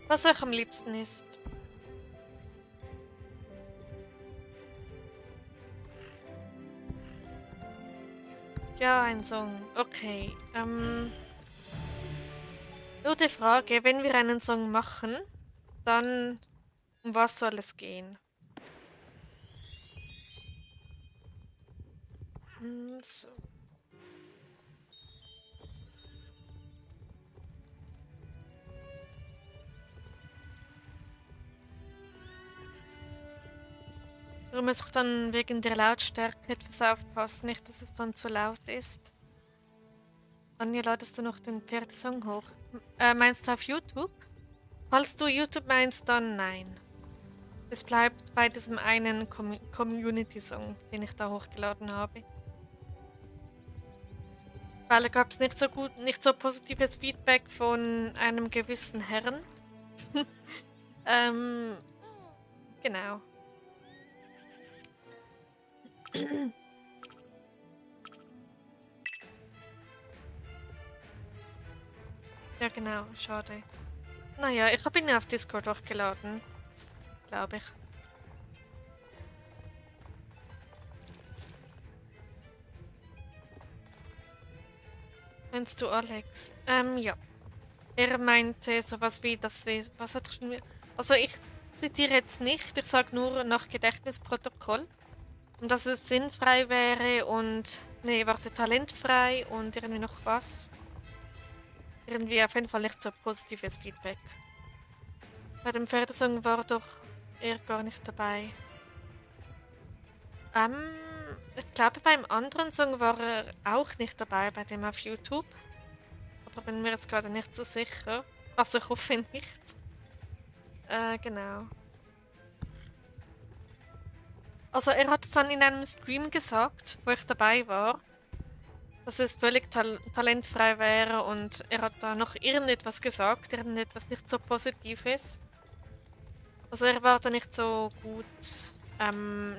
Was euch am liebsten ist. Ja, ein Song. Okay. Nur die Frage, wenn wir einen Song machen, dann um was soll es gehen? So. Da muss ich dann wegen der Lautstärke etwas aufpassen, nicht, dass es dann zu laut ist. Anja, ladest du noch den Pferdesong hoch? Meinst du auf YouTube? Falls du YouTube meinst, dann nein. Es bleibt bei diesem einen Community-Song, den ich da hochgeladen habe. Weil da gab es nicht so positives Feedback von einem gewissen Herrn. ähm, genau. Ja, genau, schade. Naja, ich habe ihn ja auf Discord hochgeladen, glaube ich. Meinst du Alex? Ja. Er meinte sowas wie, was hat er schon, also ich zitiere jetzt nicht, ich sage nur nach Gedächtnisprotokoll. Und dass es sinnfrei wäre und, nee, warte, talentfrei und irgendwie noch was. Irgendwie auf jeden Fall nicht so positives Feedback. Bei dem Pferdesong war doch er gar nicht dabei. Ähm, ich glaube, beim anderen Song war er auch nicht dabei, bei dem auf YouTube. Aber bin mir jetzt gerade nicht so sicher. Also ich hoffe nicht. Genau. Also er hat es dann in einem Stream gesagt, wo ich dabei war, dass es völlig talentfrei wäre und er hat da noch irgendetwas gesagt, irgendetwas nicht so Positives. Also er war da nicht so gut,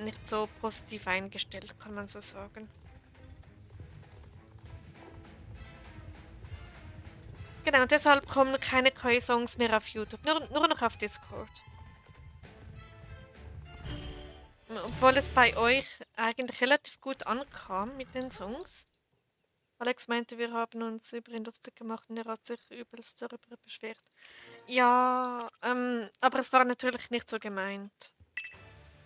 nicht so positiv eingestellt, kann man so sagen. Genau, deshalb kommen keine KI-Songs mehr auf YouTube, nur noch auf Discord. Obwohl es bei euch eigentlich relativ gut ankam mit den Songs. Alex meinte, wir haben uns über ihn lustig gemacht und er hat sich übelst darüber beschwert. Ja, aber es war natürlich nicht so gemeint.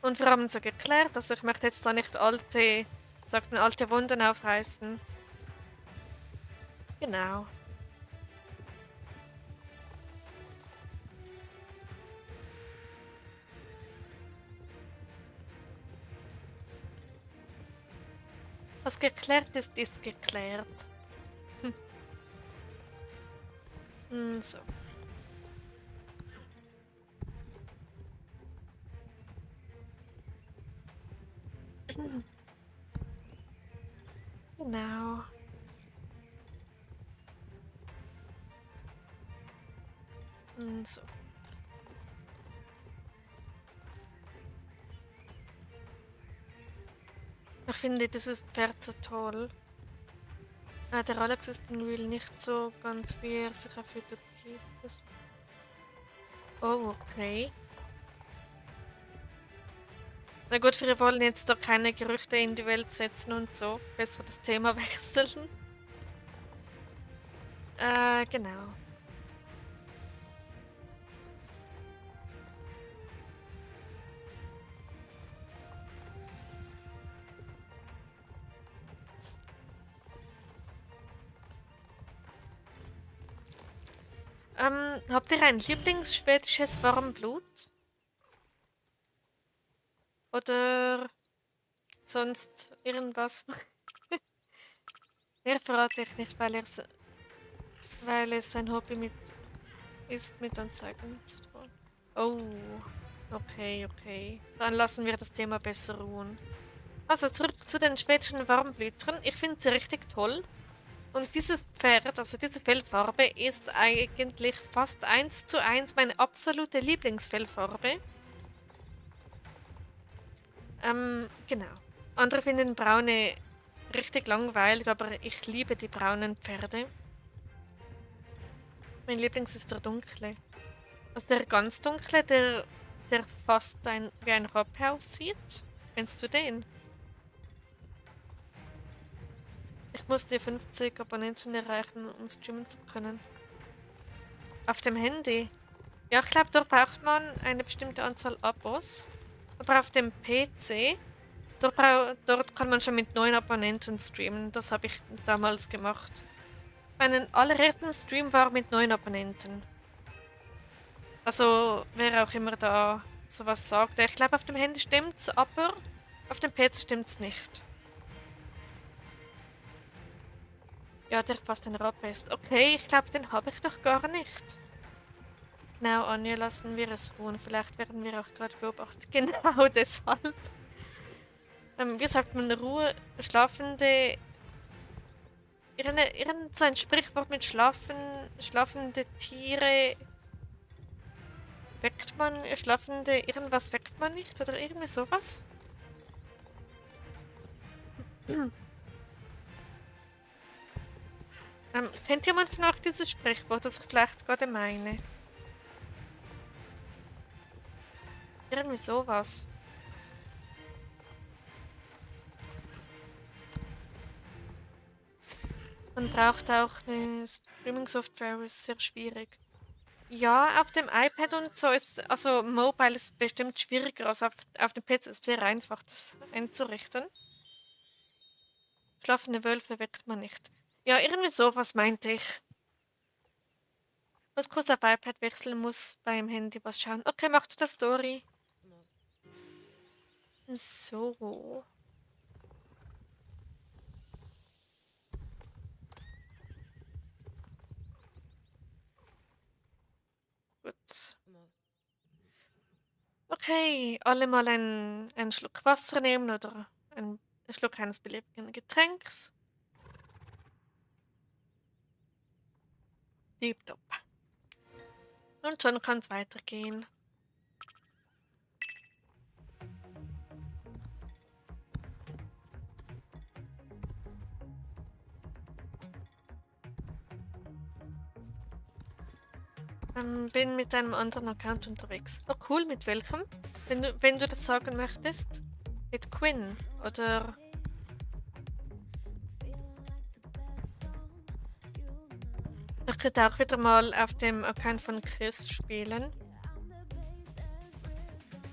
Und wir haben so geklärt, also ich möchte jetzt da nicht sagt man, alte Wunden aufreißen. Genau. Was geklärt ist, ist geklärt. So. Genau. So. Ich finde dieses Pferd so toll. Der Alex ist in Real nicht so ganz, wie er sich auf YouTube gibt. Oh, okay. Na gut, wir wollen jetzt doch keine Gerüchte in die Welt setzen und so. Besser das Thema wechseln. Genau. Habt ihr ein Lieblingsschwedisches Warmblut? Oder sonst irgendwas? Er verrate ich nicht, weil es sein Hobby ist, mit Anzeigen zu drohen. Oh, okay, okay. Dann lassen wir das Thema besser ruhen. Also zurück zu den schwedischen Warmblütern. Ich finde sie richtig toll. Und dieses Pferd, also diese Fellfarbe, ist eigentlich fast 1:1 meine absolute Lieblingsfellfarbe. Genau. Andere finden braune richtig langweilig, aber ich liebe die braunen Pferde. Mein Lieblings ist der dunkle. Also der ganz dunkle, der fast wie ein Rappe aussieht. Kennst du den? Ich muss die 50 Abonnenten erreichen, um streamen zu können. Auf dem Handy? Ja, ich glaube, dort braucht man eine bestimmte Anzahl Abos. Aber auf dem PC, dort kann man schon mit 9 Abonnenten streamen. Das habe ich damals gemacht. Meinen allerersten Stream war mit 9 Abonnenten. Also, wer auch immer da sowas sagt. Ich glaube, auf dem Handy stimmt's, aber auf dem PC stimmt's nicht. Ja, der fast ein Rappe ist. Okay, ich glaube, den habe ich noch gar nicht. Genau, Anja, lassen wir es ruhen. Vielleicht werden wir auch gerade beobachtet. Genau deshalb. Wie sagt man, Ruhe, schlafende... Irgend so ein Sprichwort mit schlafende Tiere... Weckt man, irgendwas weckt man nicht? Oder irgendwie sowas? Kennt jemand von euch dieses Sprichwort, das ich vielleicht gerade meine? Irgendwie sowas. Man braucht auch eine Streaming-Software, ist sehr schwierig. Ja, auf dem iPad und so ist, also Mobile ist bestimmt schwieriger, als auf dem PC ist es sehr einfach, das einzurichten. Schlafende Wölfe weckt man nicht. Ja, irgendwie sowas meinte ich. Muss kurz auf iPad wechseln, muss beim Handy was schauen. Okay, mach du das, Story. So. Gut. Okay, alle mal einen Schluck Wasser nehmen oder einen Schluck eines beliebigen Getränks. Tipptopp. Und schon kann es weitergehen. Bin mit einem anderen Account unterwegs. Oh cool, mit welchem? Wenn du das sagen möchtest. Mit Quinn oder... Ich könnte auch wieder mal auf dem Account von Chris spielen.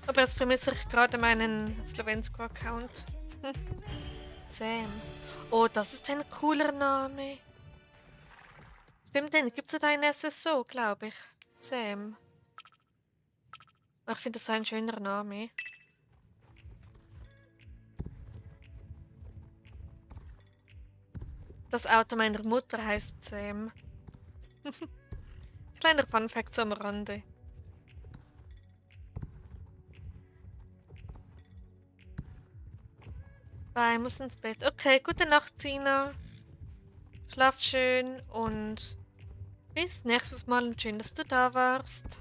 Aber jetzt vermisse ich gerade meinen Slowensko-Account. Sam. Oh, das ist ein cooler Name. Stimmt, den gibt es da in SSO, glaube ich. Sam. Ich finde das so ein schöner Name. Das Auto meiner Mutter heißt Sam. Kleiner Funfact am Rande. Bye, muss ins Bett. Okay, gute Nacht, Sina. Schlaf schön und bis nächstes Mal und schön, dass du da warst.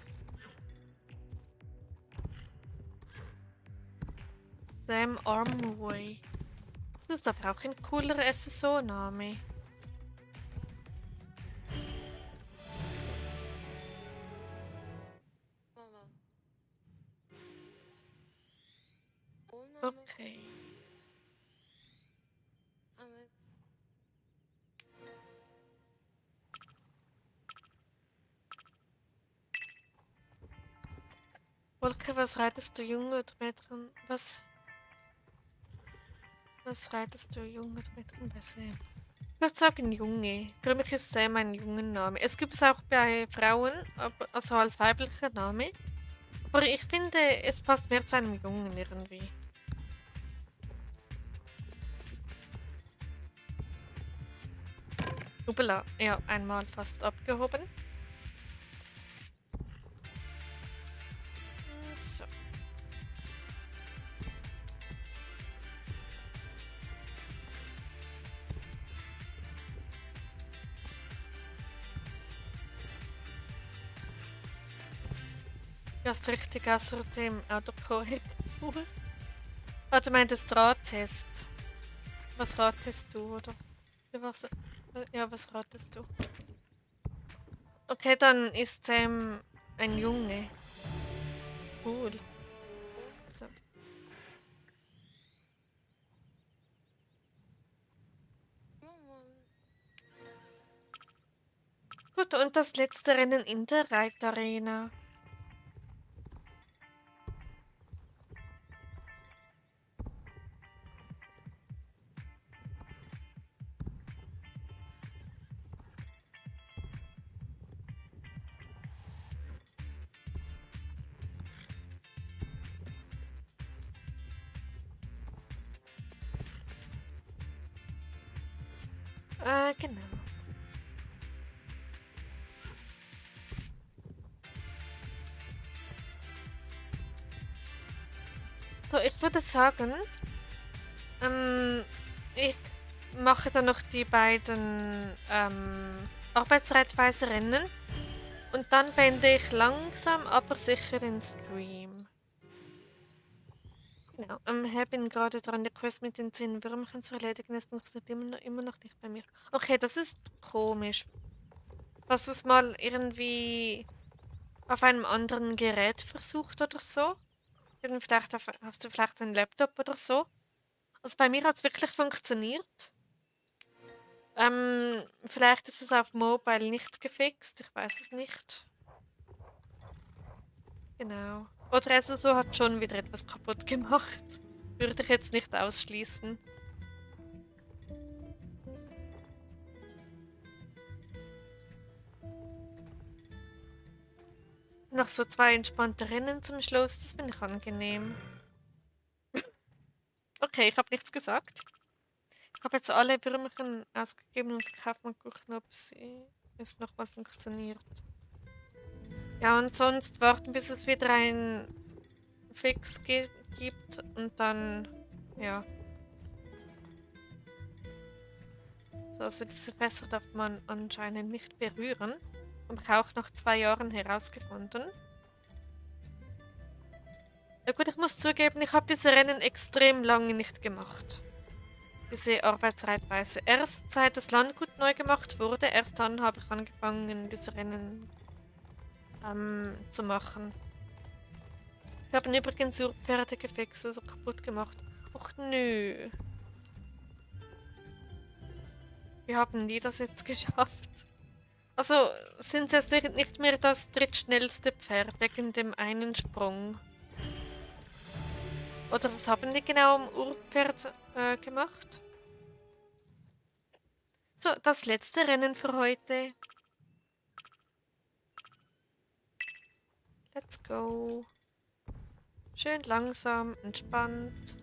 Sam Armway. Das ist aber auch ein cooler SSO-Name. Okay. Wolke, was reitest du, Junge oder Mädchen? Was reitest du, Junge oder Mädchen bei Sam? Ich würde sagen Junge. Für mich ist Sam ein Jungenname. Es gibt es auch bei Frauen, also als weiblicher Name. Aber ich finde, es passt mehr zu einem Jungen irgendwie. Upala, ja, einmal fast abgehoben. So. Ja, ist richtig, außerdem Autokorrektur. Ah, du meintest Rattest. Was ratest du, oder? Für was? Ja, was ratest du? Okay, dann ist ein Junge. Cool. So. Gut, und das letzte Rennen in der Reitarena. Genau. So, ich würde sagen, ich mache dann noch die beiden Arbeitsreitweise-Rennen und dann beende ich langsam, aber sicher den Stream. Genau. Bin gerade dran, die Quest mit den 10 Würmchen zu erledigen. Es funktioniert immer noch nicht bei mir. Okay, das ist komisch. Hast du es mal irgendwie auf einem anderen Gerät versucht oder so? Hast du vielleicht einen Laptop oder so? Also bei mir hat es wirklich funktioniert. Vielleicht ist es auf Mobile nicht gefixt, ich weiß es nicht. Genau. Oder SSO hat schon wieder etwas kaputt gemacht. Würde ich jetzt nicht ausschließen. Noch so 2 entspannte Rennen zum Schluss, das finde ich angenehm. Okay, ich habe nichts gesagt. Ich habe jetzt alle Würmchen ausgegeben und verkauft. Mal gucken, ob es nochmal funktioniert. Ja, und sonst warten, bis es wieder ein Fix gibt und dann, ja. So, also diese Fässer darf man anscheinend nicht berühren. Habe ich auch nach 2 Jahren herausgefunden. Ja gut, ich muss zugeben, ich habe diese Rennen extrem lange nicht gemacht. Diese Arbeitsreitweise. Erst seit das Landgut neu gemacht wurde, erst dann habe ich angefangen, diese Rennen zu machen. Ich habe übrigens Urpferde gefixt, also kaputt gemacht. Och nö. Wie haben die das jetzt geschafft? Also sind sie jetzt nicht mehr das drittschnellste Pferd wegen dem einen Sprung. Oder was haben die genau am Urpferd gemacht? So, das letzte Rennen für heute. Let's go. Schön langsam, entspannt.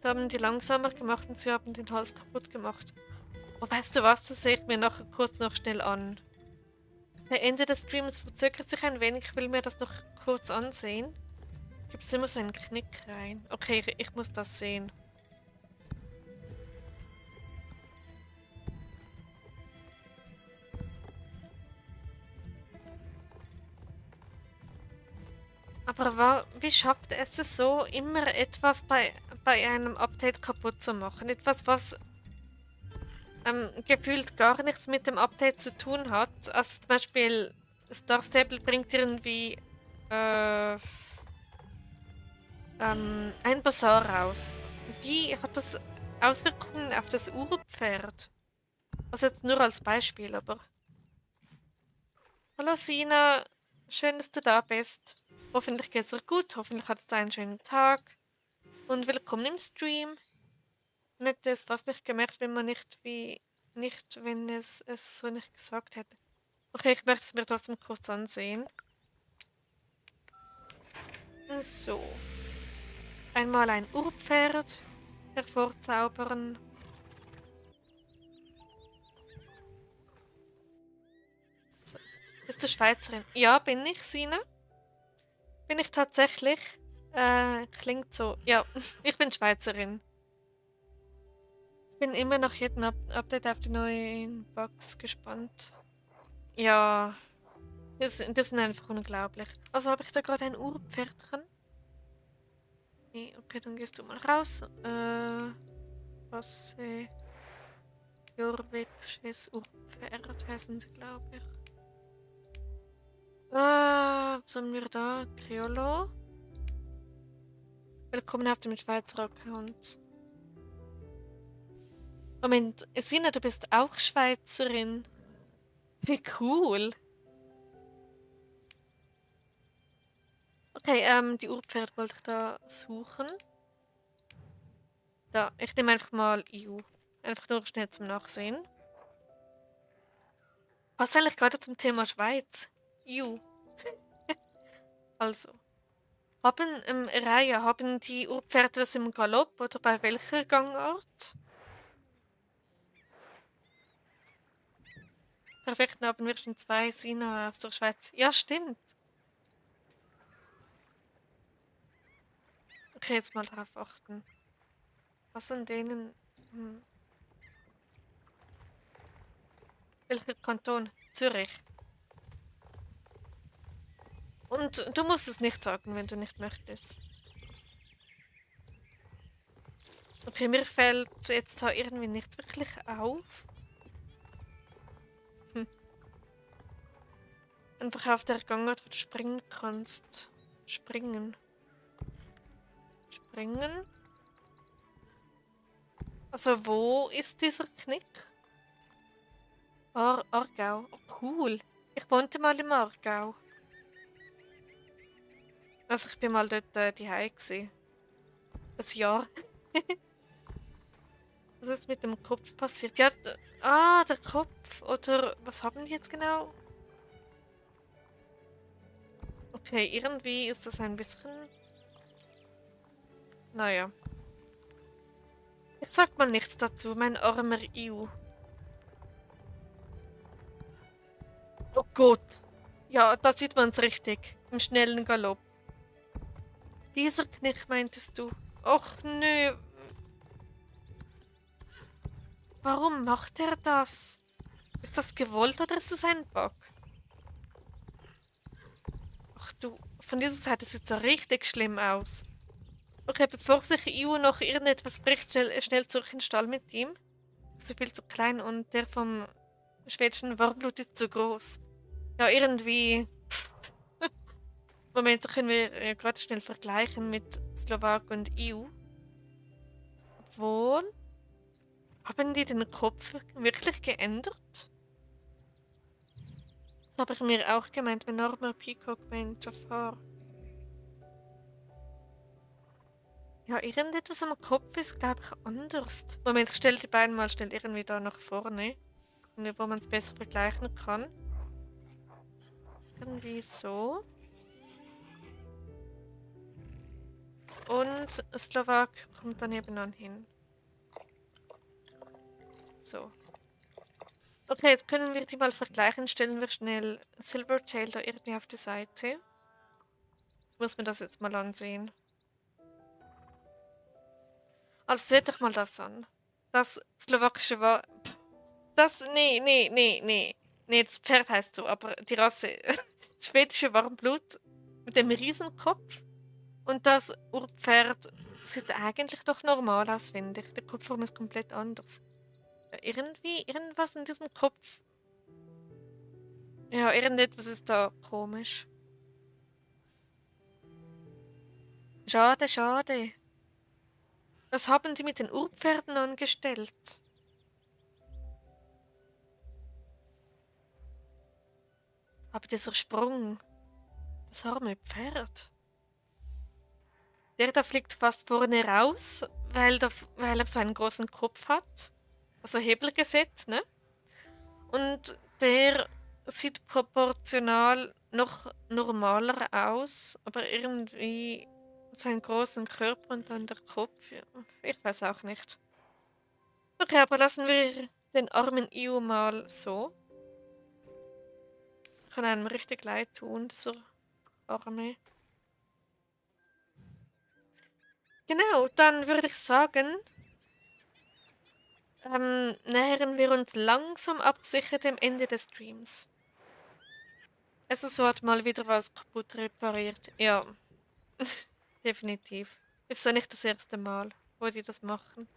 Sie haben die langsamer gemacht und sie haben den Hals kaputt gemacht. Oh, weißt du was? Das sehe ich mir nachher kurz noch schnell an. Der Ende des Streams verzögert sich ein wenig. Ich will mir das noch kurz ansehen. Gibt es immer so einen Knick rein? Okay, ich muss das sehen. Aber wie schafft es so, immer etwas bei einem Update kaputt zu machen? Etwas, was gefühlt gar nichts mit dem Update zu tun hat. Also zum Beispiel Star Stable bringt irgendwie ein Bazaar raus. Wie hat das Auswirkungen auf das Urpferd? Also jetzt nur als Beispiel, aber. Hallo Sina, schön, dass du da bist. Hoffentlich geht's dir gut, hoffentlich hattest du einen schönen Tag. Und willkommen im Stream. Nicht das fast nicht gemerkt, wenn man nicht, wenn es so nicht gesagt hätte. Okay, ich möchte es mir trotzdem kurz ansehen. So. Einmal ein Urpferd hervorzaubern. So. Bist du Schweizerin? Ja, bin ich, Sina. Bin ich tatsächlich. Klingt so. Ja, ich bin Schweizerin. Ich bin immer nach jedem Update auf die neuen Bugs gespannt. Ja, das sind einfach unglaublich. Also habe ich da gerade ein Urpferdchen? Nee, okay, dann gehst du mal raus. Was, Jorvikisches Urpferd heißen sie, glaube ich. Was haben wir da? Criollo. Willkommen auf dem Schweizer Account. Moment, Sina, du bist auch Schweizerin. Wie cool. Okay, die Urpferd wollte ich da suchen. Da, ich nehme einfach mal EU. Einfach nur schnell zum Nachsehen. Was eigentlich gerade zum Thema Schweiz? EU. Also, haben die Urpferde das im Galopp oder bei welcher Gangart? Perfekt, dann haben wir schon zwei Sina aus der Schweiz. Ja, stimmt. Okay, jetzt mal drauf achten. Was an denen. Hm. Welcher Kanton? Zürich. Und du musst es nicht sagen, wenn du nicht möchtest. Okay, mir fällt jetzt da irgendwie nichts wirklich auf. Hm. Einfach auf der Gangart, wo du springen kannst. Springen. Springen. Also wo ist dieser Knick? Aargau. Oh, cool. Ich wohnte mal im Aargau. Also ich bin mal dort daheim gewesen. Ein Jahr. Was ist mit dem Kopf passiert? Ja, der Kopf. Oder was haben die jetzt genau? Okay, irgendwie ist das ein bisschen. Naja. Ich sag mal nichts dazu, mein armer Iu. Oh Gott. Ja, da sieht man es richtig. Im schnellen Galopp. Dieser Knick meintest du? Och nö. Warum macht er das? Ist das gewollt oder ist das ein Bug? Ach du, von dieser Seite sieht es ja richtig schlimm aus. Okay, bevor sich Iu noch irgendetwas bricht, schnell zurück in den Stall mit ihm. So viel zu klein und der vom schwedischen Warmblut ist zu groß. Ja, irgendwie. Moment, da können wir gerade schnell vergleichen mit Slowak und EU. Obwohl, haben die den Kopf wirklich geändert? Das habe ich mir auch gemeint, wenn Norma Peacock bei Jafar. Ja, irgendetwas am Kopf ist, glaube ich, anders. Moment, ich stelle die beiden mal schnell irgendwie da nach vorne, wo man es besser vergleichen kann. Irgendwie so. Und Slowak kommt dann nebenan hin. So. Okay, jetzt können wir die mal vergleichen. Stellen wir schnell Silvertail da irgendwie auf die Seite. Ich muss mir das jetzt mal ansehen. Also seht euch mal das an. Das slowakische war. Das. Nee, nee, nee, nee. Nee, das Pferd heißt so, aber die Rasse. Das schwedische Warmblut mit dem Riesenkopf. Und das Urpferd sieht eigentlich doch normal aus, finde ich. Der Kopfform ist komplett anders. Irgendwas in diesem Kopf. Ja, irgendetwas ist da komisch. Schade, schade. Was haben die mit den Urpferden angestellt? Aber dieser Sprung, das arme Pferd. Der da fliegt fast vorne raus, weil er so einen großen Kopf hat. Also Hebel gesetzt, ne? Und der sieht proportional noch normaler aus, aber irgendwie So einen großen Körper und dann der Kopf. Ja. Ich weiß auch nicht. Okay, aber lassen wir den armen Io mal so. Kann einem richtig leid tun, dieser Arme. Genau, dann würde ich sagen, nähern wir uns langsam aber sicher dem Ende des Streams. So hat mal wieder was kaputt repariert. Ja, definitiv. Ist ja nicht das erste Mal, wo die das machen.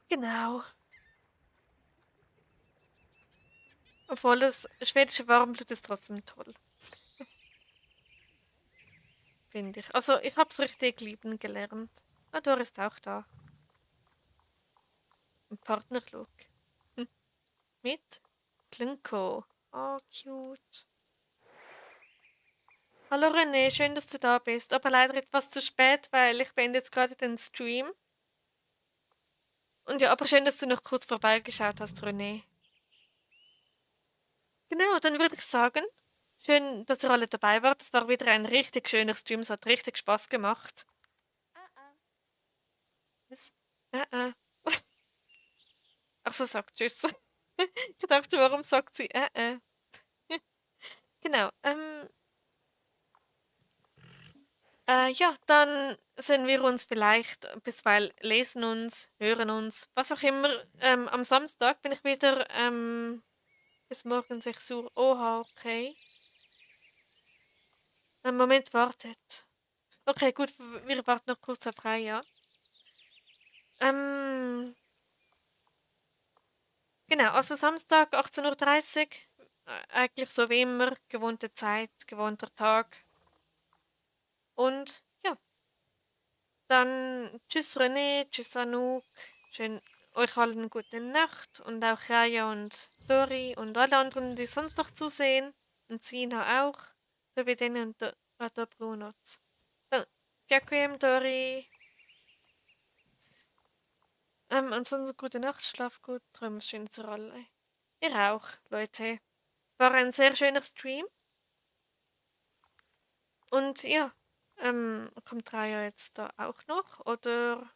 Genau. Obwohl das schwedische Warmblut ist trotzdem toll, finde ich. Also, ich hab's richtig lieben gelernt. Ah, Dora ist auch da. Ein Partnerlook. Hm. Mit Slinko. Oh, cute. Hallo René, schön, dass du da bist. Aber leider etwas zu spät, weil ich beende jetzt gerade den Stream. Und ja, aber schön, dass du noch kurz vorbeigeschaut hast, René. Genau, dann würde ich sagen, schön, dass ihr alle dabei wart. Es war wieder ein richtig schöner Stream, es hat richtig Spaß gemacht. Was? Äh. Ach so, sagt Tschüss. Ich dachte, warum sagt sie äh? Genau, ja, dann sehen wir uns vielleicht bisweilen, lesen uns, hören uns, was auch immer. Am Samstag bin ich wieder bis morgen 6 Uhr. Oha, okay. Moment, wartet. Okay, gut, wir warten noch kurz auf Freya. Ähm, genau, also Samstag 18:30 Uhr. Eigentlich so wie immer, gewohnte Zeit, gewohnter Tag. Und ja, dann tschüss René, tschüss Anouk. Schön euch allen eine gute Nacht und auch Raya und Dori und alle anderen, die sonst noch zusehen. Und Sina auch. Dovidenia und Bruno. So, ďakujem, Dori. Ansonsten gute Nacht, schlaf gut, träum schön zur alle. Ihr auch, Leute. War ein sehr schöner Stream. Und ja, kommt Raya jetzt da auch noch? Oder?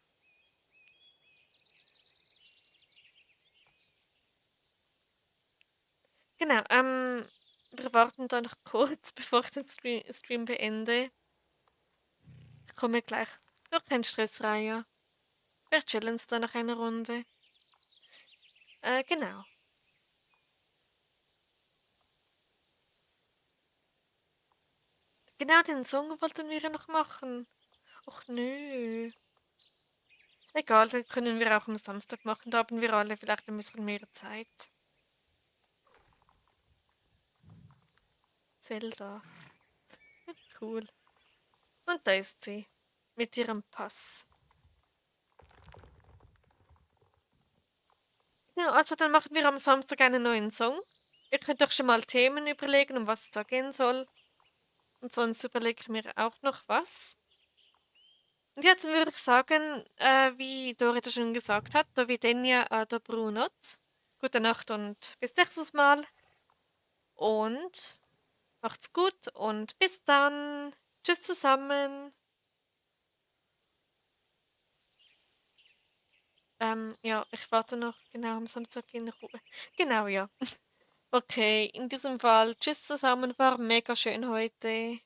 Genau, wir warten da noch kurz, bevor ich den Stream beende. Ich komme gleich. Noch kein Stress, Raya. Wir chillen da noch eine Runde. Genau. Genau, den Song wollten wir ja noch machen. Och nö. Egal, den können wir auch am Samstag machen. Da haben wir alle vielleicht ein bisschen mehr Zeit. Zelda. Cool. Und da ist sie. Mit ihrem Pass. Ja, also dann machen wir am Samstag einen neuen Song. Ihr könnt euch schon mal Themen überlegen, um was es da gehen soll. Und sonst überlege ich mir auch noch was. Und ja, dann würde ich sagen, wie Dorita schon gesagt hat, da Videnia ada Brunot. Gute Nacht und bis nächstes Mal. Und macht's gut und bis dann. Tschüss zusammen. Ja, ich warte noch genau am Samstag in Ruhe. Genau, ja. Okay, in diesem Fall, tschüss zusammen, war mega schön heute.